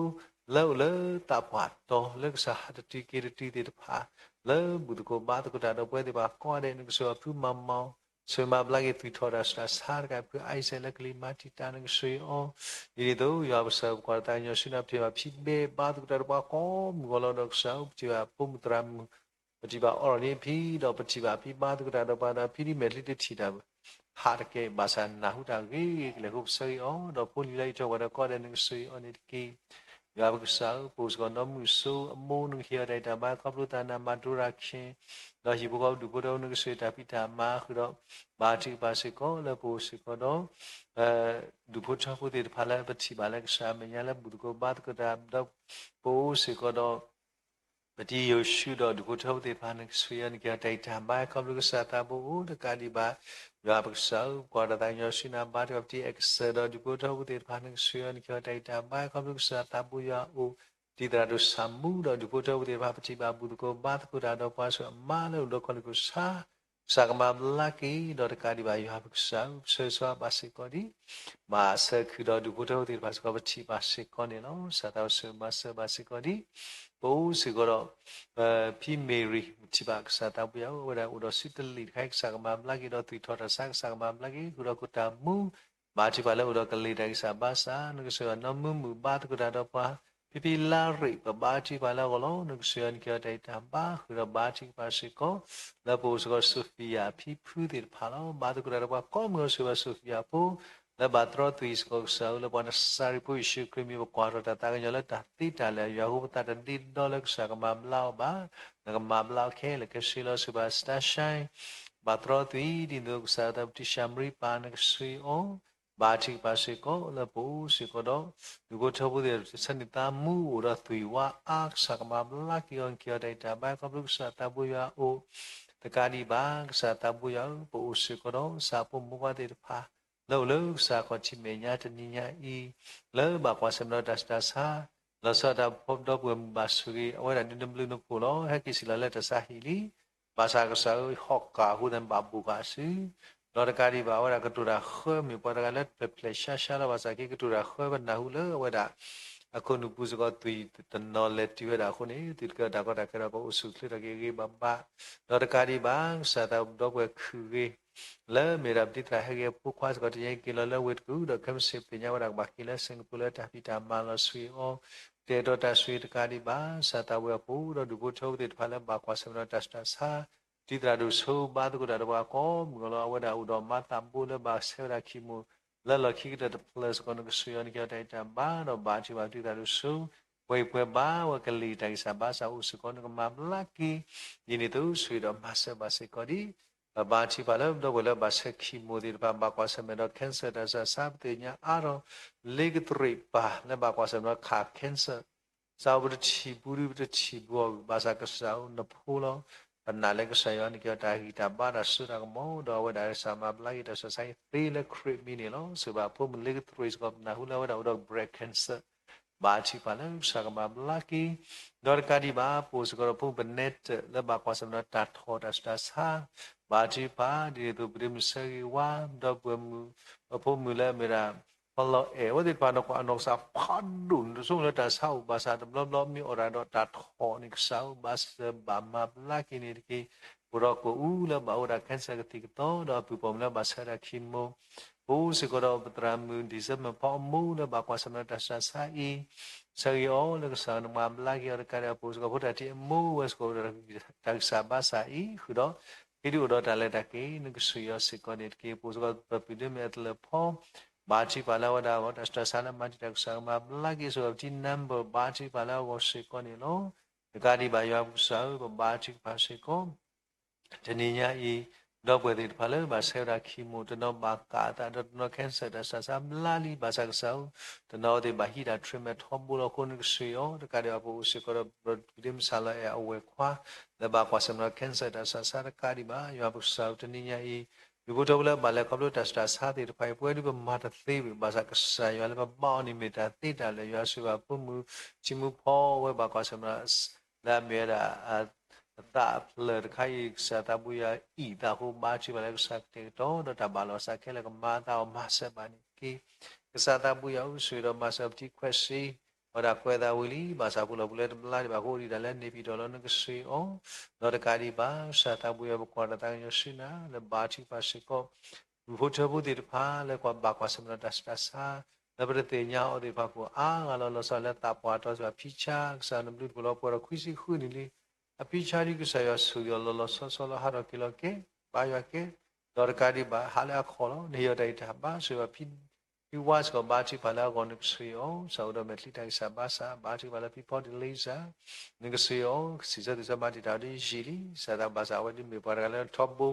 လၢအိၣ်လၢသးပှၢ်တီၤ လၢကစၢ်ဟးတတုၤက့ၤတတုၤသ့ၣ်တဖၣ် လၢဘူၣ်သကိးဘါသကိးတၢ်ဒီးပဝဲသ့ၣ်တဖၣ်ကိးဂၤဒဲး နကဆိၣ်ဂ့ၤအီၤဖုမၤမီၤ, ဆိၣ်ဂ့ၤမၤဘျါက့ၤ သွံၣ်ထီၣ်တၢ်ဆူးတၢ်ဆါတကး ဖုအါအံၤစဲးလၢကလံၤမၤတံာ်တာ် နကဆိၣ်ဂ့ၤအီၤ, ဒ်န့ၣ်အသိး ယွၤပကစၢ် ပကွၢ်တၢ်သးကညီၤဆူနၤ ပထံၣ်ဘၣ်ဖံဘဲဘါသကိးတၢ်ဒီးပှၤကိးမုၢ်ဂီၤလီၤ ဒီးကစၢ်ဧၢ ပထံၣ်ဘၣ်ဖိမုၣ်သရၣ်မုၣ် ပထံၣ်ဘၣ်အီၣ်လီၤန့ၣ်ဖံ ဒီးပထံၣ်ဘၣ်ဖံဘါသကိးတၢ်ဒီးပှၤဒီးဖံဒ်မဲာ်ချံတထံၣ်တၢ် ဟးတကဲဘၣ်ဆၣ်နၢ်ဟူတၢ်ဂ့ၤကလဲာ်အဃိ ပဆၢဂ့ၤအီၤ ဒီးဖိလံၤလၢအံးထွဲကွၢ်ဒီးကိးဂၤဒဲး နကဆိၣ်ဂ့ၤအီၤန့ၣ်တက့ၢ်. ယွၤပကစၢ်ဧၢ ပအိၣ်စ့ၢ်ကီးနီၢ်မုၢ်စိအမိၢ် နကဟ့ၣ်အီၤတၢ်ဂံၢ်တၢ်ဘါခီဖျိသးနၤ မၤဒိရၤခ့ ဒီးဟံၣ်ဖိဃီဖိဒူၣ်ဖိထၢဖိ နကဆိၣ်ဂ့ၤတၢ်ဖံးတၢ်မၤဃုာ်ဒီး ဘါထုကဖၣ်စ့ၢ်ကီးလၢပအိၣ်စ့ၢ်ကီးဒီး ဒူၣ်ဖိထၢဖိသ့ၣ်တဖၣ်လၢပထံၣ်ဘၣ်လၢကစၢ်အမဲာ်ညါလၢဘူၣ်သကိးဘါသကိးတၢ်ဒီး ပအိၣ်စ့ၢ်ကီးဒီး ပတံၤယိၤၡူဒီးဒူၣ်ဖိထၢဖိသ့ၣ်တဖၣ် နကဆိၣ်ဂ့ၤအီၤ နကဟ့ၣ်အီၤတၢ်ဂံၢ်တၢ်ဘါခီဖျိကစၢ်သးဘိအိၣ် တကးဒံးဘၣ် ယွၤပကစၢ်ဧၢ ပကွၢ်တၢ်သးကညီၤဆူနၤ ဘါထုကဖၣ်ပတံၤအဲကစၢၢ်ဒီးဒူၣ်ဖိထၢဖိသ့ၣ်တဖၣ် နကဆိၣ်ဂ့ၤအီၤ နကဟ့ၣ်အီၤတၢ်ဂံၢ်တၢ်ဘါခီဖျိကစၢ်သးဘိယွၤအအိၣ် တံၤသရၣ်ဒိၣ်ဆၣ်မူဒီးဒူၣ်ဖိထၢဖိသ့ၣ်တဖၣ် ပထံၣ်ဘၣ်ဘူၣ်သကိးဘါသကိးတၢ်ဒီးပှၤဆူအမါလၢအိၣ်ဒီးကီၢ်လ့ၣ်ခိၣ်ဆါ ကစၢ်ကမၤဘျါက့ၤ ဒီးတကးဒံးဘၣ်ယွၤပကစၢ်ဧၢ ပဆၢဂ့ၤဆၢဝါဘၣ်စ့ၢ်ကီးဒ် ဘၣ်ဆၢခုၣ်ဒီးဒူၣ်ဖိထၢဖိသ့ၣ်တဖၣ်စ့ၢ်ကီး ပထံၣ်ဘၣ်စ့ၢ်ကီးန့ၣ်လီၤ. ကစၢ်သးဘိစီၤမၤစၢၤဘၣ်စ့ၢ်ကီးဒ် ပအိၣ်စ့ၢ်ကီးဒီး ဖံမ့ၤရံၤ ပထံၣ်ဘၣ်ကစၢ်သးဘိယွၤဧၢ အဝဲဒၣ်အိၣ်ဒီးစုတလ့ၢ်တခါ ကစၢ်ကမၤဘျါက့ၤဒီးသွံၣ်ထီၣ်တၢ်ဆါ ကစၢ်ကမၤဘျါက့ၤ ဃုာ်ဒီးခိၣ်တၢ်မူ ဘါထုကဖၣ်လၢအိၣ်ဒီးကလ့ၤတၢ်ဂံၢ်စၢ်ဘါစၢ် နကဆိၣ်ဂ့ၤအီၤနီၢ်မုၢ်မုၢ်ဘါသကိးတၢ်ဒီးပှၤ ဖံဖံလါရ့း ပဘါထုကဖၣ်လၢအဂီၢ်လီၤ. နကဆိၣ်ဂ့ၤအီၤ နကဟ့ၣ်အီၤတၢ်ဂံၢ်တၢ်ဘါ ဃုာ်ဒီးဘါထုကဖၣ်စ့ၢ်ကီး လၢပအိၣ်စ့ၢ်ကီး Sophia ဖံဖုသ့ၣ်တဖၣ်လီၤ. ဘါသကိးတၢ်ဒီးပှၤကိးမုၢ်ဂီၤ ဆိၣ်ဂ့ၤဘၣ် Sophia ဖိ လၢဘၣ်တြီသွံၣ်စ့ၢ်ကီးကစၢ်ဧၢ လၢပှၤနစၤရ့းဖိယ့ၣ်ၡူးခရံာ်မံၤ ပကွၢ်ထီၣ်တၢ်သးကညီၤလၢတၢ်သ့တၢ်လၢာ် ယွၤဟိပသးတဒ့ဒီလၢကစၢ်ကမၤဘျါအီၤဘၣ် နကမၤဘျါအီၤခဲလၢာ်ခဲဆ့လီၤ. ဆိၣ်ဂ့ၤဘၣ် Starshine ဘၣ်တြီသွံၣ် ဒ်သိးကစၢ်သး ပတံၤၡၤမရံပၢ် နကဆိၣ်ဂ့ၤအီၤ ဘါထုကဖၣ်စ့ၢ်ကီး လၢပအိၣ်စ့ၢ်ကီးဒီး ဒူၣ်ဖိထၢဖိသ့ၣ်တဖၣ် ဆၢန့ၣ်သးမူအိၣ်ဒီးသွံၣ်ဝါအါ ကစၢ်ကမၤဘျါက့ၤအီၤ နကဟ့ၣ်အီၤတၢ်ဂံၢ်တၢ်ဘါ ခီဖျိကစၢ်သးဘိယွၤအအိၣ် တကးဒံးဘၣ် ကစၢ်သးဘိယွၤဧၢ ပအိၣ်စ့ၢ်ကီးဒီး ကစၢ်ဖိမုၣ်ဖိခွါသ့ၣ်တဖၣ် လၢအိၣ်လၢကစၢ်ခီၣ်ထံးမဲာ်ညါတနံၤညါအံၤ လၢဘၣ်ကွၢ်ဆၢၣ်မဲာ်ဒီးတၢ်ဆူးတၢ်ဆါ လီၤဆီဒၣ်တၢ် ပဒီပုၢ်ဝဲၢ်မုၣ်ဘၣ်ဆိၣ်ဂ့ၤ အဝဲဒၣ်ဒုးနဘျုးနဖှိၣ်လီၤ. ဟဲက့ၤစံၣ်လီၤလၢတၢ်ဆါဟံၣ်လံ ဘၣ်ဆၣ်ကစၢ်ဧၢ ဟီၣ်ကၢ်အဃိသတးန့ၣ် ဘၣ်ဘိၣ်ဃာ်စု ဒီးတကးဒံးဘၣ် အဝဲဒၣ်ကတိၤတၢ်ဃၢ မ့ၢ်ပှၤတဂၤလၢတဖျဲးဖျဲးဆါဆါလီၤ. ဘၣ်ဆၣ်က့ၤကတိၤတၢ်ဃၢ ပနၢ်ဟူလၢအဝဲဒၣ် အခိၣ်နူာ်ပူၤစ့ၢ်ကီးသွံၣ်တနီၤလဲၤတုၤဝဲဒၣ်အဃိန့ၣ် သုတကဲတၢ်ကီတၢ်ခဲဒီး ကအိၣ်ဆူၣ်အိၣ်ချ့ထီၣ်က့ၤအဂ့ၤဘၣ်ဘၣ် ဒီးတကးဒံးဘၣ် ကစၢ်သးဒီပုၢ်ဝဲၢ်ခုၣ်ဂ့ၤ လၢမ့ၢ်ဒၣ်ပတံၤသရၣ်ဟဲက့ၤအဖိခွါစ့ၢ်ကီး တနံၤအံၤက့ၤလီၤလၢဝ့ၢ်တကူၣ် ဒီးခဲမုၢ်ဆ့ၣ်ပသ့ၣ်ညါဝဲဒၣ်ကဘၣ်က့ၤလၢစ့ၣ်ကပူၤလၢတၢ်ဖံးတၢ်မၤလီၤ ဆိၣ်ဂ့ၤအီၤ ကတဲာ်ကတီၤတၢ်ဆိၣ်ဂ့ၤ တကးဒံးဘၣ် ကစၢ်သးဝဲအပူၤ ဒီးဒူၣ်ဖိထၢဖိသ့ၣ်တဖၣ်လၢဘၣ်ကွၢ်ဆၢၣ်မဲာ်ဒီးတၢ်ဆူးတၢ်ဆါ တံၤသရၣ်ဒိၣ်ဆိဘါသကိးတၢ်ဒီးပှၤကိးမုၢ်ဂီၤလီၤ. အဝဲဒၣ်အိၣ်ဒီးမါသးဘိလၢဘၣ်ဆဲးဝဲဒၣ်ခံမိၢ် လၢလီၢ်ခံကတၢၢ်တဖျၢၣ်စ့ၢ်ကီး နကဆိၣ်ဂ့ၤအီၤ နကဟ့ၣ်အီၤတၢ်ဂံၢ်တၢ်ဘါ ဒီးဘါထုကဖၣ်တံၤသရၣ်ဒိၣ်ဆိ ပှဲၤပှဲၤဘၣ်ဝဲကလံၤတၢ်ဂံၢ်စၢ်ဘါစၢ်အိၣ်စ့ၢ်ကီး နကမၤဘျါက့ၤ ဒ်န့ၣ်အသိး ဆိၣ်ဂ့ၤဒီးမၤစၢၤဘၣ်စ့ၢ်ကီးဒံး ပဘါထုကဖၣ်လၢပဒီပုၢ်ဝဲၢ်လၢဘၣ်ဆှၢ chemo သ့ၣ်တဖၣ် ဘၣ်ကွၢ်ဆၢၣ်မဲာ်ဒီး cancer တၢ်စှၤဆါ ပသ့ၣ်ညါအါထီၣ် လ့ကတရံးပၢ်လၢဘၣ်ကွၢ်ဆၢၣ်မဲာ်ဒီးခး cancer စးဝဲပတထံၣ်ဘူးဒီးပတထံၣ်ဘူးအီၤ ဘၣ်ဆၣ်ကစၢ်ဧၢ နဖိလီၤ. ပနာ်လၢကစၢ်ယွၤန့ၣ်က့ၤအီၤတၢ်ဂံၢ်တၢ်ဘါတၢ်စိတၢ်ကမီၤ ဒီးအဝဲဒၣ်ကစၢ်မၤဘျါက့ၤတၢ်စှၤဆါအံၤသ့လၢခရံာ်မံၤန့ၣ်လီၤ. စံးဘၣ်ဖိမုၣ်လ့ကတရံးစ့ၢ်ကီး ပနၢ်ဟူလၢအဝဲဒၣ်အိၣ်ဒီး breast cancer ဘါထုကဖၣ်လၢကစၢ်ကမၤဘျါက့ၤ ဒီးတကးဒံးဘၣ် ပအိၣ်စ့ၢ်ကီးဒီးဖိမုၣ်ပနဲတၢၣ်လၢဘၣ်ကွၢ်ဆၢၣ်မဲာ်ဒီးတၢ်ထီၣ်တၢ်ဆူးတၢ်ဆါ ဘါထုကဖၣ် ဒ်န့ၣ်အသိး ပဒ့မုၣ်ဆၢဂ့ၤဝါ ဒီပုၢ်ဝဲၢ်မုၣ် အဖိမုၣ်လၢအမ့ၢ်ဒၣ် ဖီလီၤအဲၣ် အဝဲသ့ၣ်တဖၣ်န့ၣ် ကွၢ်အနီၢ်ကစၢ်ဖးဒိၣ်န့ၣ် တဆိကမိၣ်လၢတၢ်ဆါအိၣ်ဘၣ်ဆၣ် တဘျီဘျီမ့ၢ်အိၣ်တၢ်ဒီးတၢ်ထီၣ်န့ၣ် ကစၢ်ဧၢ ဘၣ်စၢၤဘၣ်မၤဘျါက့ၤန့ၣ်တက့ၢ်. ပအိၣ်ဒီးကအိၣ်လၢဘၣ်အိၣ်ဝဲဒၣ် cancer ကသံၣ်ကသီ ဒီးအပုၢ်ပိာ်မုၣ်လၢဘၣ်ဆှၢဝဲဒၣ် chemo ပအိၣ်စ့ၢ်ကီးဒီးပသရၣ်မုၣ် ဒံၣ်စၢမၢၣ်ဖီအမိၢ်လၢဘၣ်ကွၢ်ဆၢၣ်မဲာ်ဒီးတၢ်စှၤဆါအံၤ ဆၢဂ့ၤအီၤလၢကစၢ်နမၤဘျါက့ၤအီၤတကးဒံး ပအိၣ်စ့ၢ်ကီးဖိတၢ်ထံၣ်အမိၢ်ဝဲစ့ၢ်ကီး တၢ်ဂံၢ်စၢ်ဘါစၢ်အံၤ ဃုာ်ဒီး ဟ့ၣ်ဒုးအိၣ်ဒီးတၢ်လဲၤတၢ်က့ၤ နကဆှၢအီၤစ့ၢ်ကီးန့ၣ်တက့ၢ်. ပအိၣ်စ့ၢ်ကီးပပုၢ်ဒ့မုၣ်အတလၢၢ်ဖီ ဘါထုကဖၣ်လၢအဝဲဒၣ်အဂီၢ် တၢ်စှၤဆါလၢမၤတံာ်တာ် ကစၢ်ကမၤဘျါက့ၤ ဆိၣ်ဂ့ၤပထံ number ဘါထုကဖၣ်လၢအဂီၢ်စ့ၢ်ကီးန့ၣ်လီၤ. တကးဒံးဘၣ် ယွၤပကစၢ်ဧၢ ပဘါထုကဖၣ်စ့ၢ်ကီး တနံၤညါအံၤ ဒီပုၢ်ဝဲၢ်သ့ၣ်တဖၣ်လၢဘၣ်ဆှၢဝဲဒၣ် chemo တနီၤဘၣ်ကးအသးဒီးတနီၤ cancer တၢ်စှၤဆါဘျါလံ ဘၣ်ဆၣ်ကစၢ်ဧၢ တနီၤအဝဲသ့ၣ်ဘၣ်ဟံးတၢ် treatment ထီဘိလီၤအဃိ နကဆှၢအီၤတကးဒံးဘၣ် ပအိၣ်စ့ၢ်ကီးဒီးပပုၢ်ဒ့မုၣ်စၢ်လီၤအဲၣ်အဝဲၢ်ခွါ လၢဘၣ်ကွၢ်ဆၢၣ်မဲာ်ဒီး cancer တၢ်စှၤဆါတကးဒံးဘၣ် ယွၤပကစၢ်ဧၢ တနံၤညါအံၤ ဒုးဖိထၢဖိလၢဘၣ်လဲၤခီဖျိတၢ်ဆူးတၢ်ဆါသ့ၣ်တဖၣ်အံၤ ပဝဲဒၣ်ပမၤတသ့ဘၣ် ဘၣ်ဆၣ်ကစၢ်ယွၤလၢပဘါအီၤန့ၣ်မ့ၢ်တၢ်သ့တၢ်လၢာ် ယွၤဆိၣ်ဂ့ၤဘၣ်ဖိမုၣ် ထံမူဖီဝဲဘၣ်ကွၢ်ဆၢၣ်မဲာ်ဒီး လၢအမ့ၢ်ဝဲဒၣ် အသးအဖျၢၣ်တခါအံၤ ကစၢ်သးဘိယွၤအံၣ်သးအဃိ ဘါထုကဖၣ်လၢကစၢ်ကတဲာ်ကတီၤ ဒီးတၢ်ဘၣ်လီၤစးခဲလၢာ်ကမၤအသးအီၤမၤစၢၤဘၣ်န့ၣ်တက့ၢ်. ကစၢ်သးဘိယွၤအိၣ်ဆိၣ်ဂ့ၤဒီးမၤစၢၤပထံခွဲးစ့ ဝဲဒၣ်ကွဲးသးဝံၤလံ ဘၣ်ဆၣ်ဖိလီၤပူၤလၢတဘျါဒံးဘၣ်အဃိ အိၣ်ဒံးဒၣ်လၢန့ၣ်ပံၤဒီးလီၤ နကဆှၢအီၤ ဒီးတကးဒံးဘၣ် ကစၢ်သးဘိယွၤ ပကွၢ်တၢ်သးကညီၤဆူနၤ လၢဘါထုကဖၣ်စ့ၢ်ကီး ဒုးဖိထၢဖိသ့ၣ်တဖၣ်လၢကွၢ်ဘၣ်ကွၢ်ဆၢၣ်မဲာ်ဒီးတၢ်ဆူးတၢ်ဆါ လၢပတသ့ၣ်ညါအီၤသ့ၣ်တဖၣ်ကိးအါဂၤလီၤ လီၤဆီလၢသးပှၢ်တီစ့ၢ်ကီး ဖံဆါ ကစၢ်နဘျုးတကလီၤပှဲၤဒီးခွံဆံဃုနံၣ်လံ အဖံဆါဒ်ကစၢ်ယွၤဆိၣ်ဂ့ၤအီၤ လီၤလီၤဆီဆီလၢဟးထီၣ်က့ၤလီၤက့ၤ ဘါယွၤက့ၤ ဒီးတကးဒံးဘၣ် ဟးလၢအခီၣ်လီၤ နဟ့ၣ်အီၤတၢ်ဂံၢ်တၢ်ဘါ ဆိၣ်ဂ့ၤဘၣ်ဖံ ဖံဝါစ့ၢ်ကီး ဘါထုကဖၣ်လၢအဂီၢ် နကဆှၢအီၤ ကစၢ်အိၣ်ဒီးမဲာ်ချံတၢ်ဂံၢ်စၢ်ဘါစၢ် ဘါထုကဖၣ်လၢဖံဖီဒံးလ့စၢ် နကဆှၢအီၤ စံးဆၢသူၣ်ဆၢမၤတံာ်တာ်အီၤဒ်ယံာ်လံ စၢ်သးဘၣ်ဆၣ် အဝဲဒၣ်မ့ၢ်ပှၤတဂၤလၢထီဘိ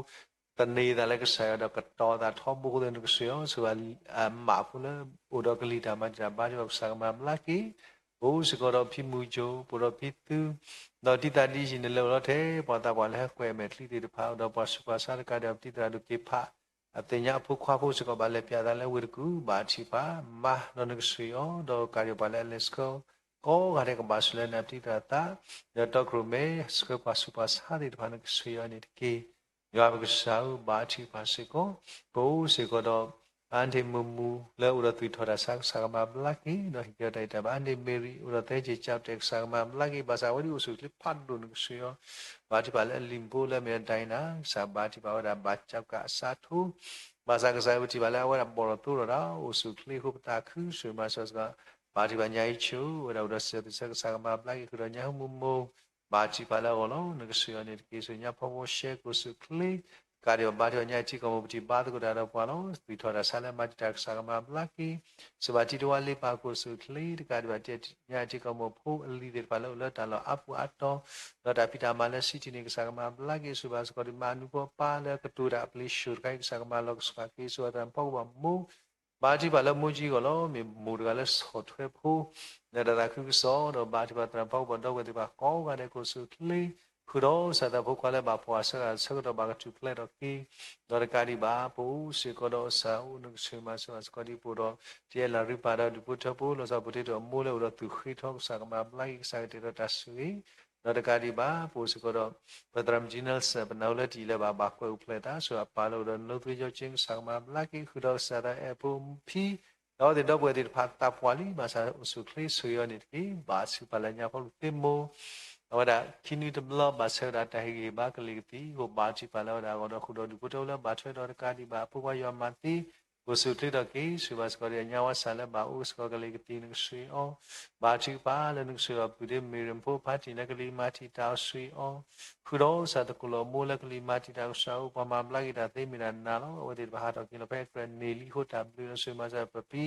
သန့ၤသးလၢကစၢ်ယွၤဒီးကတီၤသးထီဘိအဃိသတး နကဆှၢအီၤ ဆိၣ်ဂ့ၤဘၣ်အမးဖိလၢ အိၣ်ဒီးကလံၤတၢ်မၤတံာ်တာ် ဘါထုကဖၣ် ကစၢ်ကမၤဘျါက့ၤ ပအိၣ်စ့ၢ်ကီးဒီးဖံမုၢ်ကၠိ ပအိၣ်ဒီးဖံသူ ဒီးတံၢ်သးဒ်ယံာ် နလဲၤအိၣ်လီၤထဲ ပှၤသးပှၢ်လၢဟဲကွဲးအမဲာ်ချံသ့ၣ်တဖၣ် ဒီးပှၤဆူးပှၤဆါတကးဒံး ပတံၢ်သရၣ်ဒိၣ်က့ၤဖး အသ့ၣ်ညါအဖိခွါဖိစ့ၢ်ကီး ဘၣ်လဲၤပၠးသးလၢဝ့ၢ်တကူၣ် ဘါထုကဖၣ် မၤဒီးနကဆှၢအီၤ ဒီးကးဒံးပှၤလၢအလဲၤဆှၢ ကိးဂၤဒဲးကဘၣ်ဆိၣ်လၢနပတံၢ်သရၣ်သး ဒီးတီခိၣ်ရိၣ်မဲ ဆှၢပှၤဆူးပှၤဆါသ့ၣ်တဖၣ် နကဆှၢအီၤန့ၣ်တက့ၢ်. ယွၤပကစၢ်ဧၢ ဘါထုကဖၣ်စ့ၢ်ကီး ပအိၣ်စ့ၢ်ကီးဒီး အါန့ၢ်မုၢ်မူ လၢအိၣ်ဒီးသွံၣ်ထီၣ်တၢ်ဆါ ကစၢ်ကမၤဘျါက့ၤ ဒီးဟ့ၣ်က့ၤအီၤတၢ်ဂံၢ်တၢ်ဘါ အါန့ၢ်မ့ၢ်ရံ အိၣ်ဒီးသဲက့ၤကၠီတဲာ် ကစၢ်ကမၤဘျါက့ၤ ဘၣ်ဆၣ်အဝဲဒၣ်အိၣ်ဆူၣ်အိၣ်ချ့ဖးဒိၣ် နကဆှၢအီၤ ဘါထုကဖၣ်လၢအလံၤမူဖိလၢအမ့ၢ်ဒၣ်ဒၣ်အံၤနၤ ကစၢ်ဘါထုကဖၣ်ဝဲဒၣ် ဘၣ်ကၠီကးအစးထိ ဘၣ်ဆၣ်ကစၢ်ပထံၣ်ဘၣ်လၢအဝဲဒၣ်ဘီၣ်ထီၣ်သိဒီး အိၣ်ဆူၣ်အိၣ်ချ့အဃိ ပသးခု ဆိၣ်ဂ့ၤမၤစၢၤစ့ၢ်ကီး ဘါထုကဖၣ်ညါအံၤဆူၣ် ဝဲဒၣ်အိၣ်ဒီးစံးဆၢသူၣ်ဆၢ ကစၢ်ကမၤဘျါက့ၤ ဃုာ်ဒီးညါဟူမူမူ ဘါထုကဖၣ်လၢအဂီၢ်လီၤ. နကဆှၢအီၤန့ၣ်တက့ၢ် ဆိၣ်ဂ့ၤညါဖီဖိ ရှဲကိၣ်ဆူၣ်အိၣ်ချ့ ကးဒံးဘၣ် ဘါထုကဖၣ်ညါအံၤထံကီၢ်မူ ပထံၣ်ဘါသကိးတၢ်ဒီးပှၤလီၤ. သွံၣ်ထီၣ်တၢ်ဆါလၢမၤတံာ်တာ် ကစၢ်ကမၤဘျါက့ၤ စံးဘၣ်ထံတဝါလ့ပာ်ကိၣ်ဆူၣ်အိၣ်ချ့ တကးဒံးဘၣ် တံၢ်ညါအံၤထံကီၢ်မူဖိအလံၤသ့ၣ်တဖၣ်လၢအိၣ်လၢတၢ်လီၢ်အါပူၤအါတီၤ ဒီးတၢ်ဖံးတၢ်မၤလၢ city န့ၣ် ကစၢ်ကမၤဘျါက့ၤ ဆိၣ်ဂ့ၤဘၣ်စ့ၢ်ကီး ဒုးမၤအနူဖိအပၢ်လၢကတိၤတၢ်အပျ့ၤဆှိၣ်တခါအံၤ ကစၢ်ကမၤလီၤကဆှၣ်က့ၤ ဆိၣ်ဂ့ၤသရၣ်မုၣ်ဖီကဘီၣ်မိၢ် ဘါထုကဖၣ်လၢမိၢ်ကံအဂီၢ်လီၤ. မ့ၢ်မိၢ်တဂၤလၢဆီၣ်ထွဲဖိ လၢတၢ်သးခုကစီၣ် ဒီးဘါထုကဖၣ်သရၣ်မုၣ်ဖီကဘီၣ်ဒီပုၢ်ဝဲၢ်သ့ၣ်တဖၣ်ကိးဂၤဒဲး ကိၣ်ဆူၣ်အိၣ်ချ့ ဃုာ်ဒီးကစၢ်သးဖိခွါလၢဘၣ်ဖှီၣ်အဆၢကတီၢ် ဆၢကတီၢ်ဘၣ်ကထူၣ်ဖျဲးထီၣ်က့ၤ ဒီးတကးဒံးဘၣ် ပအိၣ်စ့ၢ်ကီးဒီးကစၢ်အိၣ် နကဆှၢမၤစၢၤဘၣ်စ့ၢ်ကီးဒ်ပအိၣ်ဒီး တံၤအဲၣ်လၤရံပၤဒီးဒုးဖိထၢဖိ လီၤဆီပတ့တိၣ်အမိၢ်လၢအိၣ်ဒီးသူၣ်ဃ့ထီ ကစၢ်ကမၤဘျါက့ၤ ကစၢ်ကတဲာ်ဒီးတၢ်ဆိၣ်ဂ့ၤ ဒီးတကးဒံးဘၣ် ပအိၣ်စ့ၢ်ကီးဒီး ပသရၣ်မုၣ် Nelson ပနၢ်ဟူလၢတယံာ်လၢဘၣ် ဘၣ်ကွဲးအိၣ်ဖျဲၣ်သး ဆိၣ်ဂ့ၤအပၢ်လၢအိၣ်ဒီး နလိသ့ကၠိကၠ့ ကစၢ်ကမၤဘျါက့ၤ ဃုာ်ဒီးကစၢ်သးအဲၣ်ဖိဖံ ဒီးအဝဲသ့ၣ်ဒီပုၢ်ဝဲၢ်သ့ၣ်တဖၣ်သးပှၢ်လံ ဘၣ်ဆၣ်အိၣ်ဆူၣ်အိၣ်ချ့ဆိၣ်ဂ့ၤအီၤန့ၣ်တက့ၢ်. ဘါထုကဖၣ်လၢညါဖီလူၤသ့ၣ်မိၢ် အဝဲဒၣ်ခံနွံတဘျီ ဘၣ်ဆၢဝဲဒၣ်တၢ်ဟ့ၣ်ဂံၢ်ဟ့ၣ်ဘါကလံၤကသံၣ်အဃိ ဘါထုကဖၣ်လၢအဝဲဒၣ်အဂီၢ်ဒီး ဃုာ်ဒီးဒုးဖိထၢဖိလၢဘၣ်ထွဲဒီးတကးဒံးဘၣ် အဖိခွါယွၤမၤသ့ ကိၣ်ဆူၣ်အိၣ်ချ့ထီၣ်က့ၤ ဆိၣ်ဂ့ၤဘၣ်စ့ၢ်ကီးဒီးညါဝါစၢ်လၢဘၣ်အိၣ်စ့ၢ်ကီးကလံၤကသံၣ် နကဆှၢအီၤ ဘါထုကဖၣ်လၢနကဆှၢဒီးပုၢ်ဒ့မုၣ်မ့ၢ်ရ့ၣ်ဖိဖါတံၢ်လၢကလံၤမၤတံာ်တာ်အီၤဆိၣ်ဂ့ၤအီၤ ဃုာ်ဒီးကစၢ်သကိးလီၤအမိၢ်လၢကလံၤမၤတံာ်တာ် ကစၢ်ဧၢ ပှၤမၤဘျါက့ၤတၢ်သ့မ့ၢ်ဒၣ်နၤလီၤ. အဝဲသ့ၣ်တဖၣ်ဟးထီၣ်က့ၤလီၤဖဲအကြၢးန့ၢ်လံအဃိ တၢ်ဘျုးဒီးဆိၣ်ဂ့ၤမၤစၢၤပဖံ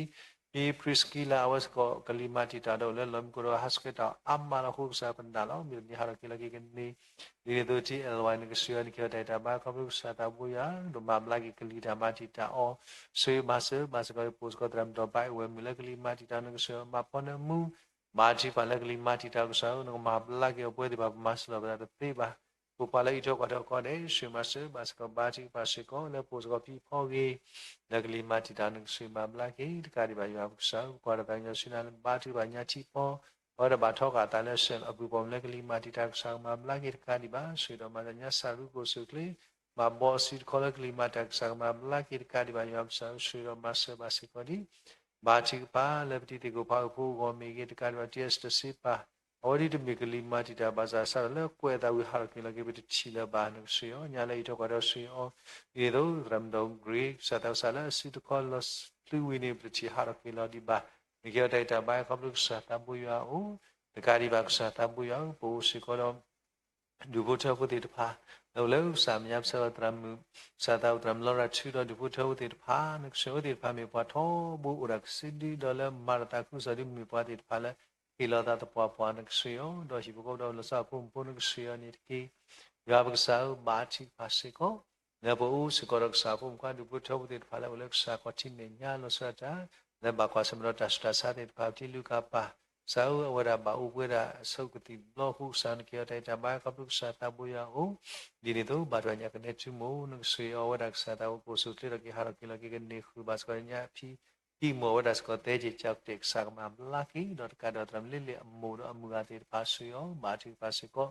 ဖံ ဖံဖရံးစကံလါ အဝဲစ့ၢ်ကီးကလံၤမၤတံာ်တာ်ဒီးအိၣ်လၢလီၢ်မံခိၣ်ဒီးဟးဆှဲးတၢ်အါမးလီၤ. အဃိကစၢ်ပနာ်လီၤ မုၢ်တနံၤဟးထီၣ်က့ၤလီၤက့ၤကန့ၢ် ဒ်န့ၣ်အသိး ထံအဲၣ်လဝါ နကစၢ်ယွၤ နကဟ့ၣ်အီၤတၢ်အံၤတၢ်ဘါ ခီဖျိကစၢ်သးဘိယွၤ ဒီးမၤဘျါက့ၤကလံၤတၢ်မၤတံာ်တာ်အီၤ ဆိၣ်ဂ့ၤမၤစၢၤဘၣ်စ့ၢ်ကီး ပအိၣ်စ့ၢ်ကီးသရၣ်မုၣ်ဒီးဘၣ်အဝဲမုၢ်လၢကလံၤမၤတံာ်တာ် နကစၢ်ယွၤမၤဖီနၢမူ ဘါထုကဖၣ်လၢကလံၤမၤတံာ်တာ်ကစၢ်ဧၢ နကမၤဘျါက့ၤအီၤ ပဝဲသ့ၣ်တဖၣ်ပမၤစၢၤလီၤပသးတသ့ဘၣ် ပပှၤလၢအအံးထွဲကွၢ်ထွဲအီၤကိးဂၤဒဲး ဆိၣ်ဂ့ၤမၤစၢၤဘၣ်စ့ၢ်ကီး ဘါထုကဖၣ်စ့ၢ်ကီး လၢပအိၣ်စ့ၢ်ကီးဖံဖီဂ့ၤ လၢကလံၤမၤတံာ်တာ် နကစၢ်ယွၤမၤဘျါက့ၤ တကးဒံးဘၣ် ယွၤပကစၢ်ဧၢ ပကွၢ်ဒီးသးကညီၤဆူနၤလၢဘါထုကဖၣ်ညါထံဖီ အဝဲဒၣ်ဘၣ်ထီဃာ်အသးလၢ စဲးလီၤ အပူၤပိာ်မုၣ်လၢကလံၤမၤတံာ်တာ်ကစၢ် ကမၤဘျါက့ၤတကးဒံးဘၣ် ဆိၣ်ဂ့ၤဒီးမၤစၢၤညါ စၢ်ရူကိၣ်စူၣ်ချ့ ဘၣ်ဘီအစုတခီလၢကလံၤမၤတံာ်တာ်ကစၢ် ကမၤဘျါက့ၤတကးဒံးဘၣ် ယွၤပကစၢ်ဧၢ ဆိၣ်ဂ့ၤဒီးမၤစၢၤဘၣ်စ့ၢ်ကီးဒ် ဘါထုကဖၣ်လၢပတံၤသကိးဖးအုၣ်ဖိအဂီၢ်မ့ၢ်ဂ့ၤ တကးဒံးဘၣ် တံၤအစတၢၢ်စ့ပာ် အဝဲဒၣ်တမ့ၢ်ကလံၤမၤတံာ်တာ်ဘၣ်ဆၣ် စးထီၣ်လၢကွဲးအသးဝံၤဟးထီၣ်က့ၤလီၤက့ၤ ပတထံၣ်လၢၤဘၣ် နကစၢ်ယွၤ ညါလၢအံးထွဲကွၢ်ထွဲဆိၣ်ဂ့ၤအီၤ ဒ်န့ၣ်အသိး သရၣ်မုၣ်ဒီးဂ့ၤ ကစၢ်သးကစၢ်လၢအစုတခီလီၤဖျူဝံၤန့ၣ် ပတထံၣ်ဟးထီၣ်က့ၤလီၤဒံးဘၣ် နကဟ့ၣ်အီၤတၢ်အံးတၢ်ဘါ ခီဖျိကစၢ်သးဘိယွၤအအိၣ် တကးဒံးဘၣ် ကစၢ်သးဘိယွၤဧၢ ပအိၣ်စ့ၢ်ကီးဒီး ဒူၣ်ဖိထၢဖိသ့ၣ်တဖၣ် လၢအိၣ်လၢကစၢ်မဲာ်ညါ ပဆၢလီၤသရၣ်မုၣ် ကစၢ်သးအိၣ်သရၣ်မုၣ်လီရၤထူဒီးဒူၣ်ဖိထၢဖိသ့ၣ်တဖၣ် နကစၢ်ယွၤ အဝဲသ့ၣ်တဖၣ်မ့ၢ်ပှၤထီဘိအိၣ်ဒီးကစုဒု ဒီးလၢမၤတၢ်သးခုကစီၣ်ဒ်မ့ၢ်ပှၤသ့ၣ်တဖၣ်လၢ ဟ့ၣ်လီၤသးသပှၢ်ပှၢ် နကစၢ်ယွၤ ဒီးဟံၣ်ဖိဃီဖိဒီးလီၤဆီအဖိမုၣ်ဖိ နကစၢ်ယွၤန့ၣ်တက့ၢ် ယွၤပကစၢ်ဧၢ ဘါထုကဖၣ်စ့ၢ်ကီး လၢပအိၣ်စ့ၢ်ကီးဒီးကစၢ်အဖိမုၣ်ခွါ ဒူၣ်ဖိထၢဖိသ့ၣ်တဖၣ်လၢအိၣ်လၢကစၢ်ခီၣ်ထံးမဲာ်ညါ လီၤဆီဒၣ်တၢ် လၢဘၣ်ကွၢ်ဆၢၣ်မဲာ်ဒီးတၢ်ဆူးတၢ်ဆါသ့ၣ်တဖၣ် ပထံလူၤကၣ်ပၢ် ကစၢ်ဧၢ အဝဲဒၣ်ဘၣ်အိၣ်ပှဲၤဒၣ်အဆိကတၢၢ်တဘျီအဃိ ကစၢ်နကဟ့ၣ်အီၤတၢ်အံးတၢ်ဘါ ခီဖျိကစၢ်သးဘိယွၤအအိၣ် ဒ်န့ၣ်အသိး ဘါထုကဖၣ်ညါကနဲထူမိၢ် နကစၢ်ယွၤ အဝဲဒၣ်ကစၢ်သးဘိ ပအိၣ်ဆူၣ်ချ့ထီၣ်က့ၤ ဟးထီၣ်က့ၤလီၤက့ၤကန့ၢ်ဃုာ်ဘၣ်စ့ၢ်ကီးညါအဖံ ဟံၣ်မိၢ်အဝဲဒၣ်စ့ၢ်ကီးသဲက့ၤကၠီကတဲာ် ကစၢ်ကမၤဘျါက့ၤ ဒီးတကးဒီးသရၣ်မုၣ်လ့လ့ၣ်အမိၢ်ဒီးအမုၢ်ဂၤသ့ၣ်တဖၣ် ဆိၣ်ဂ့ၤအီၤ ဘါထုကဖၣ်စ့ၢ်ကီး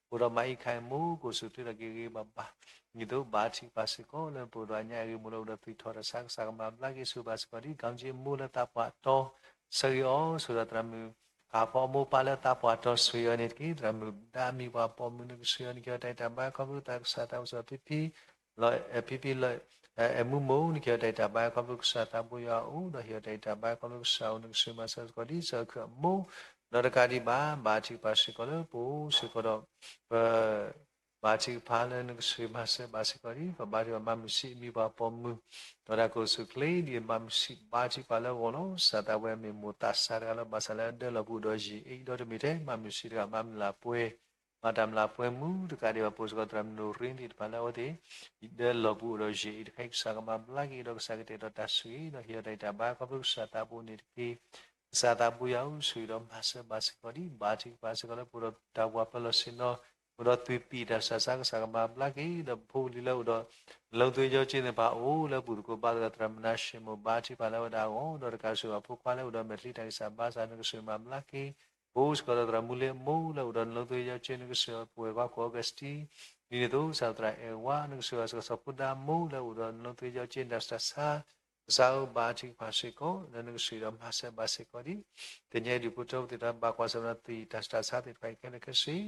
ပအိၣ်ဒီးမၤအံးခါအံၤမိၢ် ကအိၣ်ဆူၣ်ချ့ထီၣ်က့ၤဂ့ၤဂ့ၤဘၣ်ဘၣ် ဒ်သိးဘါထုကဖၣ်စ့ၢ်ကီး လၢပအိၣ်ဒီးအညါအဂ့ၢ်မိၢ်လၢအိၣ်ဒီးသွံၣ်ထီၣ်တၢ်ဆါ ကစၢ်ကမၤဘျါက့ၤ ဆိၣ်ဂ့ၤဘၣ်စ့ၢ်ကီးဒ် ကီၤကၠ့အမိၢ်လၢသးပှၢ်တီ ဆၢဂ့ၤအီၤ ဆိၣ်ဂ့ၤဒီးသရၣ်မုၣ် ကဟးဖီအမိၢ်ပၢ်လၢသးပှၢ်တီ ဆိၣ်ဂ့ၤအီၤန့ၣ်တက့ၢ် သရၣ်မုၣ်ဒါမံၤပှၤပိာ်မုၣ် နကစၢ်ယွၤ နကဟ့ၣ်အီၤတၢ်အံးတၢ်ဘါ ခီဖျိသးကစၢ်သးအိၣ်စ့ၢ်ကီးဖံဖံ လီၤ ဖံဖံလီၤ အဲၣ်မူမိၢ် နကဟ့ၣ်အီၤတၢ်အံးတၢ်ဘါ ခီဖျိကစၢ်သးဘိယွၤအအိၣ် ဒီးဟ့ၣ်အီၤတၢ်အံးတၢ်ဘါ ခီဖျိကစၢ်အအိၣ် နကစၢ်ယွၤမၤစၢၤစ့ၢ်ကီးဒ် စၢၤခုအမိၢ် ဒီးတကးဒံးဘၣ် ဘါထုကဖၣ်စ့ၢ်ကီးလၢပအိၣ်စ့ၢ်ကီးဒီး ပ ဘါထုကဖၣ်လၢနကစၢ်ယွၤမၤစၢၤဘၣ်စ့ၢ်ကီးဒ် ပဘါထုကဖၣ်မၤမုာ်ဆံးအမံၤပှၤပိာ်မုၣ် ဒီးတၢ်ကအိၣ်ဆူၣ်ချ့ ဒ်မၤမုာ်ဆံးဘါထုကဖၣ်လၢအဂီၢ်လီၤ. ကစၢ်သးပှၢ်မ့ၢ်မိၢ်သးစၢ်တဂၤလၢ ဘၣ်ဆၣ်လၢအဒၢလီၢ်ပူၤဒီးယံာ်အ့ၣ် ဒီးတမ့ၢ်ထဲမၤမုာ်ဆံးတဂၤ မၤမုာ်လၢပှဲၤ မၤတၢ်မုာ်လၢပှဲၤမူ တကးဒံးဘၣ် ပအိၣ်စ့ၢ်ကီးသရၣ်မုၣ်နိၣ်ရ့သ့ၣ်တဖၣ်လၢအဝဲသ့ၣ် ဒၢလီၢ်ပူၤအိၣ်ဒီးယံာ်အ့ၣ်တခါအံၤ ကစၢ်ကမၤဘျါက့ၤ ဒီးကစၢ်ကတဲာ်ဒီးတၢ်ဆိၣ်ဂ့ၤ ဒီးဟ့ၣ်အီၤတၢ်အံးတၢ်ဘါ ခီဖျိကစၢ်သးဘိန့ၣ်တက့ၢ်. ကစၢ်သးဘိယွၤဧၢ ဆိၣ်ဂ့ၤဒီးမၤစၢၤဘၣ်စ့ၢ်ကီးဒ် ဘါထုကဖၣ်စ့ၢ်ကီးလၢပအိၣ်ဒီးတၢ်ဝးပၢလီၢ်ဆ့ၣ်နီၤ အိၣ်ဒီးသွံၣ်ပံၣ်တၢ်ဆူးတၢ်ဆါ ကစၢ်ကမၤဘျါက့ၤ ဒီးပဖိပလံၤလၢအိၣ်ဒီး လီသ့ၣ်ယီၣ်စ့န့ၣ်တဖၣ်အိၣ်လၢဘူၣ်သကိးဘါသကိး သရၣ်မုၣ်နါၡ့ၣ်မိၣ် ဘါထုကဖၣ်လၢဝဲဒၣ်အဂီၢ် ဒီးတကးဆူၣ်ဘၣ်ဖိခွါလၢအိၣ်ဒီးမဲာ်ချံတၢ်ဂံၢ်စၢ်ဘါစၢ် နကစၢ်မၤဘျါက့ၤ ပအိၣ်စ့ၢ်ကီးဒီးသရၣ်မုၣ်လ့အမိၢ်လၢအိၣ်ဒီးလီသ့ၣ်ယီၣ်စ့ နကစၢ်ပဝဲၢ်ကွၢ်ခိၣ်အီကူးစတံ ဒ်န့ၣ်အသိး ကစၢ်သရၣ်အဲၣ်ဝါ နကစၢ်ဘၣ်စ့ၢ်ကီးစီၤဖိဒါမိၢ်လၢအိၣ်ဒီးလီသ့ၣ်ယီၣ်စ့တၢ်ဆူးတၢ်ဆါ ကစၢ်ဧၢ ဘါထုကဖၣ်စ့ၢ်ကီး လၢနကစၢ်ဒီးမၤစၢၤဘၣ်စ့ၢ်ကီးဒ် သညါဒူၣ်ဖိထၢဖိသ့ၣ်တဖၣ် ဘၣ်ကွၢ်ဆၢၣ်မဲာ်ဒီးသွံၣ်တၢ်ဆူးတၢ်ဆါသ့ၣ်တဖၣ် ခဲလၢာ်ခဲဆ့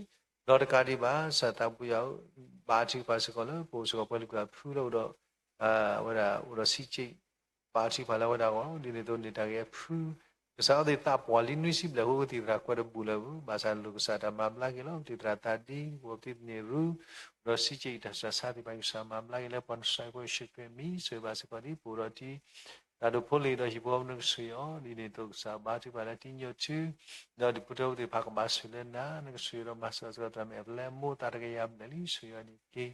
ဒီးတကးဒံးဘၣ် ကစၢ်သးဘိယွၤဧၢ ဘါထုကဖၣ်စ့ၢ်ကီးလၢပအိၣ်စ့ၢ်ကီးပှၤလုၢ်ပှၤဖုလၢအိၣ်ဒီး ဝဲဒၣ်အိၣ်ဒီးစံးက့ၣ် ဘါထုကဖၣ်လၢဝဲဒၣ်အဂီၢ် ဒ်န့ၣ်အသိးန့ၣ်တၢ်ဂ့ၢ်အဖု ကစၢ်အဝဲသ့ၣ်သးပှၢ်လံနွံဆံဘျဲၣ်အဃိ ကသံၣ်သရၣ်ကွဲးတဘူၣ်လၢၤဘၣ် ဘၣ်ဆၣ်လိၣ်ကစၢ်တၢ်မၤဘျါက့ၤလီၤ ပသံၣ်သရၣ်သးဒ့ ပသံၣ်သရၣ်ရူ အိၣ်ဒီးစံးက့ၣ်အံၤတၢ်ဆူးတၢ်ဆါသ့ၣ်တဖၣ် ကစၢ်မၤဘျါက့ၤလၢပှၤနဆှဲးဖိယ့ၣ်ၡူးခရံာ်အမံၤ ဆိၣ်ဂ့ၤဘၣ်စ့ၢ်ကီးဒ်ပအိၣ်ဒီးတံၤ တၢ်ဒိၣ်ဖိလံၤဒီးဟံၣ်ဖိဃီဖိ နကစၢ်ယွၤ ဒ်န့ၣ်အသိးကစၢ်ဘါထုကဖၣ်လၢတံၤညိးထု ဒီးဒူၣ်ဖိထၢဖိသ့ၣ်တဖၣ်ကဘၣ်ဆိၣ်လၢနၤ နကစၢ်ယွၤဒီးမၤစၢၤစ့ၢ်ကီးသရၣ်မုၣ်အဲၣ်ပလဲအမိၢ်သးတကယၤဘျဲၣ်လံ ဆိၣ်ဂ့ၤအီၤန့ၣ်တက့ၢ်.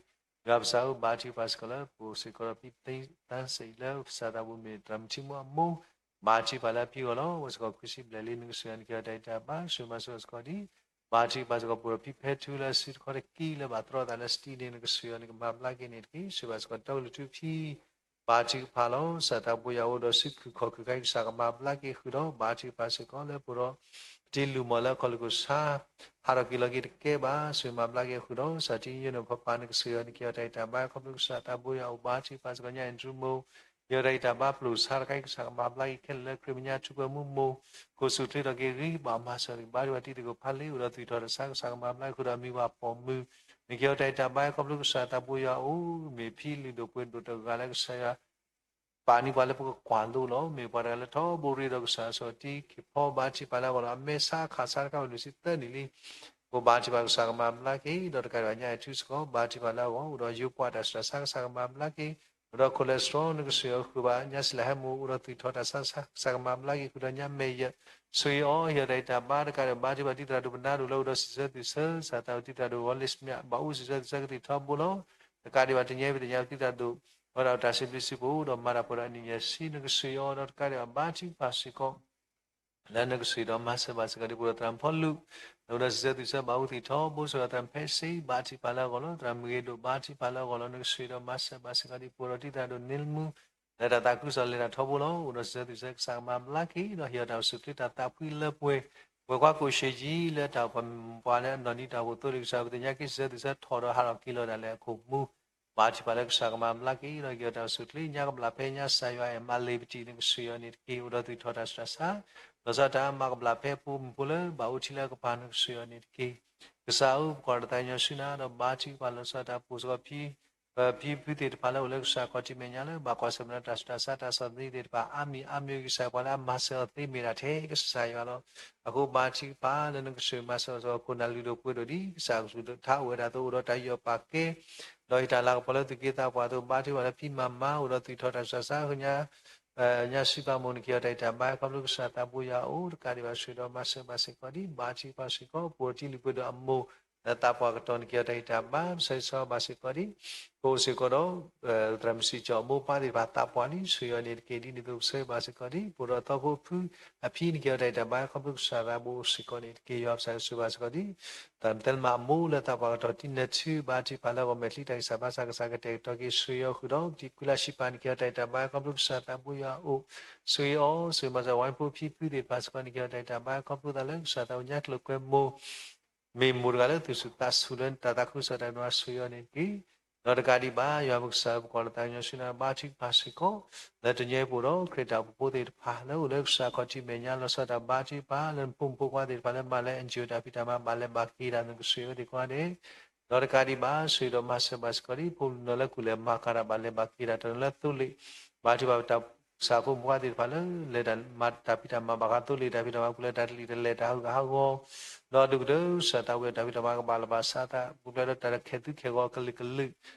ယွၤပကစၢ်ဧၢ ဘါထုကဖၣ်စ့ၢ်ကီးလၢပအိၣ်စ့ၢ်ကီးဒီးဖံသ့သၣ်စံးလၢကစၢ်သးဘိမ့ၢ်သရၣ်မုၣ်ထံမိၢ်အမိၢ် ဘါထုကဖၣ်လၢအဖံအဂီၢ်လီၤ အိၣ်စ့ၢ်ကီးခွံဆံဘျဲၣ်လံ နကစၢ်ယွၤ နကဟ့ၣ်အီၤတၢ်အံးတၢ်ဘါ ဆိၣ်ဂ့ၤမၤစၢၤစ့ၢ်ကီးဒ် ဘါထုကဖၣ်စ့ၢ်ကီးပအိၣ်ဒီးဖံဖဲထူလၢအစုတခီတကံၢ်လၢဘၣ်တြီအသးလၢစတံန့ၣ် နကစၢ်ယွၤ နကမၤဘျါက့ၤန့ၣ်တက့ၢ်. ဆိၣ်ဂ့ၤဘၣ်စ့ၢ်ကီးတၢ်အိၣ်လၢထူဖံ ဘါထုကဖၣ်လီၤ. ကစၢ်သးဘိယွၤအိၣ်ဒီးစုခုၣ်ခီၣ်ခုၣ်ခါအံၤ ကစၢ်ကမၤဘျါက့ၤဃုာ်ဒီး ဘါထုကဖၣ်စ့ၢ်ကီးလၢပအိၣ်ဒီး ပတံၤလုၢ်မီၢ်လၢအခီၣ်လိာ်ကီၢ်ဆါ ဟးထီၣ်က့ၤလီၤက့ၤတကဲဘၣ် ဆိၣ်ဂ့ၤမၤဘျါက့ၤဃုာ်ဒီး ကစၢ်တံၤယိာ်န့ၣ်ဖီပာ် နကစၢ်ယွၤ နကဟ့ၣ်အီၤတၢ်အံးတၢ်ဘါ ခီဖျိကစၢ်သးဘိယွၤအိၣ် ဘါထုကဖၣ်စ့ၢ်ကီးညါအံၤတရူမိၢ် ဟ့ၣ်အီၤတၢ်အံးတၢ်ဘါ ပျိာ်ဆါတခါအံၤ ကစၢ်ကမၤဘျါက့ၤခဲလၢာ်လၢခရံာ်မဲာ်ညါ ထူးပှဲၤမူမိၢ် ကအိၣ်ဆူၣ်ချ့ထီၣ်က့ၤဂ့ၤ ဘၣ်မၤစၢၤက့ၤ ဘါထုကဖၣ်တံၤသကိးဖးလ့ အိၣ်ဒီးသွံၣ်ထီၣ်တၢ်ဆါ ကစၢ်ကမၤဘျါက့ၤဃုာ်ဒီးအမံၤပှၤပိာ်မုၣ် နကဟ့ၣ်အီၤတၢ်အံးတၢ်ဘါ ခီဖျိကစၢ်သးဘိယွၤအိၣ် မ့ၢ်ဖံလုၢ်ဒိၣ်ပှ့ၤဒိၣ်တဂၤလၢကစၢ်ယွၤ ပာ်န့ၢ်ပှၤလၢပကကွၢ်လိလီၤ. မ့ၢ်ပှၤတဂၤလၢထီဘိရ့ဒီးကစၢ်စီၤတံၤခ့ဖီ ဘါထုကဖၣ်လၢအဂီၢ်လီၤ. အမဲာ်ဆါအခၣ်ဆါတခါဝဲလွံၢ်ဆံသၢနံၣ်လံ. အိၣ်ဘါထုကဖၣ်ကစၢ်ကမၤဘျါက့ၤ ဒီးတကးဒံးဘၣ်ညါအံၤထူစ့ၢ်ကီး ဘါထုကဖၣ်လၢအဂီၢ် အိၣ်ဒီးယိၤပှၢ်တၢ်ဆူးတၢ်ဆါ ကစၢ်ကမၤဘျါက့ၤ အိၣ်ဒီး cholesterol နကစၢ်ယွၤဃုာ်ဘၣ်ညါစံးလၢဟဲမူ အိၣ်ဒီးသွံၣ်ထီၣ်တၢ်ဆါဆါ ကစၢ်ကမၤဘျါက့ၤဃုာ်ဒီးညါမဲာ်ယဲၢ်, ဆိၣ်ဂ့ၤအီၤ ဟ့ၣ်အီၤတၢ်ဂံၢ်တၢ်ဘါတကးဒံး ဘါထုကဖၣ်တံၤသရၣ်ဒိၣ်ပနါဒိၣ်လၢအိၣ်ဒီးစံးဆၢသွံၣ်ဆၢ စးသးဝဲတံၤသရၣ်ဒိၣ်ဂီၤလ့ၣ်စမၠၣ် ဘၣ်အိၣ်စံးဆၢသွံၣ်ဆၢကသံၣ်ထီဘိလီၤ. တကးဒံးဘၣ်တနံၤအံၤ ပသ့ၣ်ညါပတံၤသရၣ်ဒိၣ် အဝဲဒၣ်တၢ်စံးဘျုးစံးဖှိၣ်ဒီးမၤတၢ်ဖိဒီးအနံၣ်ယဲၢ်ဆံ နကစၢ်ယွၤဒီးတကးဒံးဘၣ် ဘါထုကဖၣ်စ့ၢ်ကီး လၢနကစၢ်ဒီးမၤစၢၤဘၣ်စ့ၢ်ကီးဒ် ပအိၣ်ဒီးသရၣ်မုၣ်ဖီလူး လၢအိၣ်ဒီးစံးဆၢသွံၣ်ဆၢ ဘၣ်အိၣ်သွံၣ်ထီဘိ ဆိၣ်ဂ့ၤအီၤသရၣ်မုၣ်ဖဲစ့ ဘါထုကဖၣ်လၢအဂီၢ်လီၤ. သရၣ်မုၣ်ဂ့ၤဒိၣ် ဘါထုကဖၣ်လၢအဂီၢ်လီၤ. နကစၢ်ဒီးမၤစၢၤဘၣ်စ့ၢ်ကီးဒ် ပအိၣ်ဒီးတံၤသရၣ်ဒိၣ်န့ၣ်လမူ လၢတၢ်သးခုကစီၣ်လဲၤတၢ်ထီဘိလီၤ. အိၣ်ဒီးစံးဆၢသွံၣ်ဆၢ ကစၢ်ကမၤဘျါက့ၤဒီးဟ့ၣ်အီၤတၢ်အိၣ်ဆူၣ်ချ့တၢ်သးဖှံလၢပှဲၤ ပှဲၤကွၢ်ကိၣ်ရှ့ယံၤ လၢတၢ်အိၣ်ပှၤမပှၤလၢအနီၢ်နံၤတၢ်အိၣ်ဖှိၣ်သိလ့ၣ်ကစၢ် ပသ့ၣ်ညါက့ၤစံးဆၢသွံၣ်ဆၢထီၣ်ဒီးဟးထီၣ်က့ၤလီၤဒၣ်လဲာ်အခိၣ်မူ ဘါထုကဖၣ်လၢကစၢ်ကမၤဘျါက့ၤဒီးဟ့ၣ်အီၤတၢ်အိၣ်ဆူၣ်ချ့ ညါကဘျၣ်ဖဲညါစၢ်ယွၤအဲၣ်မးလ့ၤပတံၤ နကစၢ်ယွၤန့ၣ်တက့ၢ်. အိၣ်ဒီးသွံၣ်ထီၣ်တၢ်ဆူးတၢ်ဆါ လီၤဆီဒၣ်တၢ်မၤကဘျၣ်ဖဲဖိမုၣ်ဖိလၢဘၣ်အိၣ်ထံလၢအကပၤ နကစၢ်ယွၤန့ၣ်တက့ၢ်. ကစၢ်ဧၢ ပကွၢ်တၢ်သးကညီၤဆူနၤဒီးဘါထုကဖၣ်လီၤဆီဒၣ်တၢ် ပအိၣ်စ့ၢ်ကီး ပဖံဖုသ့ၣ်တဖၣ်လၢအိၣ်လၢကစၢ်ခီၣ်ထံးမဲာ်ညါလၢ ဘၣ်ကွၢ်ဆၢၣ်မဲာ်ဒီးတၢ်ဆူးတၢ်ဆါတၢ်ဆီၣ်သနံးသ့ၣ်တဖၣ် အါမံၤအါမံၤ ကစၢ်ပှၤလၢအမၤစၢၤအီၤသ့မ့ၢ်ဒၣ်ထဲကစၢ်ယွၤလီၤ. အဃိဘါထုကဖၣ်လၢနကစၢ်မၤစၢၤအီၤစ့ၢ်ကီး ခိၣ်နၢ်လုၢ်ဒိၣ်ပှ့ၤဒိၣ်ဒ်ကစၢ်ကစူၢ်ထါအိၣ်ဝဲဒၣ်အသိး အိၣ်ဒီးတၢ်ယူးယီၣ်ပာ်ကဲ ဒီးဟ့ၣ်တၢ်လၤကပီၤလၢသုးက့သးပှၢ်အသိး ဘါထုကဖၣ်လၢဖံမၤမၤ အိၣ်ဒီးသွံၣ်ထီၣ်တၢ်ဆူးတၢ်ဆါ ညါဆူပာ်မူ နကဟ့ၣ်အီၤတၢ်ဂံၢ်တၢ်ဘါ ခီဖျိကစၢ်သးဘိယွၤအအိၣ် တကးဒံးဘၣ် စံးဒီးမၤစၢၤဘၣ်စ့ၢ်ကီးဒ် ဘါထုကဖၣ်စ့ၢ်ကီး ပအိၣ်တံၤလုၢ်ပှ့ၤဒိၣ်အမိၢ် လၢသးပှၢ်ကတီၢ် နကဟ့ၣ်အီၤတၢ်ဂံၢ်တၢ်ဘါ ပဆၢဂ့ၤဆၢဝါဘၣ်စ့ၢ်ကီးဒ် ပအိၣ်စ့ၢ်ကီးဒီး သရၣ်မုၣ်စံၣ်ကၠီၣ်အမိၢ်ပၢ်သ့ၣ်တဖၣ်သးပှၢ်လံ စံးယွၤန့ၣ်တက့ၢ်. ဒ်န့ၣ်အသိး ပဆၢဂ့ၤဘၣ်စ့ၢ်ကီးဒ် ပအိၣ်ဒီးသီဖိအဖု အဖံ နကဟ့ၣ်အီၤတၢ်ဂံၢ်တၢ်ဘါ ခီဖျိကစၢ်သးဘိအိၣ်စ့ၢ်ကီးန့ၣ်တက့ၢ်. ယွၤပစံးဆၢဘၣ်စ့ၢ်ကီးဒ် သရၣ်မုၣ်သဲလမးအမိၢ်လၢသးပှၢ်ကတီၢ် တံၤနၢ်ထူ ဘါထုကဖၣ်လၢအဂီၢ် မဲာ်ချံတၢ်ဂံၢ်စၢ်ဘါစၢ် ကစၢ်ကတဲာ်ကတီၤက့ၤ စံးယွၤဃုာ်ဒီး ပတံၤကွံလၢဆံးပၤ နကဟ့ၣ်အီၤတၢ်ဂံၢ်တၢ်ဘါ ခီဖျိကစၢ်သးဘိယွၤအအိၣ် စံးယွၤအီၤ စံးမၤစၢၤ ဝါဖှိၣ်ဖံဖုသ့ၣ်တဖၣ်စ့ၢ်ကီး နကဟ့ၣ်အီၤတၢ်ဂံၢ်တၢ်ဘါ ခီဖျိသးလၢကစၢ်သးဘိညါကျိၤကွဲမူ မ့ၢ်မိၢ်တဂၤလၢသူၣ်ဆူၣ်သးဆူၣ်လၢတၢ်သးခုကစီၣ်တၢ်ဒိၣ် စံးယွၤန့ၣ်တက့ၢ်. ဒီးတကးဒံးဘၣ် ယွၤပကစၢ်ဧၢ ပကွၢ်လီၤသးကညီၤဆူနၤ ဘါထုကဖၣ်စ့ၢ်ကီး လၢတနံၤအံၤ ပအိၣ်ဒီးခရံာ်တၢ်အိၣ်ဖှိၣ်ဖိသ့ၣ်တဖၣ် လၢအိၣ်လၢကစၢ်ခီၣ်ထံးမဲာ်ညါ လီၤဆီဒၣ်တၢ် ဘါထုကဖၣ်လၢနဖိမုၣ်ဖိခွါသ့ၣ်တဖၣ်လၢမၤလၢ NGO တၢ်ဖံးတၢ်မၤ ဘၣ်လဲၤဘၣ်က့ၤတၢ် နကစၢ်ယွၤသ့ၣ်ကိးဂၤဒဲး ဒီးတကးဒံးဘၣ် စံးဒီးမၤစၢၤဘၣ်စ့ၢ်ကီးဒ် ဖိမုၣ်နီၢ်လၢကူၣ်လဲၤမၤကၤတၢ် ဘၣ်လဲၤဘၣ်က့ၤတၢ် တနီၤလၢသိလ့ၣ် ဘါထုကဖၣ်တၢ် ကစၢ်ဖိမုၣ်ဖိခွါသ့ၣ်တဖၣ်လၢ လဲၤတၢ်မၤတၢ်ဖံးတၢ်မၤဘၣ်ဃးသိလ့ၣ်တၢ်ဖံးတၢ်မၤ ပူၤဖျဲးတၢ်တလံၣ်တလဲၢ် တၢ်ဟးဂူာ်ဟးဂီၤ ဒီးဒုးကတၢၢ်ကစၢ်သးဝံၣ်အတၢ်ဖံးတၢ်မၤကဘၣ်လီၤဘၣ်စးသး ပူၤဖျဲးဒီးတၢ်တခဲးသူခဲးဂီၤကလုာ်ကလုာ်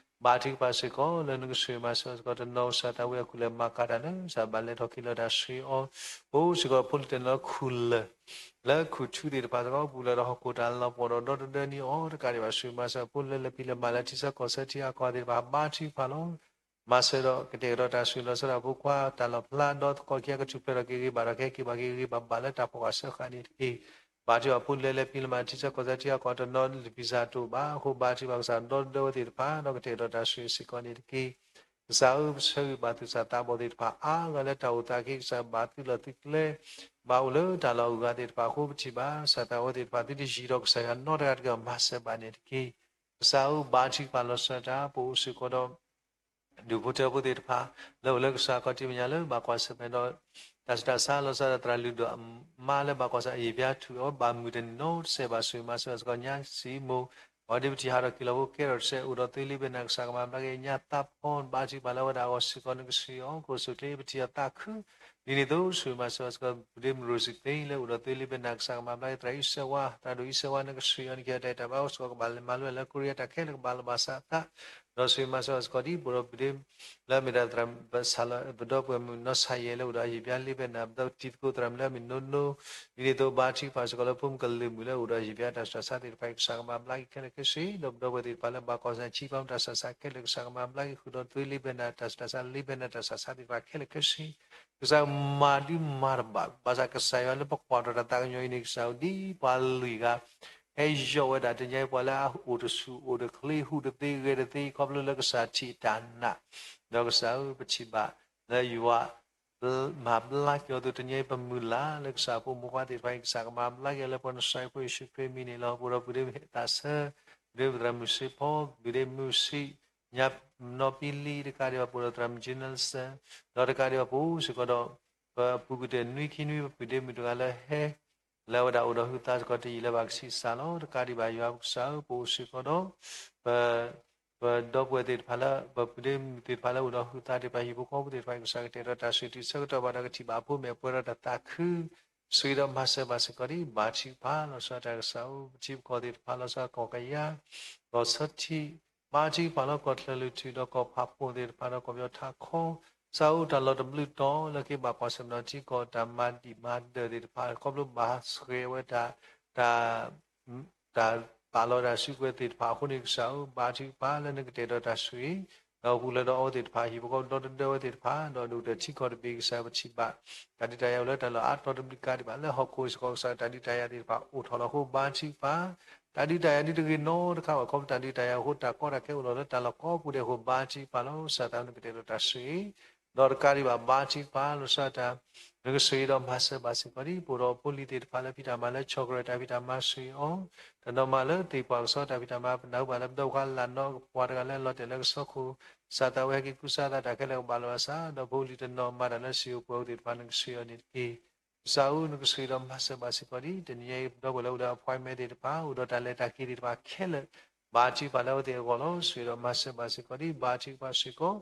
ဘါထုကဖၣ်စ့ၢ်ကီးလၢနကစၢ်မၤစၢၤစ့ၢ်ကီး တနီၤကစၢ်သးဝံၣ်အကူၣ်လဲၤမၤကၤတၢ်လၢ ကစၢ်ဘၣ်လဲၤထီၣ်က့ၤလီၤတၢ် စံးအီၤ ပအိၣ်စ့ၢ်ကီးဖိလံၤတနီၤလၢခူၣ်လၢၢ် လၢခူၣ်ထူသ့ၣ်တဖၣ်စ့ၢ်ကီး ပူၤဖျဲးဒီးဟီၣ်ခိၣ်တၢ်လီၤပှီၢ်ဒီးဒီတဒၢနံၤအီၤ တကးဒံးဘၣ် စံးမၤစၢၤဖိလၢလဲၤဖံးလဲၤမၤလၢထံဆၢကီၢ်ဆၢထံအကီၢ်သ့ၣ်တဖၣ် ဘါထုကဖၣ်လီၤ မၤစၢၤဒီးကတဲာ်ကတီၤတၢ်စူၢ်လီၤဆီဒၣ်ဖိခွါတၢ်လီၢ်ဖျါ ဒီးသကိးခံဂၤကထူၣ်ဖျဲးထီၣ်က့ၤဂ့ၤ ဘၣ်ထီၣ်က့ၤဟဲက့ၤဘၣ်က့ၤဂ့ၤ ဘၣ်ဘၣ်လၢတၢ်ဖီၣ်ဃာ်ဆၢဃာ်န့ၣ်တက့ၢ်. ဘါထုကဖၣ်ဖိလၢလဲၤဖံးလဲၤမၤထံဆၢကီၢ်ဆၢထံအကီၢ်တနီၤ လၢ visa တအိၣ်ဘၣ်အဃိ ဘါထုကဖၣ်ကစၢ်ဒီတဒၢဝဲသ့ၣ်တဖၣ် ဒီးကတဲာ်ကတီၤတၢ်စူၢ်စ့ၢ်ကီးန့ၣ်တက့ၢ်. ကစၢ်ဧၢ ပဆၢဂ့ၤဘၣ်သုးစၢ်သးဘီၣ်သ့ၣ်တဖၣ်အါဂၤလၢတၢ်အိၣ်သးက့ ကစၢ်ဘၣ်သုးလီၢ်သုးကျဲ ဘၣ်အိၣ်လၢတၢ်လီၢ်အဂၤသ့ၣ်တဖၣ်အဃိ ပထံၣ်ဘၣ် ကစၢ်သးဝဲသ့ၣ်တဖၣ် သုတယံၤဒီးကစၢ်ယွၤနီတဂၤတဂ့ၤ မၤစၢၤဘၣ်န့ၣ်တက့ၢ်. ကစၢ်ဧၢ ဘါထုကဖၣ်လီၤဆီဒၣ်တၢ် ပအိၣ်စ့ၢ်ကီးဒီး ဒူၣ်ဖိထၢဖိသ့ၣ်တဖၣ် လၢအိၣ်လၢကစၢ်ခီၣ်ထံးမဲာ်ညါလၢ ဘၣ်ကွၢ်ဆၢၣ်မဲာ်ဒီး တၢ်ဆူးတၢ်ဆါလီၤဆီဒၣ်သရၣ်လုၢ်ဒိၣ်အမါလၢ ဘၣ်ကွၢ်ဆၢၣ်အယံာ်ဘျါထူၣ်အီၤ ဘၣ်မုာ်တန့ၢ်နီတစဲးဘၣ် စူၢ်မၤစၢၤစ့ၢ်ကီးညါစံမိၢ် အဝဲဒၣ်ပထံၣ်ဟးထီၣ်က့ၤလီၤဖိကဲထီၣ်တစဲး အိၣ်ဒီးသွ့လ့ဘ့ၣ်နၤ ကစၢ်ကမၤဘျါက့ၤညါသးဖီ ဘါထုကဖၣ်လၢဝဲဒၣ်အဂီၢ်စ့ၢ်ကီး နကစၢ်ယွၤ ကအိၣ်ဆူၣ်ချ့ပထံၣ်အီၤသးခု ဒ်န့ၣ်အသိး စူၢ်မၤစၢၤစ့ၢ်ကီး ပုၢ်ဒ့မုၣ်ရိၣ်စံသ့လၢအိၣ်ဒီးသွ့လ့ဘ့ၣ်နၤ ကစၢ်ကမၤဘျါက့ၤ သရၣ်အံၣ်စဲဝါ သရၣ်ဒိၣ်အံၣ်စဲဝါ နကစၢ်ယွၤ နကဟ့ၣ်အီၤတၢ်ဂံၢ်တၢ်ဘါ အိၣ်စ့ၢ်ကီးကဘၣ်လဲၤမၤလိလၢ Korea တၢ်ခဲလၢာ်ကဘၣ်လီၤဘၣ်စးသး ဒီးစူၢ်မၤစၢၤစ့ၢ်ကီးဒ် ပအိၣ်ဒီးပုၢ်ဒ့မုၣ်လၢအမ့ၢ်ဒၣ်သရၣ် ပဒီပုၢ်ဝဲၢ်မုၣ်နီၢ်ဆါယဲၢ်လၢအိၣ်ဒီးအယံာ်ဘျါလ့ဘ့ၣ်နၤ ဒီးတံၤသကိးသရၣ်မုၣ်လၢအမ့ၢ်နိနိ ဒ်န့ၣ်အသိး ဘါထုကဖၣ်စ့ၢ်ကီးလၢဖိမုၣ်ကလုာ်မုၣ်လၢအိၣ်ဒီးအယံာ်ဘျါတၢ်ဆူးတၢ်ဆါသ့ၣ်တဖၣ်အံၤ ကစၢ်ကမၤဘျါက့ၤခဲလၢာ်ခဲဆ့ ဒီးပဒီပုၢ်ဝဲၢ်သ့ၣ်တဖၣ်လၢဘၣ်ကွၢ်ဆၢၣ်ဆံးပှၤမတၢ်ဆူးတၢ်ဆါခဲလၢာ် ကစၢ်ကမၤဘျါက့ၤဃုာ်ဒီး သွ့လ့ဘ့ၣ်နၤ တၢ်ဆူးတၢ်ဆါ လ့ဘ့ၣ်နၤ တၢ်ဆူးတၢ်ဆါသ့ၣ်တဖၣ်ခဲလၢာ်ခဲဆ့ ကစၢ်မၤဒုးမၤတဘၣ် ဘၣ်ဆၣ်ကစၢ်ယွၤလၢပကွၢ်ထီၣ်တၢ်သးကညီၤအံၤန့ၣ် ကစၢ်ဒ်ပှၤလွံၢ်ဂၤ ဟဲယီၢ်ဝဲဒၣ်တနံၤအံၤ ပှၤလၢအအိၣ်တဆူၣ်အိၣ်တချ့ ဟူးတသ့ဂဲၤတသ့ ခီဖျိလၢကစၢ်ထံၣ်တၢ်နာ် ဒီးကစၢ်ဧၢ ပထံၣ်ဘၣ်လၢယွၤ မၤဘျါက့ၤအီၤအသိး တနံၤအံၤ ပမုၢ်လၢ်လၢကစၢ်ဖိမုၣ်ဖိခွါသ့ၣ်တဖၣ်အံၤ ကစၢ်ကမၤဘျါက့ၤအီၤလၢပှၤနစၢ်ဖိယ့ၣ်ၡူးခရံာ်မံၤန့ၣ်လီၤ. ပအိၣ်ဒီးပုၢ်ဒ့မုၣ်သးစၢ် ပုၢ်ဒ့မုၣ်သရၣ်မုၣ်စ့ဖီ ပုၢ်ဒ့မုၣ်စံး ညါနီၢ်ပံလံ တကးဒံးဘၣ် ပအိၣ်ဒီးသရၣ်မုၣ် General Sir ဒီးတကးဒံးဘၣ် ပအိၣ်စ့ၢ်ကီးဒီး ပပုၢ်ကတၢၢ်နွံခံနွံ ပပုၢ်ဒ့မုၣ်တဂၤလၢဟဲ လၢအဝဲဒၣ်အိၣ်ဒီးဟုးသးစ့ၢ်ကီးတယံာ်လၢဘၣ်ကဆံးစၢ်လီၤ. တကးဒံးဘၣ်ယွၤပကစၢ်ဧၢ ပအိၣ်စ့ၢ်ကီးဒီး ပ ပဒီပုၢ်ဝဲၢ်သ့ၣ်တဖၣ်လၢ ပပုၢ်ဒ့မုၣ်သ့ၣ်တဖၣ်လၢအိၣ်ဒီးဟုးသးသ့ၣ်တဖၣ် ဟံၣ်ဖိဃီဖိသ့ၣ်တဖၣ် ကစၢ်ကတဲာ်ဒီးတၢ်စူၢ်တံၢ်ဆၢကတီၢ်ဘၣ်ဒီးကထံၣ်ဘၣ်အဖိမ့ၢ်အပှဲၤဒီးတၢ်သးခု စူၢ်ဒီးမၤစၢၤဘၣ်စ့ၢ်ကီးဒ် ဘါထုကဖၣ်လီၤဆီဒၣ်တၢ်ကစၢ်ဧၢ ပထံပကီၢ်သ့ၣ်တဖၣ်လီၤဆီဒၣ်ကီၢ်ကယၤ ကီၢ်ဆီထံး ဘါထုကဖၣ်လၢကီၢ်ချၢၣ်လွံၢ်ထူၣ် ဒီးကီၢ်ဖးပိၣ်သ့ၣ်တဖၣ် ဒီးကီၢ်ပယီၤထးခိၣ် ကစၢ်အိၣ်တၢ်လီၢ်တဘျုးတီၤ လၢက့ၤဘၣ်ကွၢ်ဆၢၣ်မဲာ်ထံကီၢ်တၢ်မၤဒံးမၤဒၢးသ့ၣ်တဖၣ် ခီဖျိဘၣ်စှဲးဝဲတၢ် တၢ် တၢ်ပာ်လီၤတၢ်စုကဝဲၤသ့ၣ်တဖၣ်အဃိန့ၣ် ကစၢ်ဧၢ ဘါထုကဖၣ်လၢနကတဲာ်ဒီးတၢ်ဆိၣ်ဂ့ၤ ဒီးပူၤလၢဒီးအီၤသ့ၣ်တဖၣ် ဟံၣ်ဖိဃီဖိဒီတဒၢဝဲသ့ၣ်တဖၣ် ဒီးဒိၣ်ကတၢၢ်ထံကီၢ်တဘ့ၣ် ကစၢ်ပထံၣ်ဘၣ် တၢ်ဒုးတၢ်ယၤအိၣ်လၢတၢ်လီၢ်အါတီၤတဘျုးကါဒံးဘၣ် လၢဟီၣ်ခိၣ်စ့ၢ်ကီး ကစၢ်တၢ်ဒုးတၢ်ယၤသ့ၣ်တဖၣ်အိၣ်ထီၣ်လီၤအဃိ ဘါထုကဖၣ် တၢ်ဒုးတၢ်ယၤဒ်တဂ့ၤနီတခါဘၣ် ခီဖျိတၢ်ဒုးတၢ်ယၤအဃိ တၢ်ကီတၢ်ခဲအိၣ်လီၤလၢတၢ်လီၢ်ကိးပူၤဒဲးအဃိ ဘါထုကဖၣ်လီၤ ကစၢ်သးနကတဲာ်ဒီးတၢ်ဆိၣ်ဂ့ၤ ဒီးတကးဒံးဘၣ် ဘါထုကဖၣ်လီၤ ကစၢ်တၢ် နကဆိၣ်ဂ့ၤဒီးမၤစၢၤဘၣ်စ့ၢ်ကီးဒ် ပအိၣ်ဒီးဖိလံၤသ့ၣ်တဖၣ်လၢဖံးတၢ်မၤလၢ ဆီၣ်ကရၢၢ်တၢ်ဖံးတၢ်မၤဆိၣ်ဂ့ၤအီၤ တနီၤမးလၢသ့ၣ်ပှၢ်ကစီၣ်တၢ်ဖံးတၢ်မၤ ပနၢ်ဟူဘၣ်လၢပဒီပုၢ်ဝဲၢ်လၢ်နီၢ်ကပှၤတဂၤလၢအလီၤတဲာ်လၢကဆီခိၣ် ကစၢ်သးဝဲဟဲက့ၤကူစါသးတၢ်ခဲလၢာ်ကဘၣ်လီၤအသး ဒီးဖိလံၤတနီၤမၤတၢ်လၢစံၣ်ဧိၤပှဲၤဧိၤသ့ၣ်တဖၣ် နကဆိၣ်ဂ့ၤအီၤန့ၣ်တက့ၢ် ကစၢ်ဧၢ နကဆိၣ်ဂ့ၤဒီးမၤစၢၤဘၣ်စ့ၢ်ကီးဒ် တနံၤညါအံၤ ပဒီပုၢ်ဝဲၢ်လၢအိၣ်လၢ appointment သ့ၣ်တဖၣ် အိၣ်ဒီးတၢ်လဲၤတၢ်က့ၤသ့ၣ်တဖၣ်ခဲလၢာ် ဘါထုကဖၣ်လၢအဝဲသ့ၣ်အဂီၢ်လီၤ ဆိၣ်ဂ့ၤဒီးမၤစၢၤဘၣ်စ့ၢ်ကီးဒ် ဘါထုကဖၣ်စ့ၢ်ကီး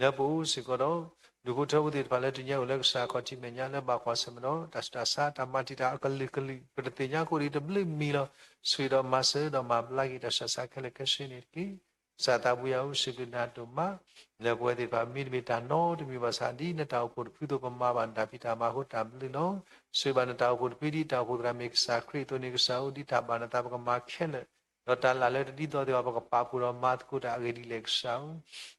လၢပအိၣ်စ့ၢ်ကီးဒီး ဒူၣ်ဖိထၢဖိသ့ၣ်တဖၣ်လၢတနံၤညါအိၣ်လၢကစၢ်ခီၣ်ထံးမဲာ်ညါလၢဘၣ်ကွၢ်ဆၢၣ်မဲာ်ဒီး တၢ်ဆူးတၢ်ဆါတၢ်မၤတံာ်တာ်အကလုာ်ကလုာ် ပတသ့ၣ်ညါကိးဒံးတဘျုးမံၤလီၤ ဆိၣ်ဂ့ၤဒီးမၤစၢၤဒီးမၤဘျါက့ၤတၢ်ဆူးတၢ်ဆါခဲလၢာ်ခဲဆ့န့ၣ်တက့ၢ် ကစၢ်သးဘိယွၤဧၢ စံးဘျုးနၤဒိၣ်မး လၢပဝဲသ့ၣ်တဖၣ်မ့တမ့ၢ်တၢ်နီတမံၤဘၣ်ဆၣ် ဒ်နတၢ်အိၣ်ဖှိၣ်တဖုအသိး ပမၤဘၣ်နတၢ်ဖံးတၢ်မၤအဃိတၢ်ဘျုးလီၤ. ဆိၣ်ဂ့ၤဘၣ်နတၢ်အိၣ်ဖှိၣ်တဖု ဒ်တၢ်အိၣ်ဖှိၣ်သရၣ်မ့ၢ်ကစၢ်ခရံာ်အသိးန့ၣ် ကစၢ်ဧၢ ဒ်တၢ်ဘၣ်နသးပကမၤခဲလၢာ်, ဒီးတၢ်လၢ်လၢတဒ်သိးသ့ၣ်တဖၣ် ပကပာ်ဖှိၣ်ဒီးမၤသကိးတၢ်အဂ့ၢ်ဒ်လဲၣ်ကစၢ်ဧၢ,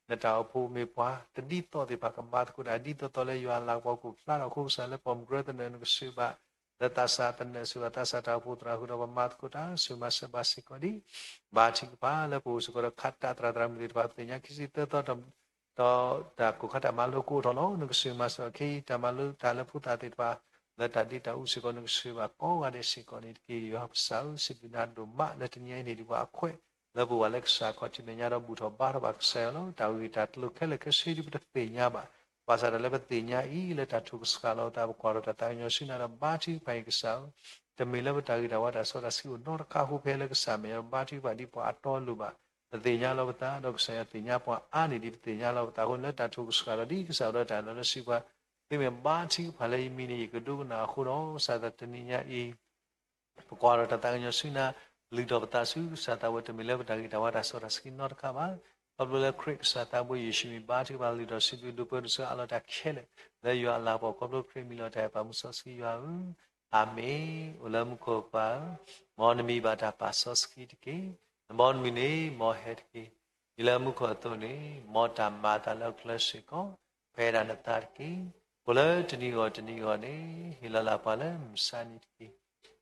နတၢ်အိၣ်ဖှိၣ်မ့ၢ်ပှၤတဒ်သိးသ့ၣ်တဖၣ် ကမၤသကိးတၢ်ဒ်သိးသိးလၢယွၤအလၤကပီၤကအိၣ်ဖျါထီၣ်အဃိ ကစၢ်လၢပှၢ်မုၢ်ကရၢသနၢၣ် နကဆိၣ်ဂ့ၤဘၣ် လၢသးစၢ်သနၢၣ် ဆိၣ်ဂ့ၤဘၣ်သးစၢ်တၢ်အိၣ်ဖှိၣ်သရၣ်ဃုာ်ဒီးပမၤသကိးတၢ် ဆိၣ်ဂ့ၤမၤစၢၤဘၣ်စ့ၢ်ကီးဒ် ဘါထုကဖၣ်လၢပအိၣ်စ့ၢ်ကီးဒီးခးတၢ်သရၣ်သရၣ်မုၣ်သ့ၣ်တဖၣ် သ့ၣ်ညါခံဆံသၢသီ ဒီးတၢ်ကိၢ်ခါတၢ်မၤလိကအိၣ်ထီၣ်လီၤ. နကဆိၣ်ဂ့ၤမၤစၢၤအီၤခဲအံၤ တၢ်မၤလိတၢ်လၢဖိသၣ်သ့ၣ်တဖၣ် လၢတၢ်ဒ့တၢ်အူစ့ၢ်ကီး နကဆိၣ်ဂ့ၤဘၣ်ကိးဂၤဒဲးစ့ၢ်ကီးန့ၣ်တက့ၢ်. ယွၤကစၢ်ဧၢ စံးဘျုးနၤဒိၣ်မး လၢတနံၤအံၤန့ၣ် ဒ်ပှၤအခွဲး လၢပဝဲလၢကစၢ်ခီၣ်ထံးမဲာ်ညါဒီးဘူၣ်ထီၣ်ဘါထီၣ်ဘၣ်ကစၢ်ယွၤလီၤ. တၢ်ဂ့ၢ်တၢ်ကျိၤခဲလၢာ်ခဲဆ့ဒ်ပတသ့ၣ်ညါဘၣ်, ဘၣ်ဆၣ်ဒီးလၢပသ့ၣ်ညါအံၤ လၢတၢ်ထိၣ်ကစှၤလီၤအသး ပကွၢ်ထီၣ်တၢ်သးကညီၤဆူနၤဒီးဘါထုကဖၣ်အံၤကစၢ်ဧၢ, တမ့ၢ်လၢပတၢ်ဂ့ၤတၢ်ဝါတၢ်စီတၢ်ဆှံအိၣ်နီတခါအဃိ ဖဲလၢကစၢ်မဲာ်ညါဘါထုကဖၣ်ဒ်ပှၤအတီအလိၤဘၣ်, ပသ့ၣ်ညါလီၤပသး ဒီးကစၢ်ယွၤသ့ၣ်ညါပှၤအါန့ၢ်ဒ်ပသ့ၣ်ညါလီၤပသးအဃိ လၢတၢ်ထိၣ်ကစှၤလီၤဒ်ကစၢ်ဒီးတၢ်လီၤလၢစုပှၤ သုမ့ၢ်ဘါထုကဖၣ်လၢယမံၤန့ၣ် ယကဒိကနၣ်အဃိဒီး ကစၢ်သးတနံၤညါအံၤ ပကွၢ်ထီၣ်တၢ်သးကညီၤဆူနၤ, လုၢ်ထီၣ်ပသးဆူကစၢ်သးဝဲ တမ့ၢ်လၢပတၢ်ဂ့ၤတၢ်ဝါတၢ်စီတၢ်ဆှံနီတခါဘၣ်. ခီဖျိလၢခရံာ်ကစၢ်သးဘိယ့ၣ်ၡူးမံၤဘါထုကဖၣ် လုၢ်ထီၣ်စံးဘျုးဒိၣ်ပၢဒိၣ်ဆူအလီၢ်တၢ်ခဲလၢာ် လၢယွၤအလၤကပီၤ ခီဖျိခရံာ်မံၤလီၤတၢ်အဲၣ်ပာ်မူစီဆှံယွၤဧၢ, အၤမ့ၣ်. အိၣ်လၢမူခိၣ်ပၢ်ဧၢ, မ်နမံၤဘၣ်တၢ်ပာ်စီဆှံတက့ၢ်. နဘီနမုၢ်န့ၣ် မ်ဟဲတက့ၢ်. ဒ်လၢမူခိၣ်အသိးန့ၣ် မ်တၢ်မၤအသးလၢအချၢစ့ၢ်ကီး ပှဲၤဒၣ်နသးတက့ၢ်. အိၣ်လၢတနံၤဂီၢ်တနံၤဂီၢ်န့ၣ် ဟ့ၣ်လီၤလၢပှၤလၢမုၢ်ဆါနံၤတက့ၢ်.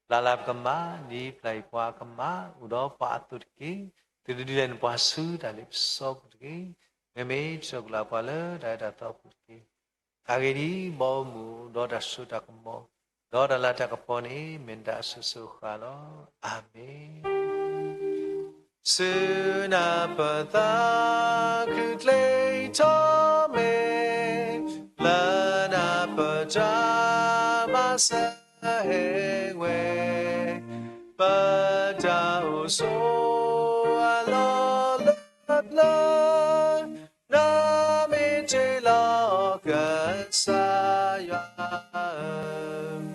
ပျၢ်လၢပကမၤ ဒ်ပျၢ်ယပှၤအကမၤ အိၣ်ဒီးပှၤအသိးတက့ၢ်. သုတဒုးလဲၤနပှၤဆူတၢ်လ့ပစီပူၤတက့ၢ်. မ့မ့ၢ်တစိာ်ကလီၤပှၤလၢတၢ်အဲၣ်တၢ်သီပူၤတက့ၢ်. အဂ့ၢ်ဒ်အံၤ, ဘီမုၢ်ဒီးတၢ်စိတၢ်ကမီၤ ဒီးတၢ်လၤတၢ်ကပီၤန့ၣ် မ့ၢ်နတၢ်အစိၤစိၤအဃၣ်လီၤ. အၤမ့ၣ်. ဆူနၢ်ပၢၢ်သးခုကျ့ထီၣ်မ့ၢ် လၢနၢ်ပၢၢ်တၢ်မၤစၢၤဟဲဝဲ ပတၢ်အိၣ်ဆိးအလီၢ်လၢပျၢၤ နမ့ၢ်တ့ၢ်လီၤကစၢ်ယွၤဧၢ,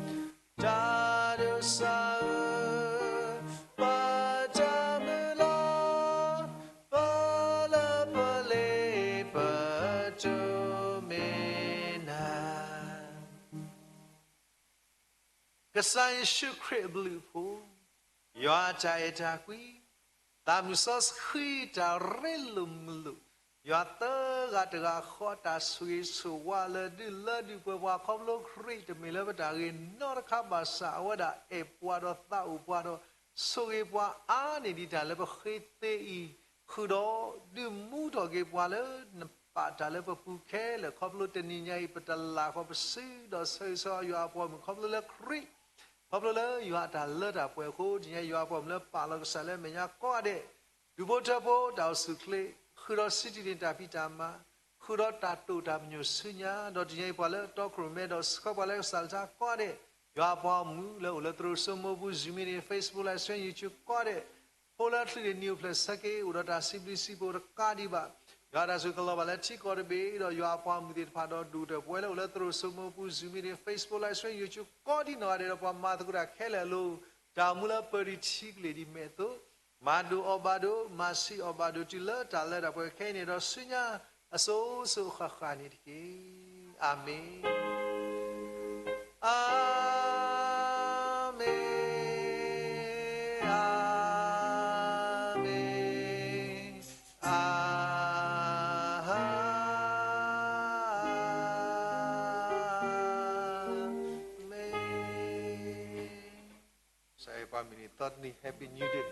တၢ်ဒိးစၢ်ဧၢ, ပတၢ်မုၢ်လၢ်, ပလၢပလ့ပတိၢ်မ့ၢ်နၤ ကစၢ်ယ့ၣ်ၡူးခရံာ်အဘျုးအဖှိၣ်, ယွၤအတၢ်အဲၣ်တၢ်ကွံ, သးမုၢ်စီဆှံတၢ်ရ့လိာ်မုာ်လိာ်, ယွၤသၢဂၤတဂၤဃီအတၢ်ဆိၣ်ဂ့ၤဆိၣ်ဝါလၢဒုးလၢဒုးပှဲၤပှၤခီဖျိခရံာ် တမ့ၢ်လၢပတၢ်ဂ့ၤနီတခါဘၣ်ဆၣ် အဝဲဒၣ်အဲၣ်ပှၤဒီးသးအိၣ်ပှၤဒီး ဆိၣ်ဂ့ၤပှၤအါန့ၢ်ဒံးတၢ်လၢပဃ့သ့အံၤ, ဃုာ်ဒီးဒုးမူထီၣ်က့ၤပှၤလၢနပာ်တၢ်လၢပပူၤခဲလၢာ် ခီဖျိတနံၤညါအံၤ ပတလၢ်ဃီပစုဒီးဆၢဂ့ၤဆၢဝါယွၤအပှၤမုၣ် ခီဖျိလၢခရံာ် ခီဖျိလၢယွၤအတၢ်လၢတၢ်ပှဲၤအဃိ တနံၤညါယွၤအပှၤမုၣ်လၢပာ်လီၤကစၢ်လၢအမဲာ်ညါကိးဂၤဒဲး, ဒူၣ်ဖိထၢဖိတၢ်အိၣ်ဆူၣ်အိၣ်ချ့, ဃုာ်ဒီးစံးတံၢ်န့ၢ်တၢ်ဖံးတၢ်မၤ, ဃုာ်ဒီးတၢ်တိာ်တၢ်ပညိၣ်ဆူညါ, ဒီးတနံၤညါအံၤပှၤလၢအတီခိၣ်ရိၣ်မဲဒီးဆှၢပှၤလၢကစၢ်လၢတၢ်ကိးဂၤဒဲး, ယွၤအပှၤမုၣ်လၢအိၣ်လၢသရိာ်စိမိၢ်ပူၤ Zoom meeting, Facebook Live Stream, YouTube ကိးဂၤဒဲး, ဖိလၢအချုးန့ၣ်နံၤအိၣ်ဖျဲၣ်ဆၢက့ၤ အိၣ်ဒီးတၢ်စံးဘျုးစံးဖှိၣ်တကးဒံးဘၣ်, ယွၤတၢ်ဆိၣ်ဂ့ၤကလီၤဘၣ်လၢထံကီၢ်တဘ့ၣ် ဒီးယွၤအပှၤမုၣ်သ့ၣ်တဖၣ်ဒီး ဒူၣ်တၢ်ပဝဲလၢအိၣ်လၢသရိာ်စိမိၢ်ပူၤ Zoom meeting, Facebook Live Stream, YouTube ကိးဒံးနီၢ်ဂၤဒဲးဒီး ပှၤမၤသကိးတၢ်ခဲလၢာ်အလိၤ, တၢ်အိၣ်မူလၢပၢၤတံၢ်ထံကလ့ၢ်ဒ်မဲာ်အသိး မၤဒိၣ်အီၣ်ဘၣ်ဒိၣ်, မၤဆံးအီၣ်ဘၣ်ဒိၣ် တုၤလၢတၢ်လၢတၢ်ပှဲၤခဲအံၤန့ၣ်ဒီး ဆူညါအစိၤစိၤဃၣ်ဃၣ်န့ၣ်တက့ၢ်. အၤမ့ၣ်, အၤမ့ၣ်, အၤမ့ၣ်, အၤမ့ၣ်. ကစၢ်ယွၤပှၤမုၢ်နံၤသီတနံၤ Happy New Year.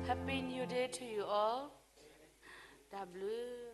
Happy New Year to you all. တၢ်ဘျုး